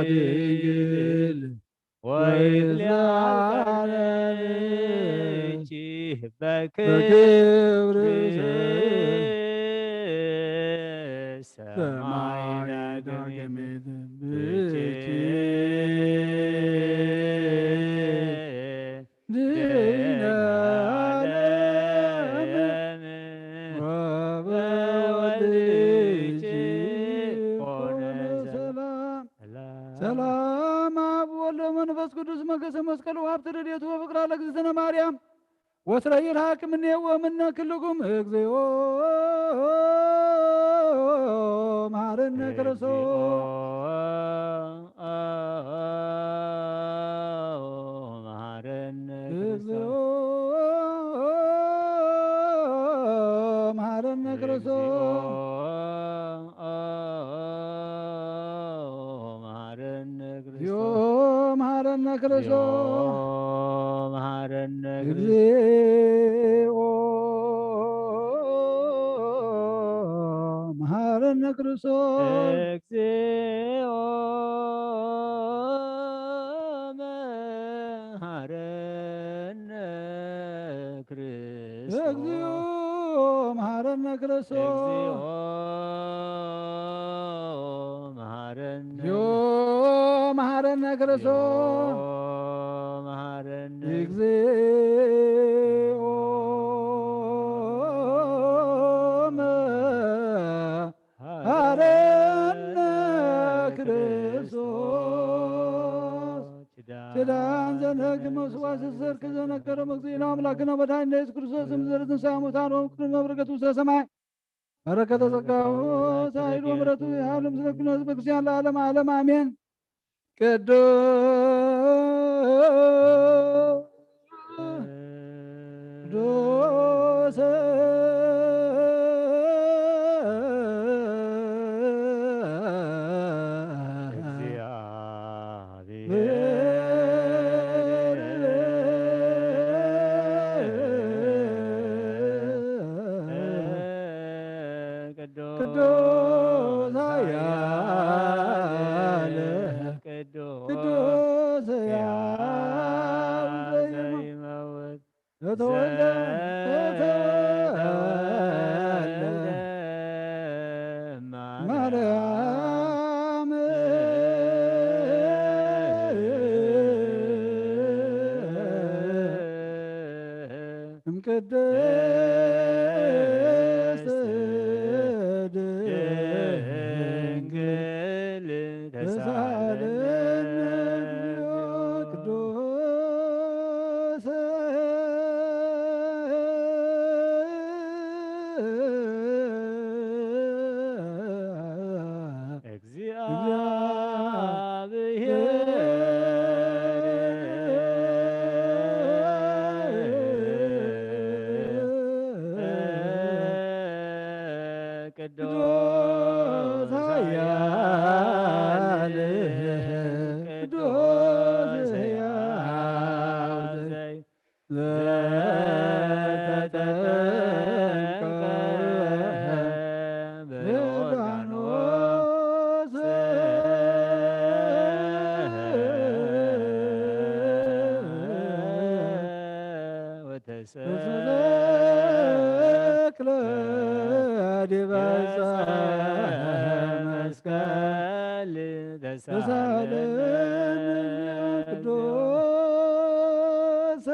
ድንግል፣ ወይትለዓል ቃልኪ በክብር በክብር ሰማይ ሰማይ ዳግም ዳግም ትብኪ። ድነ ዓለም ወበወልድኪ ኮነ ሰላም። ሰላም። ሰላም አብ ወወልድ ወመንፈስ ቅዱስ። ሞገሰ መስቀሉ ሀብተ ረድኤቱ ወፍቅራ ለእግዝእትነ ማርያም ወትረ ይርሃቅ እምኔሁ ወእምነ ኩልኩም። እግዚኦ መሐረነ ክርስቶስ። መሐረነ ክርስቶስ። እግዚኦ መሐረነ ክርስቶስ። መሐረነ እግዚኦ መሐረነ ክርስቶስ። መሐረነ እግዚኦ መሐረነ ክርስቶስ። እግዚኦ እግዚኦ መሐረነ ክርስቶስ። እግዚኦ መሐረነ እግዚኦ መሐረነ ክርስቶስ። መሐረነ እግዚኦ መሐረነ ክርስቶስ። ኪዳን ዘንህግ መስዋዕት ሰርክ ዘነገረ መግዚእና አምላክና መድኃኒነ ኢየሱስ ክርስቶስ ምሕረት ንስሐ ሙታን ወምክርን መብረከቱ ውስተ ሰማይ በረከተ ጸጋሁ ሳይዶ ምሕረቱ ይሃሉ ምስለ ኩሉ ህዝበ ክርስቲያን ለዓለም ዓለም አሜን። ቅዱስ ቅዱስ ኃያል ቅዱስ ቅዱስ ሕያው ሕያው ዘይመ- ዘይመውት ዘተወልደ ዘተወልደ ዘተወልደ ማርያም ማርያም እምቅድስት ድንግል ተሳለነ ተሳለነ ቅዱስ እግዚአብሔር ቅዱስ ኃያል ቅዱስ ሕያው ዘይ ዘተጠምቀ በዮርዳኖስ ወተሰ ተክለ ዲበ ዕፀ መስቀል መስቀል ተሳለነ ተሳለነ ቅዱስ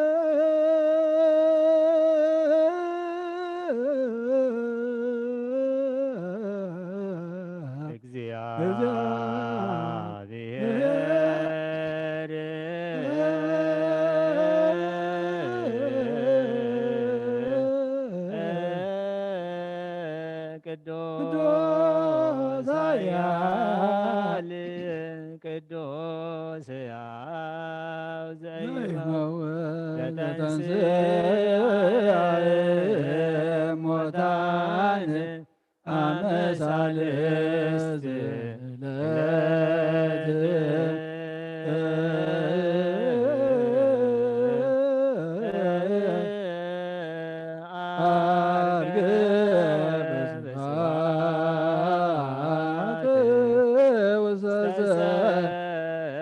እግዚአብሔር ቅዱስ ኃያል ቅዱስ ሕያው ዘይመውት ዘይመውት ተንሥአ እሙታን አመ ሳልስት ዕለት ዐርገ በስብሐት ውስተ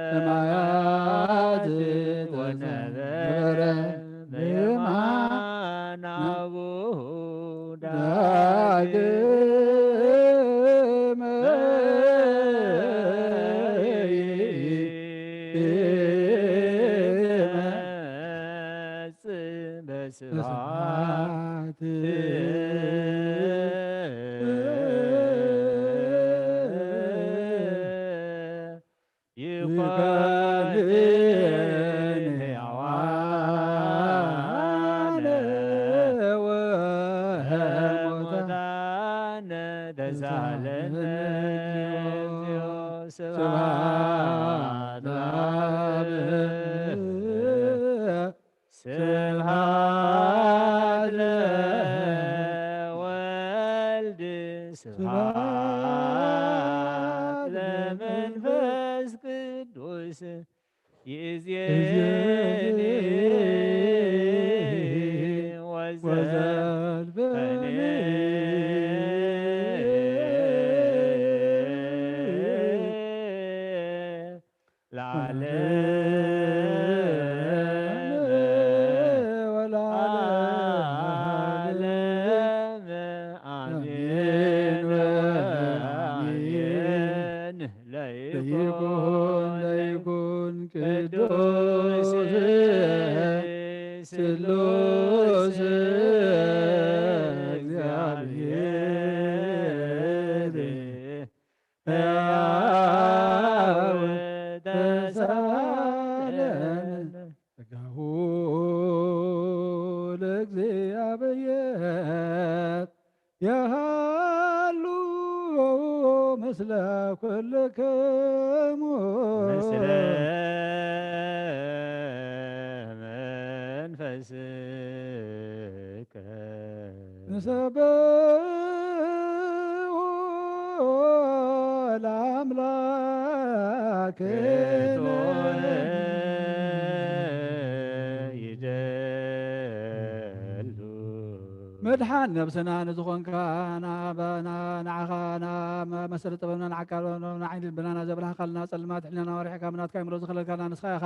ሰማያት ተዘምረ በየማነ አቡሁ ዳግመ ይመጽእ በስብሐት በስብሐት ይኮን ሕያዋነ ወሙታነ ተሳለነ እግዚኦ ስብሐት ለአብ ስብሐት ለወልድ ስብሐት ለመንፈስ ቅዱስ ይእዜኒ ወዘልፈኒ ለዓለመ ለይኩን ለይኩን ቅዱስ ስሉስ እግዚአብሔር ሕያው ተሳለን። ጸጋሁ ለእግዚአብሔር ያሃሉ ምስለ ኩልክሙ ምስለ መንፈስከ ንሰብሖ ለአምላክነ። ይደሉ። መድሓን ነብስና ንዝኾንካ ንኣባና ንዓኻ ንመሰለ ጥበብና ንዓካ ንዓይኒ ልብናና ዘብርሃኻልና ጸልማት ሕልናና ወሪሕካ ብናትካ ይምሮ ዝኸለልካና ንስኻ ኢኻ።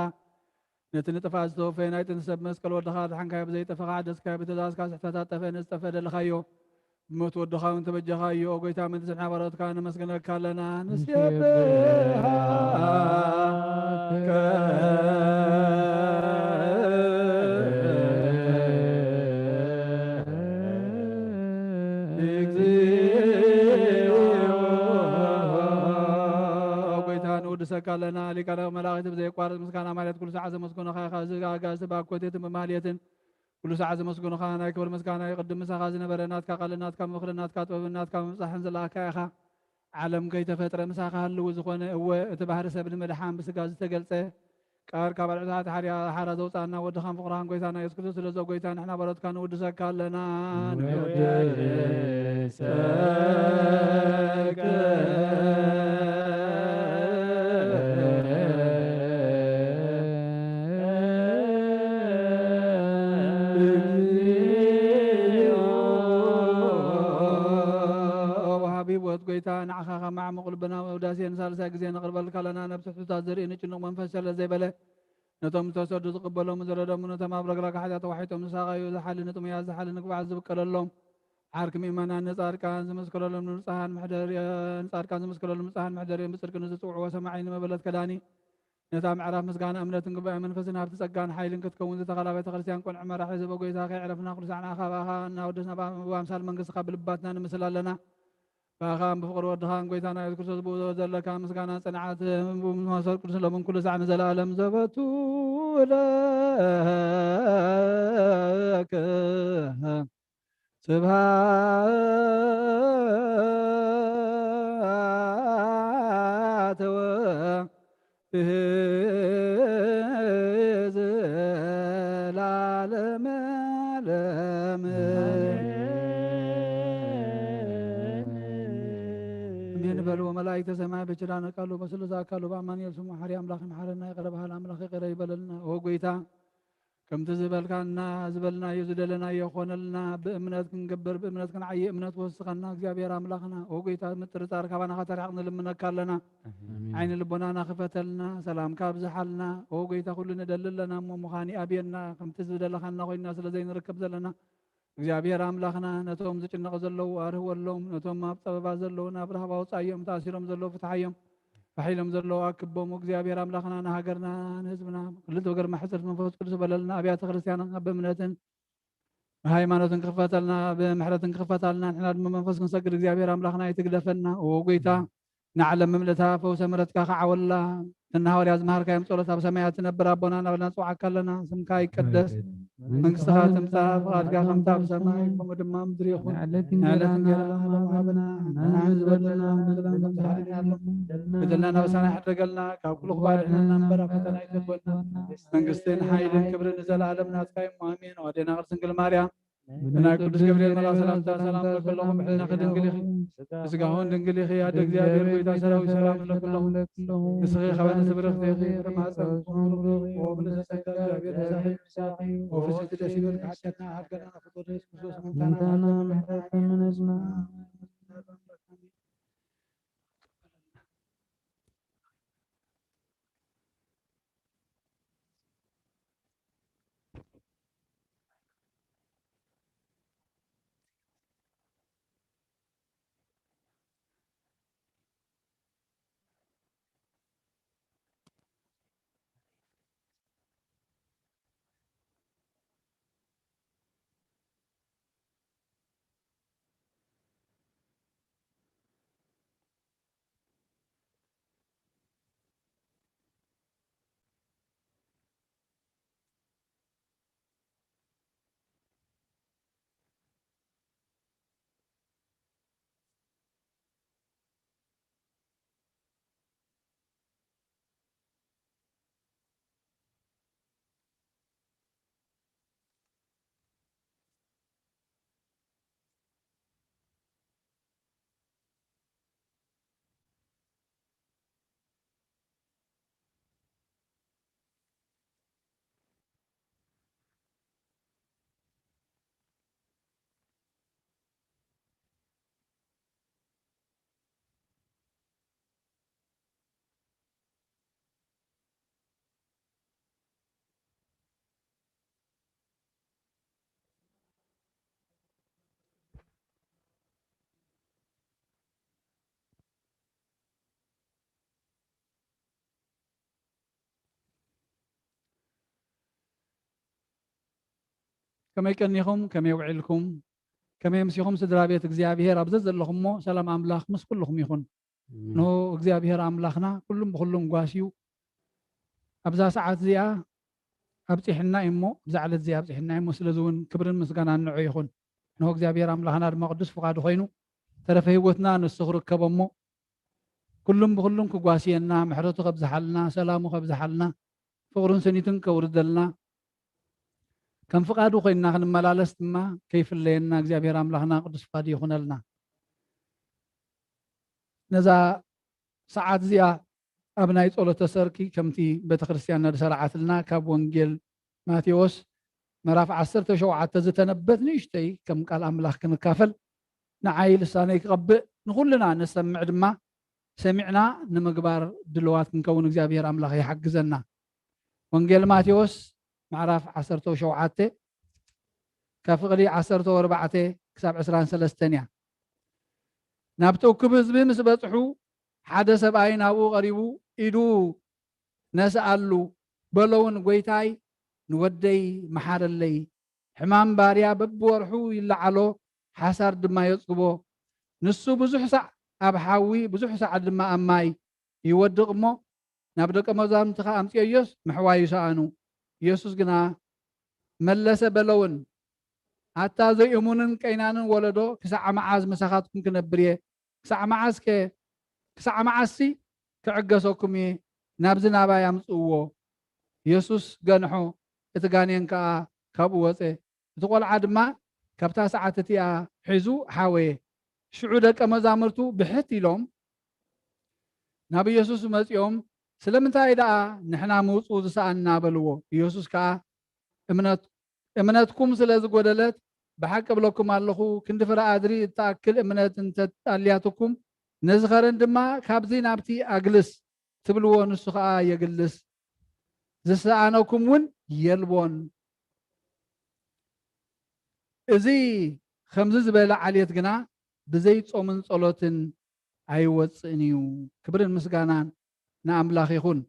ነቲ ንጥፋት ዝተወፈየ ናይ ጥንቲ ሰብ መስቀል ወድኻ ኣድሓንካዮ ብዘይጠፈኻ ሓደስካዮ ብትእዛዝካ ስሕተታት ጠፍአ ነዚ ጠፍአ ደለኻዮ። ብሞት ወድኻ እውን ተበጀኻዮ። ኦ ጎይታ ምእንቲ ስምዓ ባሮትካ ነመስግነካ ኣለና። ንሴብሐከ እግዚኦ። ኦ ጎይታ ንውድሰካ ኣለና። ሊቃነ መላእኽት ብዘየቋርጥ ምስጋና ማለት ኩሉ ሰዓት ዘመስግኑኻ ኢኻ። እዚ ኣጋእዝቲ ብኣኮቴትን ብማህሌትን ኩሉ ሰዓት ዘመስግኑኻ ናይ ክብሪ ምስጋና ይቕድም። ምሳኻ ዝነበረ ናትካ ቃልን ናትካ ምኽርን ናትካ ጥበብን ናትካ ምብጻሕን ዘለኣካ ኢኻ። ዓለም ከይተፈጥረ ምሳኻ ህልው ዝኾነ፣ እወ፣ እቲ ባህሪ ሰብ ንምድሓን ብስጋ ዝተገልጸ ቃል ካብ ኣልዕዛት ሓርያ ሓራ ዘውጻና ወድኻን ፍቕርኻን ጎይታና የሱስ ክርስቶስ ስለ ዘጎይታ ንሕና ባሮትካ ንውድሰካ ኣለና። ንውድሰከ ወሃቢ ህይወት ጎይታ ንዓኻ ካብ መዓሙቕ ልብና ውዳሴ ንሳልሳይ ግዜ ነቕርበልካ ኣለና። ነብሲ ሕቱታት ዘርኢ ንጭኑቕ መንፈስ ሸለል ዘይበለ ነቶም ዝተሰዱ ዝቕበሎም ዝረደሙ ነቶም ኣብ ረግረግ ሓጢኣት ተዋሒጦም ዝሳቐዩ ዝሓሊ ንጥሙያት ዝሓሊ ንግባኣት ዝብቀለሎም ዓርኪ ምእመናን ንጻድቃን ዝምስክረሎም ንንጹሃን መሕደሪኦም ንጻድቃን ዝምስክረሎም ንጹሃን መሕደሪኦም ብጽድቂ ንዝጽውዕዎ ሰማዒ ንመበለት ከዳኒ ነታ ምዕራፍ ምስጋና እምነትን ጉባኤ መንፈስን ሃብቲ ጸጋን ሓይልን ክትከውን ዝተኸላ ቤተ ክርስቲያን ቅኑዕ መራሒ ዝህበ ጎይታ ከየዕረፍና ኩሉ ሳዕ ንኣኻ ብኣኻ እናወደስና ብኣምሳል መንግስትኻ ብልባትና ንምስል ኣለና። ብኣኻን ብፍቕሪ ወድኻን ጎይታና የሱስ ክርስቶስ ብኡ ዘለካ ምስጋና ጽንዓት ብመንፈስ ቅዱስ ሎምን ኩሉ ሳዕ ንዘለኣለም ዘበቱ ለከ ስብሐት ወ- እህ ዘላለም ለም። ኣሜን በሉ። ወመላእክተ ሰማይ በችላነ ቃሉ በስሉስ አካሉ በአማኑኤል ስሙ መሐሪ አምላክ ይምሐረና ይቅረ በሃል አምላክ ይቅረ ይበለልና። ኦ ጎይታ ከምቲ ዝበልካና ዝበልናዮ ዝደለናዮ ኾነልና። ብእምነት ክንገብር ብእምነት ክንዓይ እምነት ወስኸና እግዚኣብሔር ኣምላኽና። ኦ ጎይታ ምጥርጣር ካባና ከተርሕቕ ንልምነካ ኣለና። ዓይኒ ልቦናና ክፈተልና፣ ሰላምካ ኣብዝሓልና። ኦ ጎይታ ኩሉ ንደሊ ኣለና እሞ ምዃን ይኣብየና። ከምቲ ዝደለኻና ኮይንና ስለ ዘይንርከብ ዘለና እግዚኣብሔር ኣምላኽና ነቶም ዝጭነቑ ዘለዉ ኣርህወሎም፣ ነቶም ኣብ ጸበባ ዘለዉ ናብ ራህባ ኣውጻዮም፣ ተኣሲሮም ዘለዉ ፍትሓዮም። ፋሕ ኢሎም ዘለዉ ኣክቦም። እግዚኣብሔር ኣምላኽና ንሃገርና ንህዝብና ክልተ ወገን ማሕፀርት መንፈስ ቅዱስ በለልና ኣብያተ ክርስቲያንና ብእምነትን ብሃይማኖትን ክኽፈተልና ብምሕረትን ክኽፈታልና ንሕና ድማ መንፈስ ክንሰግድ እግዚኣብሔር ኣምላኽና ይትግደፈና። ኦ ጎይታ ንዓለም ምልእታ ፈውሰ ምሕረትካ ክዓወላ እትና ሃዋርያ ዝመሃርካዮም ጸሎት ኣብ ሰማያት ትነብር ኣቦና እናበልና ንጽውዓካ ኣለና። ስምካ ይቀደስ መንግስትኻ ትምጻእ ፍቓድካ ከምታ ኣብ ሰማይ ከምኡ ድማ ምድሪ ይኹን። ንዕለት እንጀራና ሃበና ንሕና ዝበደልና ንበድለና ከም ዝሓለና በደልና ናብ ሰማይ ሕድረገልና ካብ ኩሉ ክፉእ ኣድሕነና እምበር ኣብ ፈተና ኣይተግበና። መንግስትን ሓይልን ክብርን ንዘለኣለም ናትካ እዩ ኣሜን። ኣዴና ቅድስት ድንግል ማርያም ብናይ ቅዱስ ገብርኤል መልኣክ ሰላምታ ሰላም ለኩለኹም ብሕልናኺ ድንግል ኢኺ ብስጋኹን ድንግል ኢኺ ኣደ እግዚኣብሔር ጎይታ ሰራዊት ሰላም ለኩለኹም። ንስኺ ካብ ኣንስቲ ብርኽቲ ኢኺ ብማህፀንኩም ብሩኽ እዩ። ኦ ብልዕቲ ጸጋ እግዚኣብሔር ምሳኺ እዩ። ኦ ፍስሕቲ ደስ ይበልኪ ሓጥያትና ሃገርና ፍጡር ኢየሱስ ክርስቶስ መምታና ምሕረትና ምሕረትና ምሕረትና ከመይ ቀኒኹም? ከመይ ውዒልኩም? ከመይ ኣምሲኹም? ስድራ ቤት እግዚኣብሔር ኣብ ዘዘለኹሞ ሰላም ኣምላኽ ምስ ኩልኹም ይኹን። እንሆ እግዚኣብሔር ኣምላኽና ኩሉም ብኹሉም ጓስዩ ኣብዛ ሰዓት እዚኣ ኣብፂሕና እዩ እሞ፣ ኣብዛ ዕለት እዚኣ ኣብፂሕና እዩ እሞ፣ ስለዚ እውን ክብርን ምስጋናን ንዑ ይኹን። እንሆ እግዚኣብሔር ኣምላኽና ድማ ቅዱስ ፍቓዱ ኮይኑ ተረፈ ህይወትና ንሱ ክርከቦ እሞ፣ ኩሉም ብኹሉም ክጓስየና፣ ምሕረቱ ከብዝሓልና፣ ሰላሙ ከብዝሓልና፣ ፍቕሩን ስኒትን ከውርደልና፣ ከም ፍቓዱ ኮይንና ክንመላለስ ድማ ከይፍለየና እግዚኣብሔር ኣምላኽና ቅዱስ ፍቓዱ ይኹነልና። ነዛ ሰዓት እዚኣ ኣብ ናይ ጸሎተ ሰርኪ ከምቲ ቤተክርስትያንና ዝሰርዓትልና ካብ ወንጌል ማቴዎስ ምዕራፍ ዓሰርተ ሸውዓተ ዝተነበየት ንእሽተይ ከም ቃል ኣምላኽ ክንካፈል ንዓይ ልሳነይ ክቐብእ ንኹልና ንሰምዕ ድማ ሰሚዕና ንምግባር ድልዋት ክንከውን እግዚኣብሔር ኣምላኽ ይሓግዘና። ወንጌል ማቴዎስ ምዕራፍ ዓሰርተ ሸውዓተ ካብ ፍቕዲ ዓሰርተ ኣርባዕተ ክሳብ ዕስራን ሰለስተን እያ። ናብቲ እኩብ ህዝቢ ምስ በጽሑ ሓደ ሰብኣይ ናብኡ ቀሪቡ ኢዱ ነስኣሉ፣ በሎ እውን፣ "ጐይታይ፣ ንወደይ መሓረለይ። ሕማም ባርያ በብወርሑ ይለዓሎ፣ ሓሳር ድማ የጽግቦ። ንሱ ብዙሕ ሳዕ ኣብ ሓዊ፣ ብዙሕ ሳዕ ድማ ኣብ ማይ ይወድቕ እሞ፣ ናብ ደቀ መዛሙርትኻ ኣምጽኦዮስ ምሕዋዩ ሰኣኑ።" ኢየሱስ ግና መለሰ፣ በሎ እውን፣ "ኣታ ዘይእሙንን ቀይናንን ወለዶ፣ ክሳዕ መዓዝ ምሳኻትኩም ክነብር እየ? ክሳዕ መዓዝከ፣ ክሳዕ መዓዝሲ ክዕገሰኩም እየ? ናብዚ ናባይ ኣምጽእዎ።" ኢየሱስ ገንሖ፣ እቲ ጋኔን ከኣ ካብኡ ወጸ። እቲ ቈልዓ ድማ ካብታ ሰዓት እቲኣ ሒዙ ሓወየ። ሽዑ ደቀ መዛሙርቱ ብሕት ኢሎም ናብ ኢየሱስ መጺኦም፣ "ስለምንታይ ደኣ ንሕና ምውጹ ዝሰኣንና?" በልዎ። ኢየሱስ ከኣ፣ "እምነት፣ እምነትኩም ስለ ዝጎደለት፣ ብሓቂ እብለኩም ኣለኹ፣ ክንዲ ፍረ ኣድሪ እትኣክል እምነት እንተ ኣልያትኩም፣ ነዚ ኸረን ድማ፣ 'ካብዚ ናብቲ ኣግልስ' ትብልዎ፣ ንሱ ኸኣ የግልስ፣ ዝሰኣነኩም እውን የልቦን። እዚ ከምዚ ዝበለ ዓሌት ግና ብዘይ ጾምን ጸሎትን ኣይወጽእን እዩ።" ክብርን ምስጋናን ንኣምላኽ ይኹን።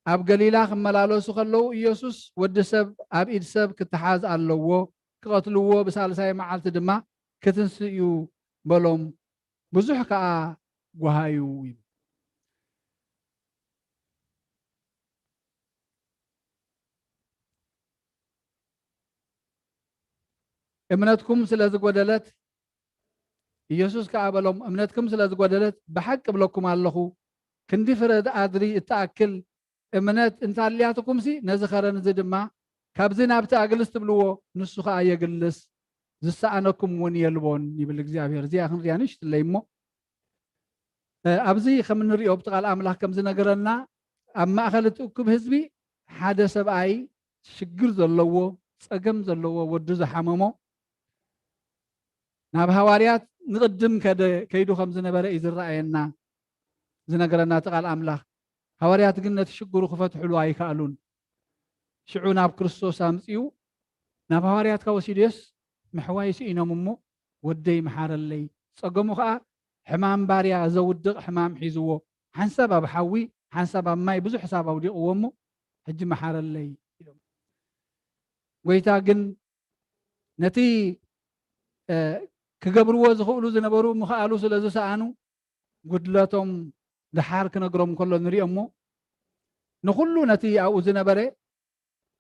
ኣብ ገሊላ ክመላለሱ ከለዉ፣ ኢየሱስ፣ "ወዲ ሰብ ኣብ ኢድ ሰብ ክተሓዝ ኣለዎ፣ ክቐትልዎ፣ ብሳልሳይ መዓልቲ ድማ ክትንስእ እዩ" በሎም። ብዙሕ ከኣ ጓሃዩ ይብል። እምነትኩም ስለ ዝጎደለት፣ ኢየሱስ ከኣ በሎም፣ "እምነትኩም ስለ ዝጎደለት፣ ብሓቂ እብለኩም ኣለኹ፣ ክንዲ ፍረ ኣድሪ እትኣክል እምነት እንተ ኣልያትኩምሲ፣ ነዚ ኸረን እዚ ድማ፣ 'ካብዚ ናብቲ ኣግልስ' ትብልዎ፣ ንሱ ኸኣ የግልስ፣ ዝሰኣነኩም እውን የልቦን" ይብል እግዚኣብሔር። እዚኣ ክንሪኣ ንእሽትለይ እሞ፣ እ፣ ኣብዚ ከም እንሪኦ፣ ኣብቲ ቃል ኣምላኽ ከም ዝነገረና፣ ኣብ ማእከል እቲ እኩብ ህዝቢ ሓደ ሰብኣይ ሽግር ዘለዎ፣ ጸገም ዘለዎ፣ ወዱ ዝሓመሞ ናብ ሃዋርያት ንቕድም ከደ-፣ ከይዱ ከም ዝነበረ እዩ ዝረኣየና፣ ዝነገረና እቲ ቃል ኣምላኽ። ሃዋርያት ግን ነቲ ሽግሩ ክፈትሕሉ ኣይከኣሉን። ሽዑ ናብ ክርስቶስ ኣምጺኡ፣ ናብ ሃዋርያትካ ወሲዱስ ምሕዋይ ስኢኖም እሞ፣ "ወደይ መሓረለይ፣ ጸገሙ ኸኣ ሕማም ባርያ ዘውድቕ ሕማም ሒዝዎ፣ ሓንሳብ ኣብ ሓዊ፣ ሓንሳብ ኣብ ማይ ብዙሕ ሳብ ኣውዲቕዎ እሞ፣ ሕጂ መሓረለይ" ኢሎም። ጐይታ ግን ነቲ፣ እ፣ ክገብርዎ ዝኽእሉ ዝነበሩ ምኽኣሉ ስለ ዝሰኣኑ፣ ጉድለቶም ደሓር ክነግሮም ከሎ ንሪኦ እሞ፣ ንኹሉ ነቲ ኣብኡ ዝነበረ፣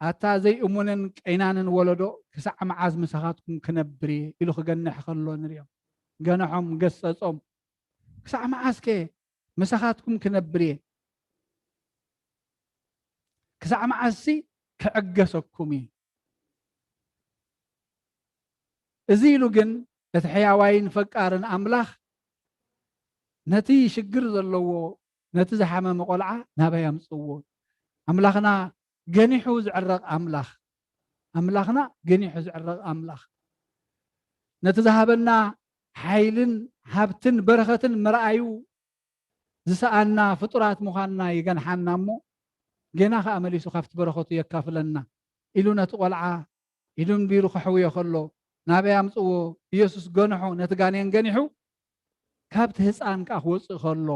"ኣታ ዘይእሙንን ቀይናንን ወለዶ፣ ክሳዕ መዓዝ ምሳኻትኩም ክነብር እየ?" ኢሉ ክገንሕ ከሎ ንሪኦም። ገንሖም፣ ገሰጾም። "ክሳዕ መዓዝከ ምሳኻትኩም ክነብር እየ? ክሳዕ መዓዝሲ ክዕገሰኩም እየ?" እዚ ኢሉ ግን እቲ ሕያዋይን ፈቃርን ኣምላኽ ነቲ ሽግር ዘለዎ፣ ነቲ ዝሓመመ ቈልዓ ናባይ ኣምጽእዎ። ኣምላኽና ገኒሑ ዝዕረቕ ኣምላኽ፣ ኣምላኽና ገኒሑ ዝዕረቕ ኣምላኽ፣ ነቲ ዝሃበና ሓይልን ሃብትን በረኸትን ምርኣዩ ዝሰኣና ፍጡራት ምዃንና ይገንሓና እሞ፣ ጌና ኸኣ መሊሱ ካብቲ በረኸቱ የካፍለና ኢሉ ነቲ ቈልዓ ኢዱ ኣንቢሩ ከሕውዮ ከሎ፣ ናበይ ኣምጽዎ? ኢየሱስ ገንሖ፣ ነቲ ጋኔን ገኒሑ ካብቲ ህጻን ከኣ ክወጽእ ከሎ፣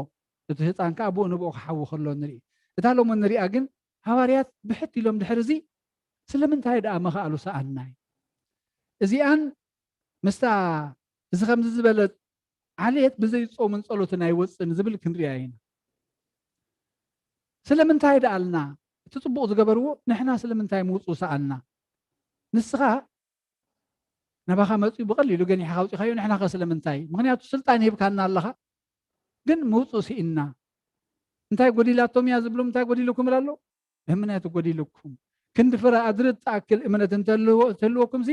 እቲ ህጻን ከኣ ብኡ ንብኡ ክሓዊ ከሎ ንርኢ። እታ ሎሚ ንሪኣ ግን፣ ሃዋርያት ብሕት ኢሎም ድሕሪ እዚ ስለምንታይ ደኣ ምኽኣሉ ሰኣንና እዩ። እዚኣን ምስታ እዚ ከምዚ ዝበለ ዓሌት ብዘይ ጾምን ጸሎትን ኣይወጽእን ዝብል ክንሪኣ ኢና። ስለምንታይ ደኣልና? እቲ ጽቡቕ ዝገበርዎ ንሕና ስለምንታይ ምውጽኡ ሰኣንና? ንስኻ ናባኻ መጺኡ ብቐሊሉ ገኒሕካ ኣውጺኻዮ፣ ንሕናኸ ስለምንታይ? ምኽንያቱ ስልጣን ሂብካና ኣለኻ፣ ግን ምውጽኡ ስኢንና። እንታይ ጎዲላቶም እያ ዝብሎም፣ እንታይ ጎዲልኩም እላ ኣሎ? እምነት ጎዲልኩም። ክንዲ ፍረ ኣድርት ትኣክል እምነት እንተልዎ-፣ እንተልወኩምሲ፣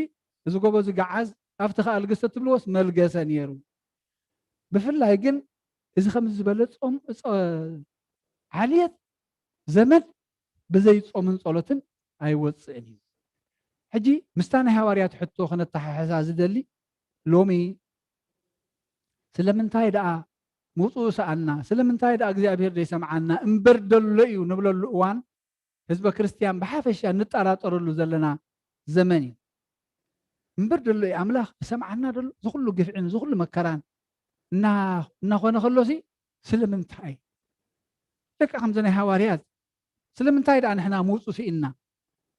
እዚ ጎቦ እዚ ገዓዝ ኣብቲ ከኣ ልግስ ተትብልዎስ መልገሰ ነይሩ። ብፍላይ ግን እዚ ከምዚ ዝበለ ጾም፣ ጸ-፣ ዓልየት ዘመን ብዘይ ጾምን ጸሎትን ኣይወጽእን እዩ። ሕጂ ምስታ ናይ ሃዋርያት ሕቶ ከነተሓሕዛ ዝደሊ፣ ሎሚ ስለምንታይ ደኣ ምውጽኡ ሰኣና፣ ስለምንታይ ደኣ እግዚኣብሔር ዘይሰምዓና እምበር ደሎ እዩ ንብለሉ እዋን፣ ህዝበ ክርስትያን ብሓፈሻ እንጠራጠረሉ ዘለና ዘመን እዩ። እምበር ደሎ እዩ ኣምላኽ ዝሰምዓና ደሎ፣ ዝኹሉ ግፍዕን ዝኹሉ መከራን እና-፣ እናኾነ ከሎሲ ስለምንታይ? ደቂ ከምዚ ናይ ሃዋርያት ስለምንታይ ደኣ ንሕና ምውጹ ስኢንና?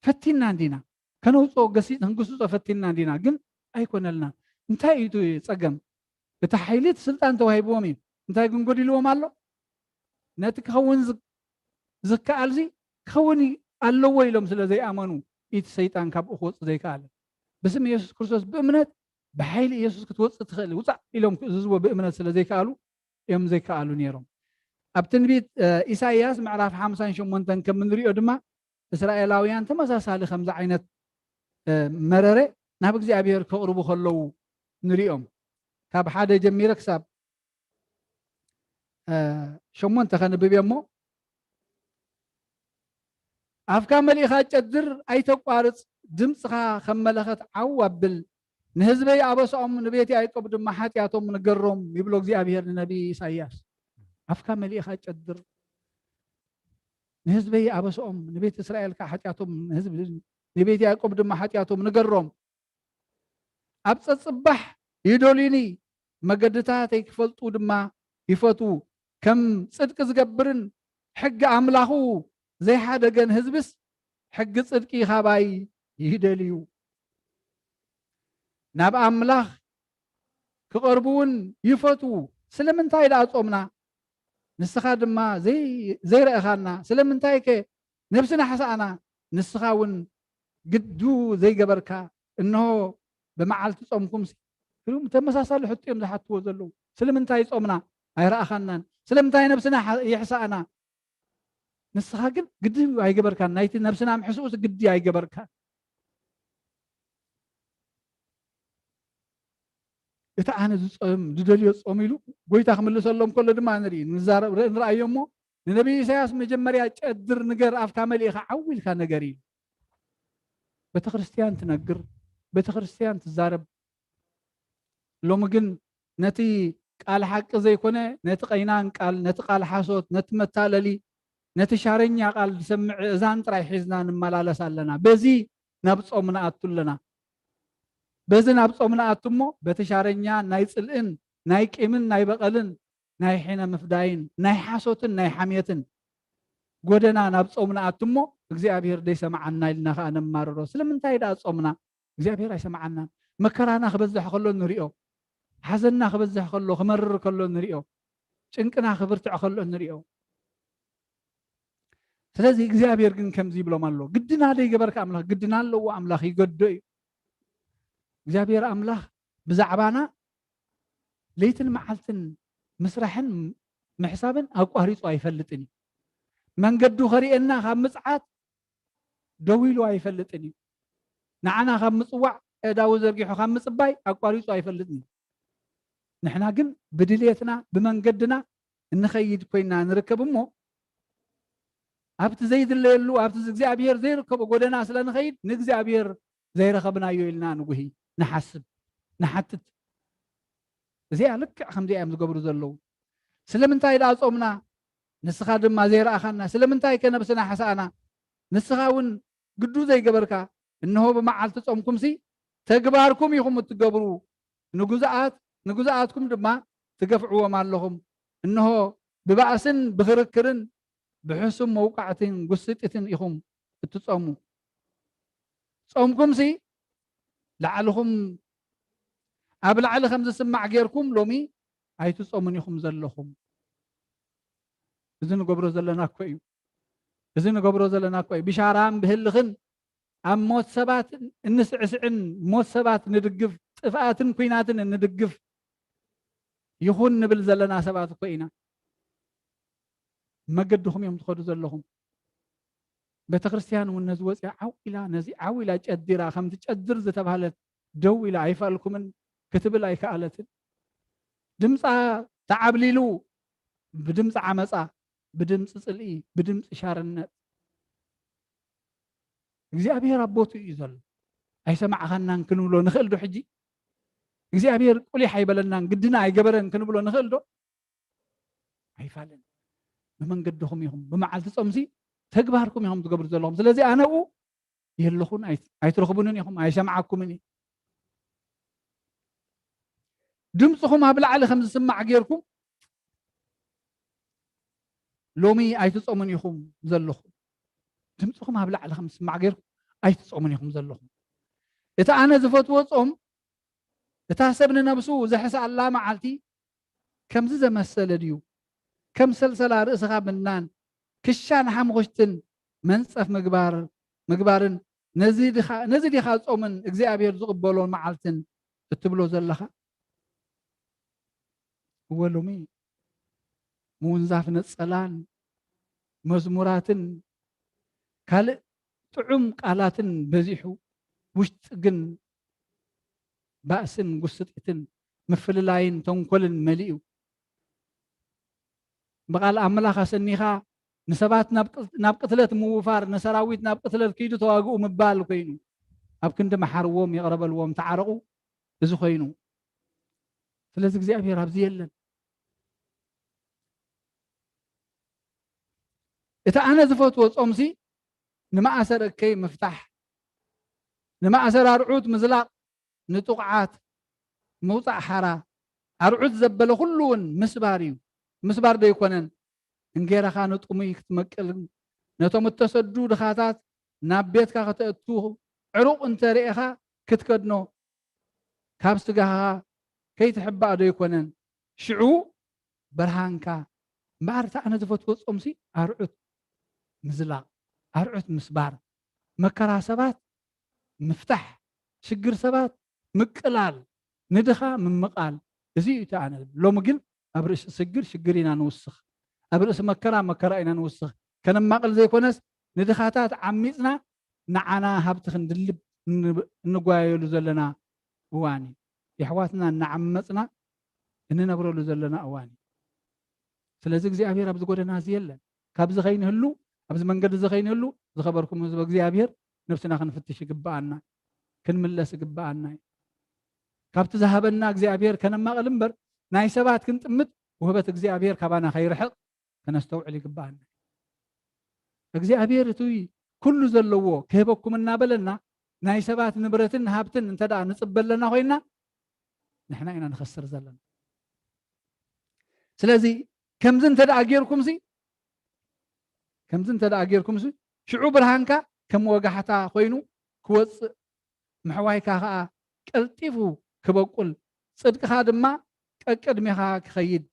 ፈቲንና እንዲና፣ ከነውጽኦ ገሲ-፣ ክንግስጾ ፈቲንና እንዲና፣ ግን ኣይኮነልና። እንታይ እዩ እቲ ጸገም? እቲ ሓይሊ እቲ ስልጣን ተዋሂብዎም እዩ። እንታይ ግን ጎዲልዎም ኣሎ? ነቲ ክኸውን ዝ-፣ ዝከኣልሲ ክኸውን ኣለዎ ኢሎም ስለ ዘይኣመኑ፣ እቲ ሰይጣን ካብኡ ክወጽእ ዘይከኣለ። ብስም የሱስ ክርስቶስ ብእምነት ብሓይሊ የሱስ ክትወጽእ ትኽእል፣ ውጻእ ኢሎም ክእዝዝዎ ብእምነት ስለ ዘይከኣሉ እዮም ዘይከኣሉ ነይሮም። ኣብ ትንቢት፣ እ፣ ኢሳይያስ ምዕራፍ ሓምሳን ሸሞንተን ከም እንሪኦ ድማ፣ እስራኤላውያን ተመሳሳሊ ከምዚ ዓይነት፣ እ፣ መረረ ናብ እግዚኣብሔር ከቕርቡ ከለዉ ንሪኦም። ካብ ሓደ ጀሚረ ክሳብ፣ እ፣ ሸሞንተ ከንብብ እየ እሞ፣ ኣፍካ መሊእኻ ጨድር፣ ኣይተቋርጽ፣ ድምጽኻ ከም መለኸት ዓው ኣብል፣ ንህዝበይ ኣበሳኦም ንቤት ያዕቆብ ድማ ሓጢኣቶም ንገሮም፣ ይብሎ እግዚኣብሔር ንነቢ ኢሳይያስ። ኣፍካ መሊእኻ ጨድር፣ ንህዝበይ ኣበሳኦም ንቤት እስራኤል ከኣ ሓጢኣቶም፣ ንህዝብ-፣ ንቤት ያዕቆብ ድማ ሓጢኣቶም ንገሮም። ኣብ ጸጽባሕ ይደልዩኒ፣ መገድታተይ ክፈልጡ ድማ ይፈትዉ። ከም ጽድቂ ዝገብርን ሕጊ ኣምላኹ ዘይሓደገን ህዝብስ፣ ሕጊ ጽድቂ ኻባይ ይደልዩ። ናብ ኣምላኽ ክቐርቡ እውን ይፈትዉ። ስለምንታይ ደኣ ጾምና? ንስኻ ድማ ዘይ-፣ ዘይረኣኻና። ስለምንታይከ ነብስና ሓሳእና? ንስኻ እውን ግዱ ዘይገበርካ። እንሆ ብመዓልቲ ጾምኩምሲ፣ ክብሉ ተመሳሳሊ ሕቶ እዮም ዝሓትዎ ዘለዉ። ስለምንታይ ጾምና ኣይረኣኻናን? ስለምንታይ ነብስና ሓ-፣ ይሕሳእና? ንስኻ ግን ግዲ ኣይገበርካን። ናይቲ ነብስና ምሕስኡስ ግዲ ኣይገበርካን። እቲ ኣነ ዝጾም፣ ዝደልዮ ጾም ኢሉ ጎይታ ክምልሰሎም ከሎ ድማ ንርኢ። ንዛረብ፣ ር-፣ ንርኣዮ እሞ፣ ንነቢይ ኢሳያስ መጀመርያ ጨድር ንገር፣ ኣፍካ መሊእኻ ዓው ኢልካ ነገር ኢሉ። ቤተክርስትያን ትነግር፣ ቤተክርስትያን ትዛረብ። ሎሚ ግን ነቲ ቃል ሓቂ ዘይኮነ፣ ነቲ ቀይናን ቃል፣ ነቲ ቃል ሓሶት፣ ነቲ መታለሊ፣ ነቲ ሻረኛ ቃል ዝሰምዕ እዛን ጥራይ ሒዝና ንመላለስ ኣለና። በዚ ናብ ጾም ንኣቱ ኣለና። በዚ ናብ ጾም ንኣቱ እሞ፣ በቲ ሻረኛ ናይ ጽልእን ናይ ቂምን ናይ በቐልን ናይ ሕነ ምፍዳይን ናይ ሓሶትን ናይ ሓሜትን ጎደና ናብ ጾም ንኣቱ እሞ፣ እግዚኣብሔር ደይሰምዓና ኢልና ኸኣ ነማርሮ። ስለምንታይ ደኣ ጾምና እግዚኣብሔር ኣይሰምዓናን? መከራና ክበዝሕ ከሎ ንሪኦ፣ ሓዘንና ክበዝሕ ከሎ፣ ክመርር ከሎ ንሪኦ፣ ጭንቅና ክብርትዕ ከሎ ንሪኦ። ስለዚ እግዚኣብሔር ግን ከምዚ ይብሎም ኣሎ፣ ግድና ደይገበርካ ኣምላኽ፣ ግድና ኣለዎ ኣምላኽ ይገዶ እዩ። እግዚኣብሔር ኣምላኽ ብዛዕባና ለይትን መዓልትን ምስራሕን ምሕሳብን ኣቋሪጹ ኣይፈልጥን እዩ። መንገዱ ከርእየና ካብ ምጽዓት ደው ኢሉ ኣይፈልጥን እዩ። ንዓና ካብ ምጽዋዕ፣ ኣእዳዉ ዘርጊሑ ካብ ምጽባይ ኣቋሪጹ ኣይፈልጥን እዩ። ንሕና ግን ብድልየትና፣ ብመንገድና እንኸይድ ኮይና ንርከብ እሞ፣ ኣብቲ ዘይድለየሉ፣ ኣብቲ እግዚኣብሔር ዘይርከቦ ጎደና ስለ ንኸይድ፣ ንእግዚኣብሔር ዘይረኸብናዮ ኢልና ንጉሂ፣ ንሓስብ፣ ንሓትት። እዚኣ ልክዕ ከምዚኣ እዮም ዝገብሩ ዘለዉ። ስለምንታይ ደኣ ጾምና? ንስኻ ድማ ዘይረኣኻና። ስለምንታይ ከ ነብስና ሓሳእና? ንስኻ እውን ግዱ ዘይገበርካ። እንሆ ብመዓልቲ ጾምኩምሲ ተግባርኩም ኢኹም እትገብሩ። ንግዙኣት፣ ንግዙኣትኩም ድማ ትገፍዕዎም ኣለኹም። እንሆ ብባእስን ብኽርክርን ብሕሱም መውቃዕትን ጉስጢትን ኢኹም እትጾሙ። ጾምኩምሲ ላዕልኹም ኣብ ላዕሊ ከም ዝስማዕ ጌርኩም ሎሚ ኣይትጾሙን ኢኹም ዘለኹም። እዚ ንገብሮ ዘለና እኮ እዩ። እዚ ንገብሮ ዘለና እኮ እዩ። ብሻራን ብህልኽን ኣብ ሞት ሰባት እንስዕስዕን ሞት ሰባት ንድግፍ፣ ጥፍኣትን ኲናትን እንድግፍ ይኹን ንብል ዘለና ሰባት እኮ ኢና። መገድኹም እዮም ትኸዱ ዘለኹም። ቤተ ክርስቲያን እውን ነዚ ወፂኣ ዓው ኢላ፣ ነዚ ዓው ኢላ ጨዲራ፣ ከምቲ ጨድር ዝተባህለት ደው ኢላ ኣይፋልኩምን ክትብል ኣይከኣለትን። ድምፃ ተዓብሊሉ ብድምፂ ዓመፃ፣ ብድምፂ ፅልኢ፣ ብድምፂ ሻርነት። እግዚኣብሔር ኣብ ቦትኡ እዩ ዘሎ። ኣይሰማዕኻናን ክንብሎ ንኽእል ዶ ሕጂ? እግዚኣብሔር ቁሊሕ ኣይበለናን፣ ግድና ኣይገበረን ክንብሎ ንኽእል ዶ? ኣይፋልን። ብመንገድኹም ኢኹም፣ ብመዓልቲ ጾምሲ ተግባርኩም ኢኹም ትገብሩ ዘለኹም። ስለዚ ኣነ ኣብኡ የለኹን፣ ኣይ-፣ ኣይትረኽቡንን ኢኹም፣ ኣይሰምዓኩምን እየ። ድምፅኹም ኣብ ላዕሊ ከም ዝስማዕ ጌርኩም ሎሚ ኣይትጾሙን ኢኹም ዘለኹም። ድምፅኹም ኣብ ላዕሊ ከም ዝስማዕ ጌርኩም ኣይትጾሙን ኢኹም ዘለኹም። እቲ ኣነ ዝፈትዎ ጾም፣ እታ ሰብ ንነብሱ ዘሕስኣላ መዓልቲ ከምዚ ዘመሰለ ድዩ? ከም ሰልሰላ ርእስኻ ምድናን፣ ክሻን ሓምኹሽትን መንጸፍ ምግባር፣ ምግባርን፣ ነዚ ድኻ-፣ ነዚ ዲኻ ጾምን እግዚኣብሔር ዝቕበሎ መዓልትን እትብሎ ዘለኻ? እወ፣ ሎሚ ምውንዛፍ ነጸላን መዝሙራትን ካልእ ጥዑም ቃላትን በዚሑ፣ ውሽጢ ግን ባእስን ጉስጢትን ምፍልላይን ተንኮልን መሊኡ። ብቓል ኣምላኽ ኣሰኒኻ ንሰባት ናብ ቅት-፣ ናብ ቅትለት ምውፋር፣ ንሰራዊት ናብ ቅትለት ኪዱ ተዋግኡ ምባል ኮይኑ፣ ኣብ ክንዲ መሓርዎም፣ ይቕረ በልዎም፣ ተዓረቑ፣ እዚ ኮይኑ። ስለዚ እግዚኣብሔር ኣብዚ የለን። እቲ ኣነ ዝፈትዎ ጾምሲ ንመኣሰር እከይ ምፍታሕ፣ ንመኣሰር ኣርዑት ምዝላቕ፣ ንጥቑዓት ምውጻእ ሓራ፣ ኣርዑት ዘበለ ኩሉ እውን ምስባር እዩ። ምስባር ዶ ኣይኮነን? እንጌራኻ ንጥሙይ ክትመቅልን ነቶም እተሰዱ ድኻታት ናብ ቤትካ ከተእቱ ዕሩቕ እንተ ርኤኻ ክትከድኖ ካብ ስጋኻ ከይትሕባእ ዶ ኣይኮነን? ሽዑ ብርሃንካ እምበኣር፣ እቲ ኣነ ዝፈትዎ ጾምሲ ኣርዑት ምዝላቕ፣ ኣርዑት ምስባር፣ መከራ ሰባት ምፍታሕ፣ ሽግር ሰባት ምቅላል፣ ንድኻ ምምቓል፣ እዚ እዩ እቲ ኣነ ዝብል። ሎሚ ግን ኣብ ርእሲ ስግር ሽግር ኢና ንውስኽ፣ ኣብ ርእሲ መከራ መከራ ኢና ንውስኽ። ከነማቕል ዘይኮነስ ንድኻታት ዓሚጽና ንዓና ሃብቲ ክንድልብ ን-፣ እንጓየሉ ዘለና እዋን እዩ። የሕዋትና እናዓመጽና እንነብረሉ ዘለና እዋን እዩ። ስለዚ እግዚኣብሔር ኣብዚ ጎደና እዚ የለን። ካብዚ ከይንህሉ፣ ኣብዚ መንገዲ እዚ ከይንህሉ፣ ዝኸበርኩም ህዝበ እግዚኣብሔር፣ ነብስና ክንፍትሽ ይግብኣና፣ ክንምለስ ይግብኣና እዩ። ካብቲ ዝሃበና እግዚኣብሔር ከነማቕል እምበር፣ ናይ ሰባት ክንጥምት ውህበት እግዚኣብሔር ካባና ከይርሕቕ ከነስተውዕል ይግብኣና። እግዚኣብሔር እቲ ኩሉ ዘለዎ ክህበኩም እናበለና ናይ ሰባት ንብረትን ሃብትን እንተ ደኣ ንጽበ ኣለና ኮይና ንሕና ኢና ንኸስር ዘለና። ስለዚ ከምዚ እንተ ደኣ ጌርኩምሲ፣ ከምዚ እንተ ደኣ ጌርኩምሲ ሽዑ ብርሃንካ ከም ወጋሕታ ኮይኑ ክወጽእ፣ ምሕዋይካ ኸኣ ቀልጢፉ ክበቁል፣ ጽድቅኻ ድማ ቀቅድሜኻ ክኸይድ፣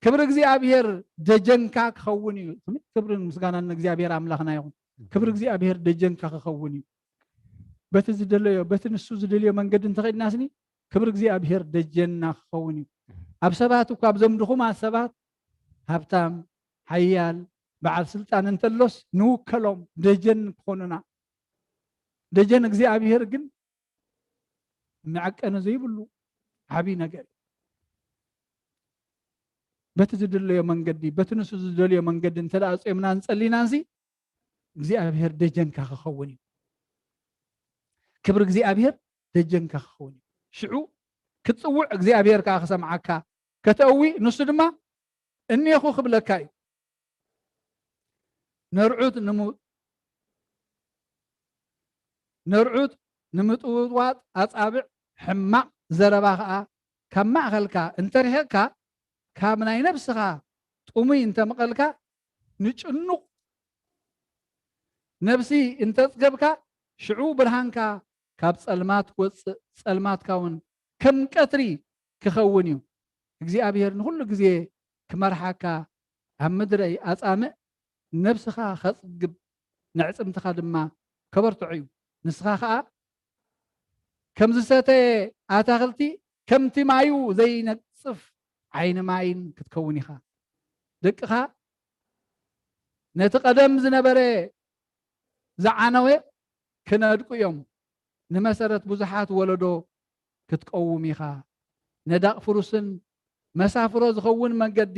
ክብሪ እግዚኣብሔር ደጀንካ ክኸውን እዩ። ክብርን ምስጋናን ንእግዚኣብሔር ኣምላኽና ይኹን። ክብሪ እግዚኣብሔር ደጀንካ ክኸውን እዩ። በቲ ዝደለዮ፣ በቲ ንሱ ዝደልዮ መንገዲ እንተኸድናስኒ፣ ክብሪ እግዚኣብሔር ደጀንና ክኸውን እዩ። ኣብ ሰባት እኳ፣ ኣብዞም ድኹማት ሰባት፣ ሃብታም፣ ሓያል፣ በዓል ስልጣን እንተሎስ፣ ንውከሎም ደጀን ክኾኑና። ደጀን እግዚኣብሔር ግን መዐቀኒ ዘይብሉ ዓብዪ ነገር እዩ። በቲ ዝድለዮ መንገዲ፣ በቲ ንሱ ዝደልዮ መንገዲ እንተ ደኣ ጾምናን ጸሊናንሲ፣ እግዚኣብሔር ደጀንካ ክኸውን እዩ። ክብሪ እግዚኣብሔር ደጀንካ ክኸውን እዩ። ሽዑ ክትጽውዕ፣ እግዚኣብሔር ከኣ ክሰምዓካ፣ ከተእዊ፣ ንሱ ድማ እኔኹ ክብለካ እዩ። ነርዑት ንምው-፣ ነርዑት ንምጥውጥዋጥ ኣጻብዕ፣ ሕማቕ ዘረባ ኸኣ ካብ ማእከልካ እንተ ርሒቕካ፣ ካብ ናይ ነብስኻ ጥሙይ እንተ ምቐልካ፣ ንጭኑቕ ነብሲ እንተ ኣጽገብካ፣ ሽዑ ብርሃንካ ካብ ጸልማት ክወጽእ፣ ጸልማትካ እውን ከም ቀትሪ ክኸውን እዩ። እግዚኣብሔር ንኹሉ ግዜ ክመርሓካ፣ ኣብ ምድረይ ኣጻምእ፣ ነብስኻ ከጽግብ፣ ነዕጽምትኻ ድማ ከበርትዖ እዩ። ንስኻ ኸኣ ከም ዝሰተየ ኣታኽልቲ፣ ከምቲ ማዩ ዘይነጽፍ ዓይኒ ማይን ክትከውን ኢኻ። ደቅኻ ነቲ ቀደም ዝነበረ ዝዓነወ ክነድቁ እዮም። ንመሰረት ብዙሓት ወለዶ ክትቀውም ኢኻ። ነዳቕ ፍሩስን መሳፍሮ ዝኸውን መንገዲ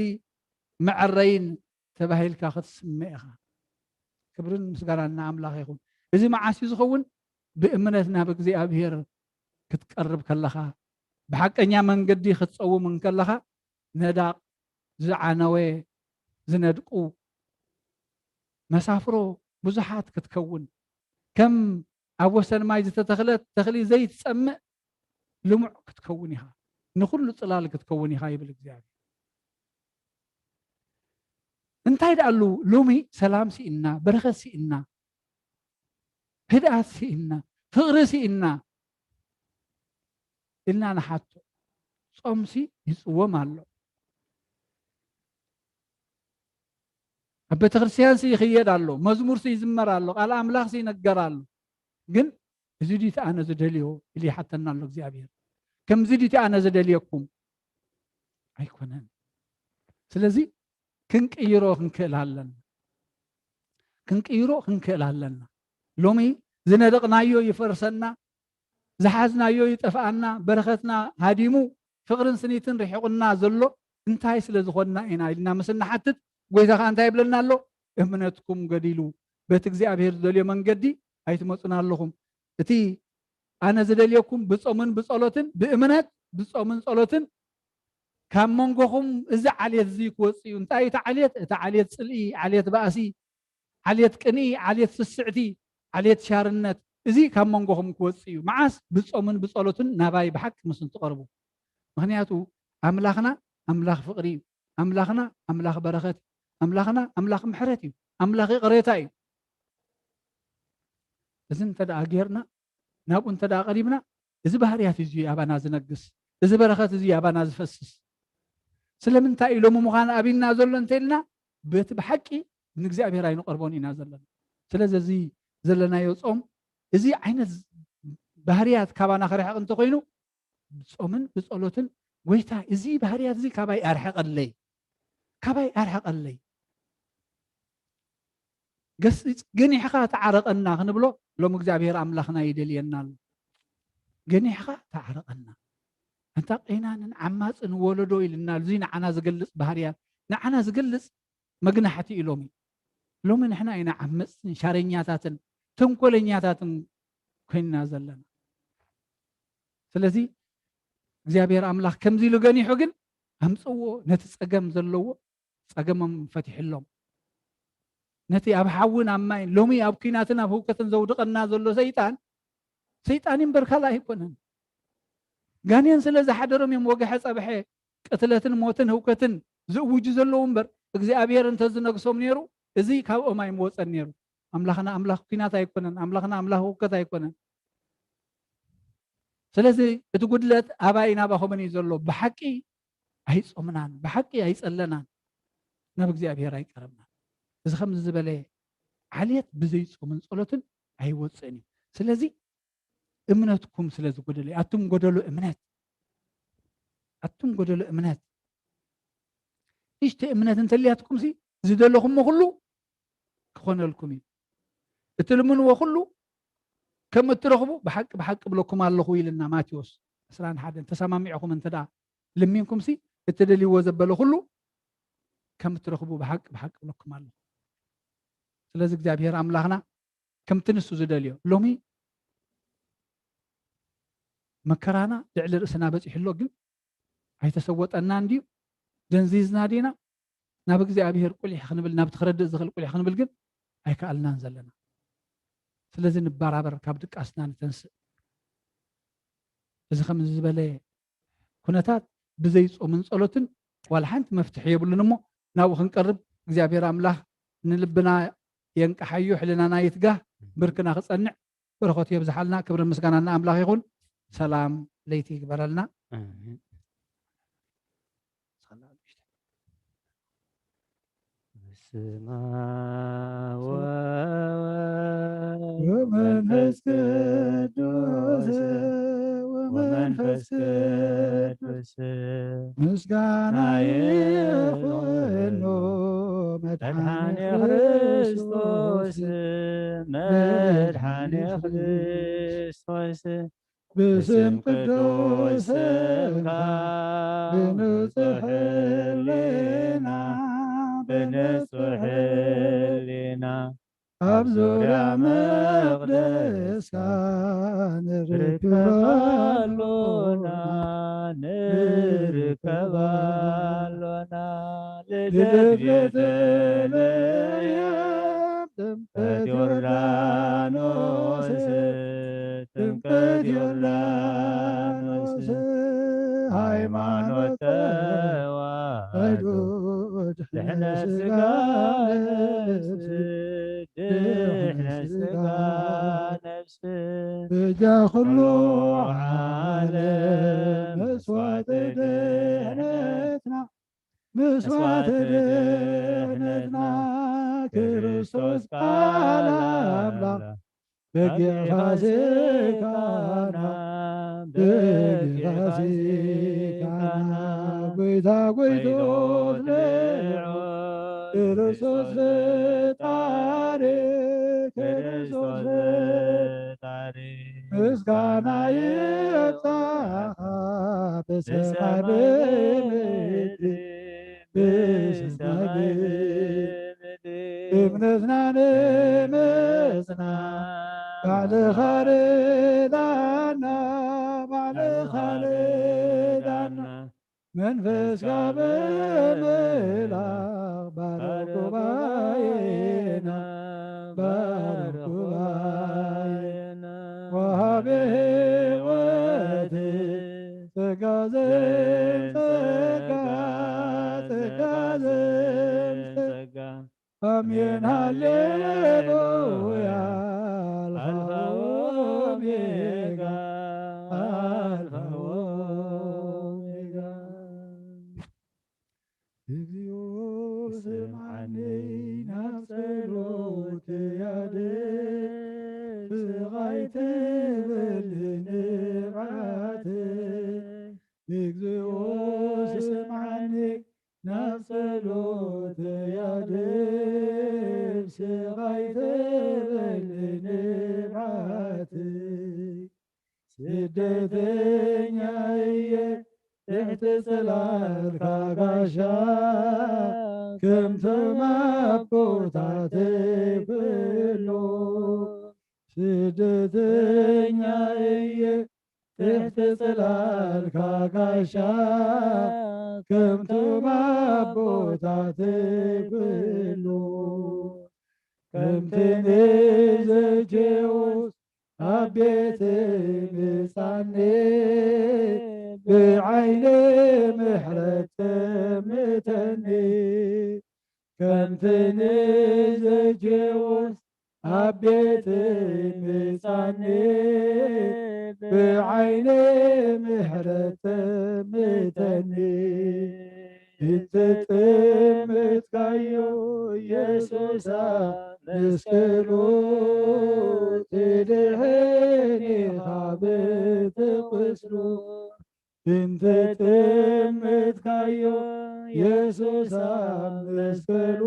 መዐረይን ተባሂልካ ክትስመ ኢኻ። ክብርን ምስጋናን ንኣምላኽ ይኹን። እዚ መዓስ እዩ ዝኸውን? ብእምነት ናብ እግዚኣብሔር ክትቀርብ ከለኻ፣ ብሓቀኛ መንገዲ ክትጸውም እንከለኻ፣ ነዳቕ ዝዓነወ ዝነድቁ መሳፍሮ ብዙሓት ክትከውን፣ ከም ኣብ ወሰን ማይ ዝተተኽለት ተኽሊ ዘይትጸምእ ልሙዕ ክትከውን ኢኻ፣ ንኹሉ ጽላል ክትከውን ኢኻ ይብል እግዚኣብሔር። እንታይ ደኣሉ ሎሚ ሰላም ስኢንና፣ በረኸት ስኢንና፣ ህድኣት ስኢንና፣ ፍቕሪ ስኢንና ኢልና ንሓቶ። ጾምሲ ይጽወም ኣሎ። ኣብ ቤተክርስትያንሲ ይኽየድ ኣሎ፣ መዝሙርሲ ይዝመር ኣሎ፣ ቃል ኣምላኽሲ ይነገር ኣሎ። ግን እዚ ድዩ እቲ ኣነ ዝደልዮ ኢሉ ይሓተና ኣሎ እግዚኣብሔር። ከምዚ ድዩ እቲ ኣነ ዝደልየኩም? ኣይኮነን። ስለዚ ክንቅይሮ ክንክእል ኣለና። ክንቅይሮ ክንክእል ኣለና። ሎሚ ዝነደቕናዮ ይፈርሰና፣ ዝሓዝናዮ ይጠፍኣና፣ በረኸትና ሃዲሙ፣ ፍቕርን ስኒትን ርሒቑና ዘሎ እንታይ ስለ ዝኾንና ኢና ኢልና ምስ እንሓትት፣ ጎይታ ኸኣ እንታይ ይብለና ኣሎ? እምነትኩም ገዲሉ፣ በቲ እግዚኣብሔር ዝደልዮ መንገዲ ኣይትመጹን ኣለኹም። እቲ ኣነ ዝደልየኩም ብጾምን ብጸሎትን፣ ብእምነት ብጾምን ጸሎትን ካብ መንጎኹም እዚ ዓሌት እዚ ክወጽእ እዩ። እንታይ እዩ እቲ ዓሌት? እቲ ዓሌት ጽልኢ፣ ዓሌት ባእሲ፣ ዓሌት ቅንኢ፣ ዓሌት ስስዕቲ፣ ዓሌት ሻርነት፣ እዚ ካብ መንጎኹም ክወጽእ እዩ። መዓስ? ብጾምን ብጸሎትን ናባይ ብሓቂ ምስ እንትቐርቡ። ምኽንያቱ ኣምላኽና ኣምላኽ ፍቕሪ እዩ። ኣምላኽና ኣምላኽ በረኸት እዩ። ኣምላኽና ኣምላኽ ምሕረት እዩ። ኣምላኽ ይቕሬታ እዩ። እዚ እንተ ደኣ ጌርና፣ ናብኡ እንተ ደኣ ቀሪብና፣ እዚ ባህርያት እዚ እዩ ኣባና ዝነግስ፣ እዚ በረኸት እዚ እዩ ኣባና ዝፈስስ። ስለምንታይ እዩ ሎሚ ምዃን ኣብና ዘሎ እንተ ኢልና፣ በቲ ብሓቂ ንእግዚኣብሔር ኣይንቐርቦን ኢና ዘለና። ስለዚ እዚ ዘለናዮ ጾም፣ እዚ ዓይነት ባህርያት ካባና ክርሕቕ እንተኾይኑ፣ ብጾምን ብጸሎትን፣ "ጎይታ፣ እዚ ባህርያት እዚ ካባይ ኣርሕቐለይ፣ ካባይ ኣርሕቐለይ፣ ገስ-፣ ገኒሕኻ ተዓረቐና" ክንብሎ፣ ሎም እግዚኣብሔር ኣምላኽና ይደልየና ኣሎ። "ገኒሕኻ ተዓረቐና፣ ኣንታ ቄናንን ዓማጽን ወለዶ" ኢልና፣ እዚ ንዓና ዝገልጽ ባህርያት፣ ንዓና ዝገልጽ መግናሕቲ እዩ ሎሚ። ሎሚ ንሕና ኢና ዓመጽትን ሻረኛታትን ተንኮለኛታትን ኮይንና ዘለና። ስለዚ እግዚኣብሔር ኣምላኽ ከምዚ ኢሉ ገኒሑ ግን ኣምጽዎ፣ ነቲ ጸገም ዘለዎ ጸገሞም ፈቲሕሎም። ነቲ ኣብ ሓውን ኣብ ማይን ሎሚ ኣብ ኲናትን ኣብ ህውከትን ዘውድቐና ዘሎ ሰይጣን፣ ሰይጣን እምበር ካልእ ኣይኮነን። ጋኔን ስለ ዝሓደሮም እዮም ወግሐ ጸብሐ ቅትለትን ሞትን ህውከትን ዝእውጁ ዘለዉ እምበር፣ እግዚኣብሔር እንተ ዝነግሶም ነይሩ፣ እዚ ካብኦም ኣይምወጸን ነይሩ። ኣምላኽና ኣምላኽ ኲናት ኣይኮነን። ኣምላኽና ኣምላኽ ህውከት ኣይኮነን። ስለዚ እቲ ጉድለት ኣባይን ኣባኹምን እዩ ዘሎ። ብሓቂ ኣይጾምናን፣ ብሓቂ ኣይጸለናን፣ ናብ እግዚኣብሔር ኣይቀረብናን። እዚ ከምዚ ዝበለ ዓሌት ብዘይ ጾምን ጸሎትን ኣይወጽእን እዩ። ስለዚ እምነትኩም ስለ ዝጎደለ፣ ኣቱም ጎደሎ እምነት፣ ኣቱም ጎደሎ እምነት፣ ንእሽተይ እምነት እንተልያትኩምሲ ዝደለኹሞ ኩሉ ክኾነልኩም እዩ። እትልምንዎ ኩሉ ከም እትረኽቡ ብሓቂ፣ ብሓቂ እብለኩም ኣለኹ ኢልና ማቴዎስ ዕስራን ሓደን። ተሰማሚዕኹም እንተ ደኣ ልሚንኩምሲ፣ እትደልይዎ ዘበለ ኩሉ ከም እትረኽቡ ብሓቂ፣ ብሓቂ እብለኩም ኣለኹ። ስለዚ እግዚኣብሔር ኣምላኽና ከምቲ ንሱ ዝደልዮ፣ ሎሚ መከራና ልዕሊ ርእስና በጺሑ ኣሎ፣ ግን ኣይተሰወጠናን ድዩ? ደንዚዝና ዲና? ናብ እግዚኣብሔር ቁሊሕ ክንብል፣ ናብቲ ክረድእ ዝኽእል ቁሊሕ ክንብል ግን ኣይከኣልናን ዘለና። ስለዚ ንበራበር፣ ካብ ድቃስና ንተንስእ። እዚ ከምዚ ዝበለ ኩነታት ብዘይ ጾምን ጸሎትን ዋላ ሓንቲ መፍትሒ የብሉን እሞ፣ ናብኡ ክንቀርብ እግዚኣብሔር ኣምላኽ ንልብና የንቅሓዮ፣ ሕልናና ይትጋህ፣ ብርክና ክጸንዕ በረኸቱ የብዝሓልና። ክብርን ምስጋናን ንኣምላኽ ይኹን። ሰላም ለይቲ ይግበረልና። ኣሜን። በስመ አብ ወወልድ ወመንፈስ ቅዱስ ወመንፈስ ቅዱስ ምስጋና ይኹኖ መድኃኔ ክርስቶስ መድኃኔ ክርስቶስ ብስም ቅዱስ ስምካ ብንጹሕ ሕሊና ብንጹሕ ሕሊና ኣብ ዙርያ መቕደስካ ንርከብ ኣሎና ንርከብ ኣሎና። ልደት ቤተልሔም ጥምቀት ዮርዳኖስ ጥምቀት ዮርዳኖስ ሃይማኖት ተዋህዶ ድሕነት ስጋ ነፍስ ድሕነት ስጋ ነፍስ በጃ ኩሉ ዓለም መስዋዕቲ ድሕነትና መስዋዕቲ ድሕነትና ክርስቶስ ቃል ኣምላኽ በጊዕ ፋሲካና በጊዕ ፋሲካና ጎይታ ጎይቶት ልዑል ክርስቶስ ፈጣሪ ክርስቶስ ፈጣሪ ምስጋና ይብጻኻ ብሰማይ ብምድሪ ብሰማይ ብምድሪ እምነትና ንምጽና ባዕልኻ ርዳና ባዕልኻ ርዳና መንፈስካ ብምልኣኽ ባርኽ ጉባኤና ባርኽ ጉባኤና ወሃቢ ህይወት ጸጋ ዘም ጸጋ ጸጋ ዘም ጸጋ ኣሜን ሃሌሉያ ኣልፋ ኦሜጋ ኣልፋ ኦሜጋ። እግዚኦ ስምዓኒ ናብ ጸሎት ያድምጽ ስቓይ ትብል ንብዓት እግዚኦ ስምዓኒ ናብ ጸሎት ያድምጽ ስቓይ ትብል ንብዓት ስደተኛ እየ ትሕቲ ጽላልካ ጋሻ ከምቶም ኣቦታተይ ኩሉ ስደተኛ እየ ትሕቲ ጽላልካ ጋሻ ከምቶም ኣቦታተይ ኩሉ ከምቲ ንዘኬዎስ ኣብ ቤት ምጻኒ ብዓይኒ ምሕረት ጠምተኒ ከምቲ ንዘኬዎስ ኣብ ቤት ምጻኒ ብዓይኒ ምሕረት ጠምተኒ እንተ ጠምትካዮ ኢየሱስ ኣብ መስቀሉ ትድሕን ኢኻ ብቲ ቁስሉ እንተ ጠምትካዮ ኢየሱስ ኣብ መስቀሉ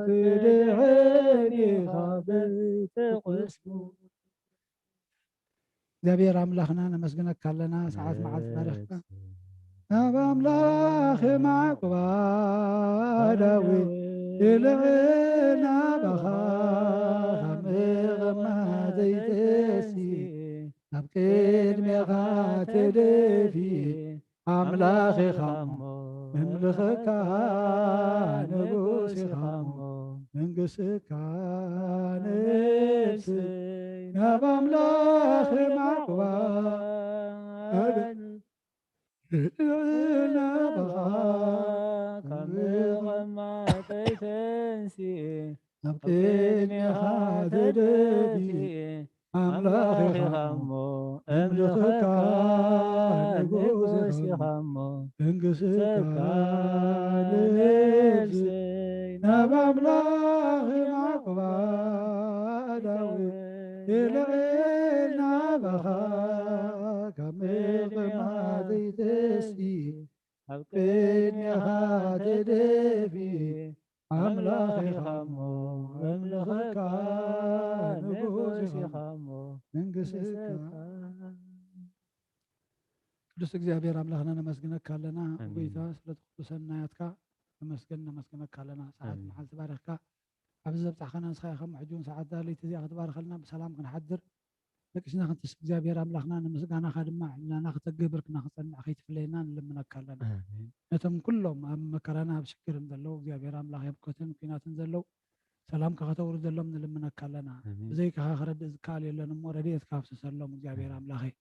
ትድሕን ኢኻ ብቲ ቁስሉ እግዚኣብሔር ኣምላኽና ነመስግነካ ኣለና። ሰዓት መዓልቲ ባረኽካ ናብ ኣምላኽ ማዕቁባ ዳዊት ይልዕል ናባኻ ካብ ምቕማጥ ዘይትሲ ናብ ቅድሜኻ ተደፊ ኣምላኽ ኢኻ እሞ ነምልኸካ ንጉስ ኢኻ እሞ መንግስትካ ነፍሰይ ናብ ኣምላኽ ማዕቁባ ናባኻ ካብ ምቕማጠይ ተንሲኤ ናብ ቅድሜኻ ተደፊ ኣምላኽ ኢኻ እሞ፣ እምልኸካ ንጉስ ኢኻ እሞ፣ መንግሥትካ ንነፍሰይ ናብ ኣምላኽ ያዕቆብ ኣዳዊ የልዕል ናባኻ ካብ ምቕማጥ ተስኢ ኣብ ቅድሜኻ ተደፊ ኣምላኽ ኢኻ እሞ፣ እምልኸካ ንጉስ ኢኻ እሞ፣ መንግሥትካ። ቅዱስ እግዚኣብሔር ኣምላኽና ነመስግነካ ኣለና። ኣሜን። ጎይታ ስለቲ ኩሉ ሰናያትካ ነመስግን፣ ነመስግነካ ኣለና። ሰዓት ኣሜን። መዓልቲ ባረኽካ። ኣብዚ ዘብጻሕካና ንስኻ ኢኻ እሞ፣ ሕጂ እውን ሰዓት እዛ ለይቲ እዚኣ ክትባርኸልና፣ ብሰላም ክንሓድር፣ ደቂስና ክንትስ እግዚኣብሔር ኣምላኽና ንምስጋናኻ ድማ ዕላና ክተገብር ክና ክጸንዕ ከይትፍለየና ንልምነካ ኣለና። ኣሜን። ነቶም ኩሎም ኣብ መከራና ኣብ ሽግርን ዘለዉ እግዚኣብሔር ኣምላኽ የብኮትን ኩናትን ዘለዉ ሰላምካ ከተውርደሎም ንልምነካ ኣለና። ኣሜን። ብዘይካኻ ክረድእ ዝከኣል የለን እሞ ረድኤትካ ኣፍስሰሎም እግዚኣብሔር ኣሜን። ኣምላኸይ።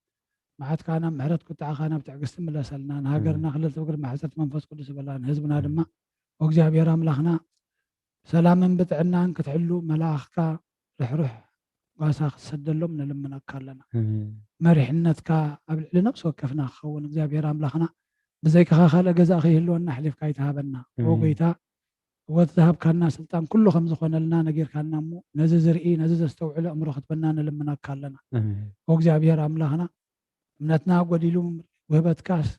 መዓትካ ናብ ምሕረት ቁጥዓኻ ናብ ትዕግስቲ ምለሰልና። ንሃገርና ኣሜን። ክልል ትብግር ማሕፀት መንፈስ ቅዱስ በላ ንህዝብና ኣሜን። ድማ እግዚኣብሔር ኣምላኽና ሰላምን ብጥዕናን ክትሕሉ መላእኽካ ርሕሩሕ ጓሳ ክትሰደሎም ንልምነካ ኣለና። ኣሜን። መሪሕነትካ ኣብ ልዕሊ ነፍሲ ወከፍና ክኸውን እግዚኣብሔር ኣምላኽና ብዘይካኻ ካልእ ገዛእ ከይህልወና ኣሕሊፍካ ኣይትሃበና። ኣሜን። ኦ ጎይታ፣ ወት ዝሃብካና ስልጣን ኩሉ ከም ዝኾነልና ነጊርካና እሞ ነዚ ዝርኢ ነዚ ዘስተውዕል ኣእምሮ ክትበና ንልምነካ ኣለና። ኣሜን። ኦ እግዚኣብሔር ኣምላኽና እምነትና ጎዲሉ ውህበትካስ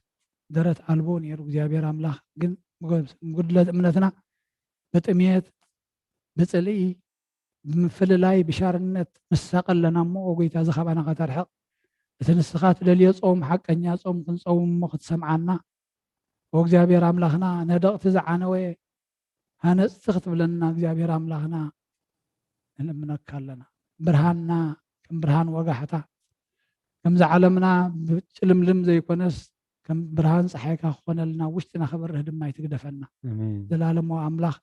ደረት ኣልቦ ነይሩ። እግዚኣብሔር ኣምላኽ ግን ምጉ-፣ ምጉድለት እምነትና ብጥሜት፣ ብጽልኢ፣ ብምፍልላይ፣ ብሻርነት ንሳቐ ኣለና እሞ፣ ኦ ጎይታ፣ እዚ ካባና ከተርሕቕ፣ እቲ ንስኻ ትደልዮ ጾም፣ ሓቀኛ ጾም ክንጸውም እሞ ክትሰምዓና፣ ኦ እግዚኣብሔር ኣምላኽና፣ ነደቕቲ ዝዓነወ ሃነጽቲ ክትብለና እግዚኣብሔር ኣምላኽና ንልምነካ ኣለና። ብርሃንና ከም ብርሃን ወጋሕታ፣ ከምዚ ዓለምና ብጭልምልም ዘይኮነስ፣ ከም ብርሃን ጸሓይካ ክኾነልና፣ ውሽጥና ክበርህ ድማ ይትግደፈና። ኣሜን። ዘላለማዊ ኣምላኽ፣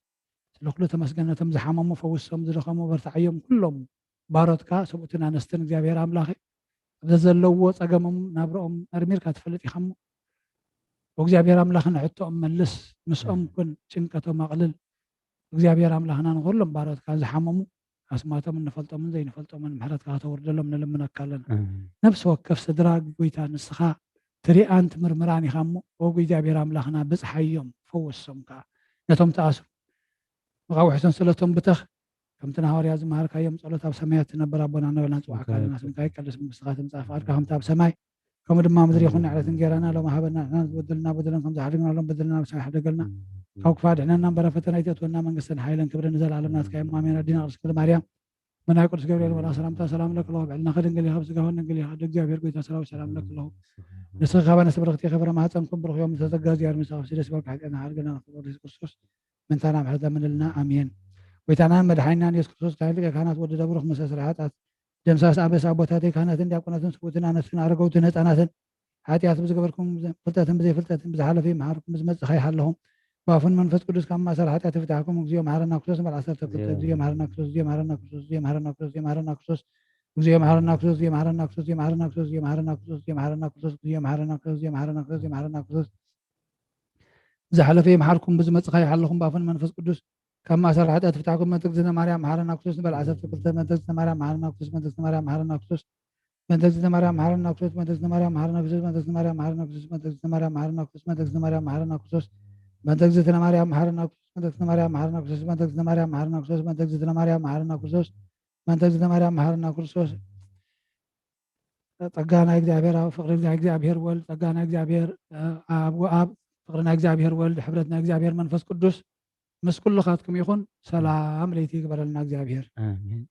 ስለ ኩሉ ተመስገን። ነቶም ዝሓመሙ ፈውሶም፣ ዝደኸሙ በርትዓዮም። ኩሎም ባሮትካ፣ ሰብኡትን ኣነስትን እግዚኣብሔር ኣምላኸ፣ ኣብ ዘዘለውዎ ጸገሞም ናብርኦም መርሚርካ ትፈልጥ ኢኻ እሞ፣ ኦ እግዚኣብሔር ኣምላኽ፣ ንሕቶኦም መልስ፣ ምስኦም ኣሜን። ኩን፣ ጭንቀቶም ኣቕልል። እግዚኣብሔር ኣምላኽና፣ ንኹሎም ባሮትካ ዝሓመሙ ኣስማቶም እንፈልጦምን ዘይንፈልጦምን ምሕረትካ ከተውርደሎም ንልምነካ ኣለና። ኣሜን። ነፍሲ ወከፍ ስድራ ጎይታ ንስኻ ትሪኣን ትምርምራን ኢኻ እሞ፣ ኦ እግዚኣብሔር ኣምላኽና፣ ብጽሓዮም፣ ፈወሶም ከኣ። ነቶም ተኣስሩ መቓውሕቶም ስለቶም ብተኽ፣ ከምቲ ንሃዋርያ ዝመሃርካዮም ጸሎት ኣብ ሰማያት ትነብር ኣቦና እናበልና ንጽውዓካ ኣለና። ኣሜን። ስምካ ይቀደስ፣ መንግስትኻ ትምጻእ፣ ፍቓድካ ከምቲ ኣብ ሰማይ ከምኡ ድማ ምድሪ ይኹን። ኣሜን። ንዕለት እንጌራና ሎም ሃበና፣ ንሕና ዝበደልና በደለን ከም ዝሓደግናሎም በደልና ንስኻ ይሓደገልና። ኣሜን። ካብ ክፋ ድሕነና እምበር፣ ፈተና ኣይተእትወና፣ መንግስትን ሓይልን ክብርን ንዘለኣለም ናትካ እዮም። ኣሜን። ኣዲና ቅድስት ድንግል ማርያም፣ ብናይ ቅዱስ ገብርኤል መልኣክ ሰላምታ ሰላም ለኪ ኣለኹ፣ ብዕልና ከድንግል ኢኻ፣ ብስጋ ከድንግል ኢኻ፣ ኣደ እግዚኣብሔር ጎይታ ሰራዊት ሰላም ለኪ ኣለኹ። ንስኺ ካብ ኣንስቲ ብርኽቲ ኢኺ፣ ፍረ ማህፀንኩም ብሩኽ እዮም። ዝተዘጋ እግዚኣብሔር ምሳኺ፣ ደስ ይበልኪ፣ ሓጢኣትና ሓርገና፣ ክብሪ ቅዱስ ክርስቶስ ምንታና ምሕረት ለምንልና። ኣሜን። ጎይታናን መድሓኒናን ኢየሱስ ክርስቶስ፣ ካህን ሊቀ ካህናት ወዲ ደብሩኽ፣ ምስ ኣስረ ሓጢኣት ደምሳስ ኣበስ ኣቦታተይ ካህናትን ዲያቆናትን፣ ስውእትን ኣነስትን ኣረገውትን ህፃናትን፣ ሓጢኣት ብዝገበርኩም ብፍልጠትን ብዘይፍልጠትን፣ ብዝሓለፈ ይምሓርኩም፣ ብዝመፅእ ከይሓለኹም፣ ብኣፉን መንፈስ ቅዱስ ካብ ማእሰር ሓጢኣት ይፍታሕኩም። እግዚኦ መሓረና ክርስቶስ፣ በል ዓሰርተ ክልተ። እግዚኦ መሓረና ክርስቶስ፣ እግዚኦ መሓረና ክርስቶስ፣ እግዚኦ መሓረና ክርስቶስ፣ ዝሓለፈ ይምሓርኩም፣ ብዝመፅእ ከይሓለኹም፣ ብኣፉን መንፈስ ቅዱስ ካብ ማእሰር ሓጢኣት ይፍታሕኩም። በእንተ እግዝእትነ ማርያም መሓረና ክርስቶስ፣ ንበል ዓሰርተ ክልተ። በእንተ እግዝእትነ ማርያም መሓረና ክርስቶስ፣ በእንተ እግዝእትነ ማርያም መሓረና ክርስቶስ፣ በእንተ እግዝእትነ ማርያም መሓረና ክርስቶስ፣ በእንተ እግዝእትነ ማርያም መሓረና ክርስቶስ፣ በእንተ እግዝእትነ ማርያም መሓረና ክርስቶስ፣ በእንተ እግዝእትነ ማርያም መሓረና ክርስቶስ፣ በእንተ እግዝእትነ ማርያም መሓረና ክርስቶስ፣ በእንተ እግዝእትነ ማርያም መሓረና ክርስቶስ፣ በእንተ እግዝእትነ ማርያም መሓረና ክርስቶስ፣ በእንተ እግዝእትነ ማርያም መሓረና ክርስቶስ። ጸጋ ናይ እግዚኣብሔር ኣብ፣ ፍቕሪ ናይ እግዚኣብሔር ወልድ፣ ጸጋ ናይ እግዚኣብሔር ኣብ፣ ወኣብ፣ ፍቕሪ ናይ እግዚኣብሔር ወልድ፣ ሕብረት ናይ እግዚኣብሔር መንፈስ ቅዱስ ምስ ኩልኻትኩም ይኹን። ሰላም ለይቲ ይግበረልና እግዚኣብሔር። ኣሜን።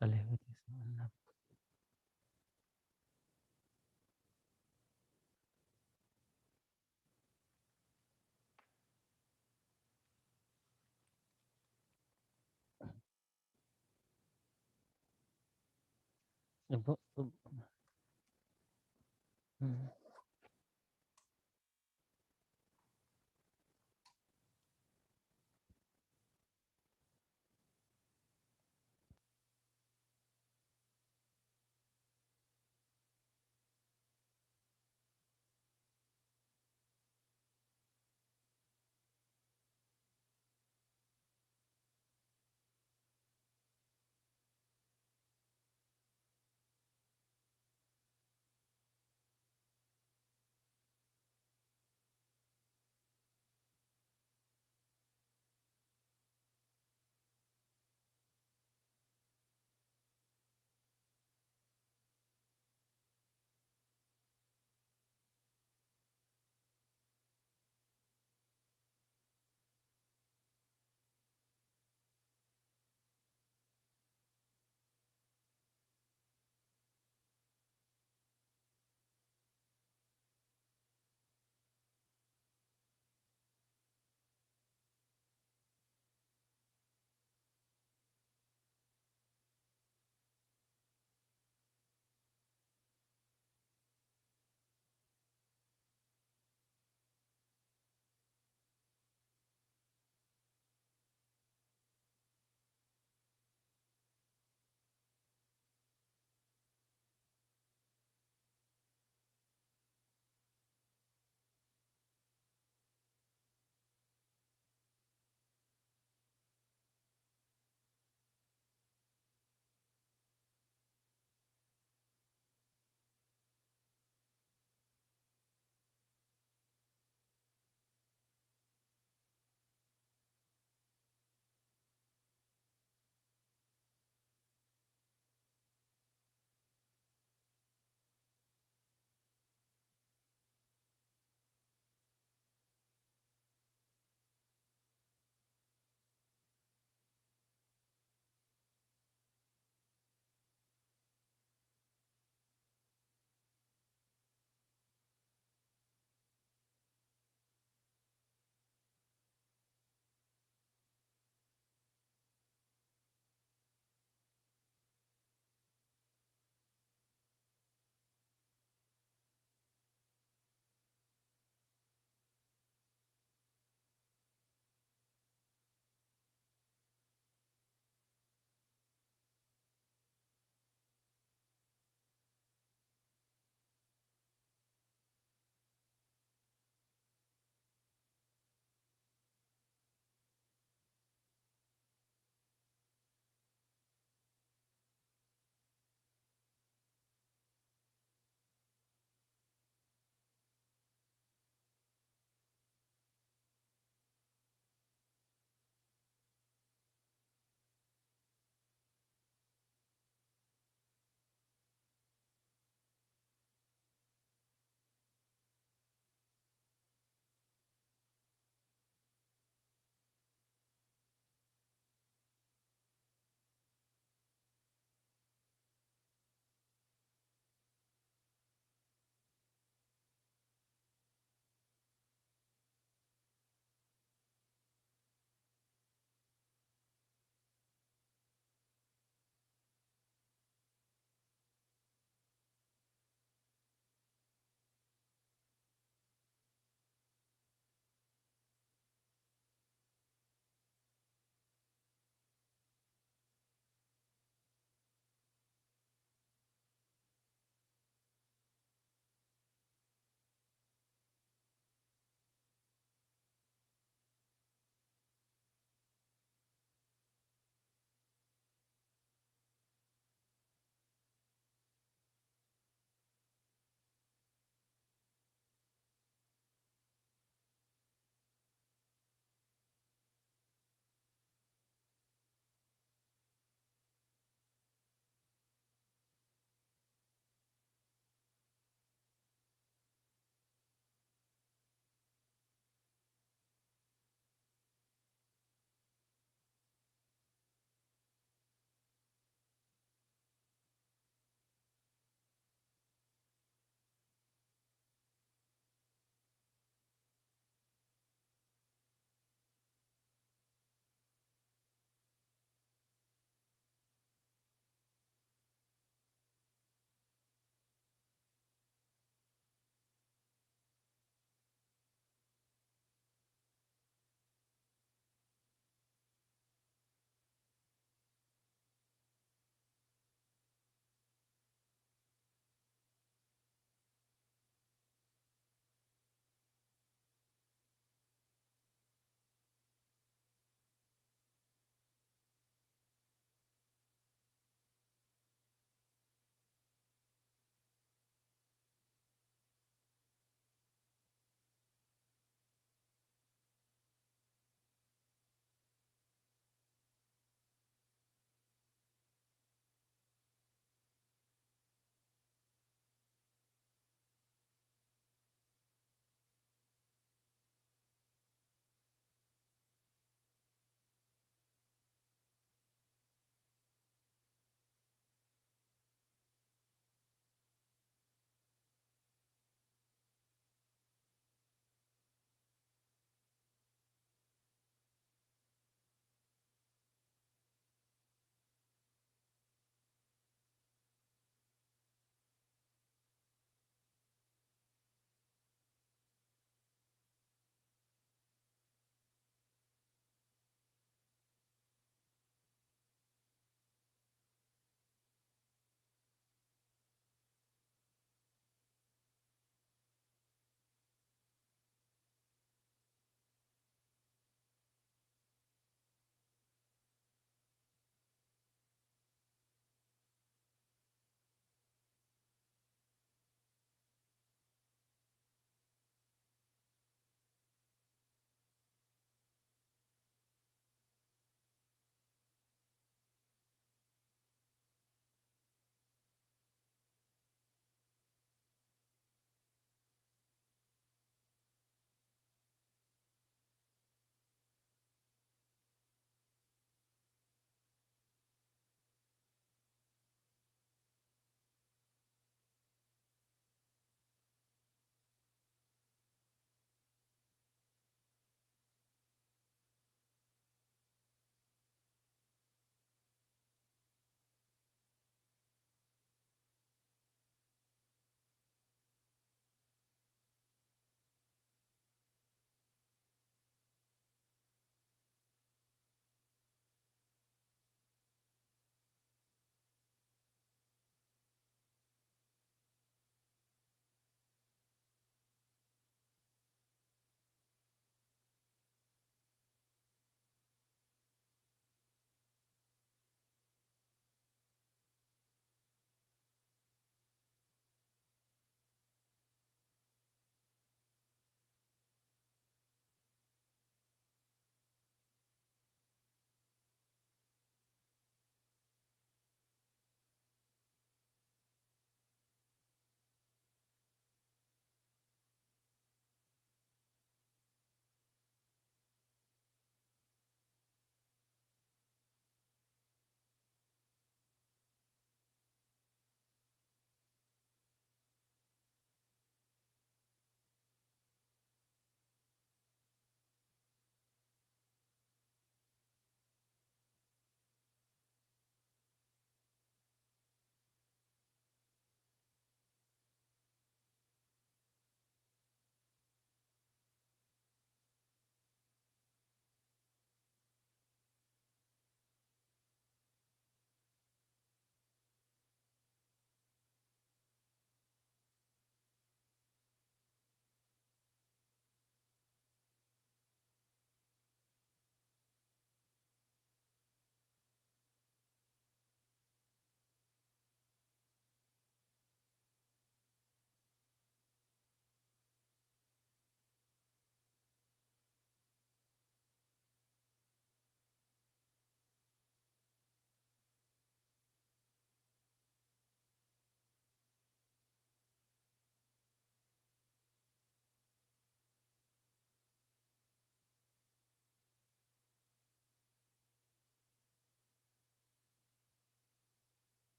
ቃለ ሕይወት የስምዐልና። ጽቡቕ፣ ጽቡቕ። እም።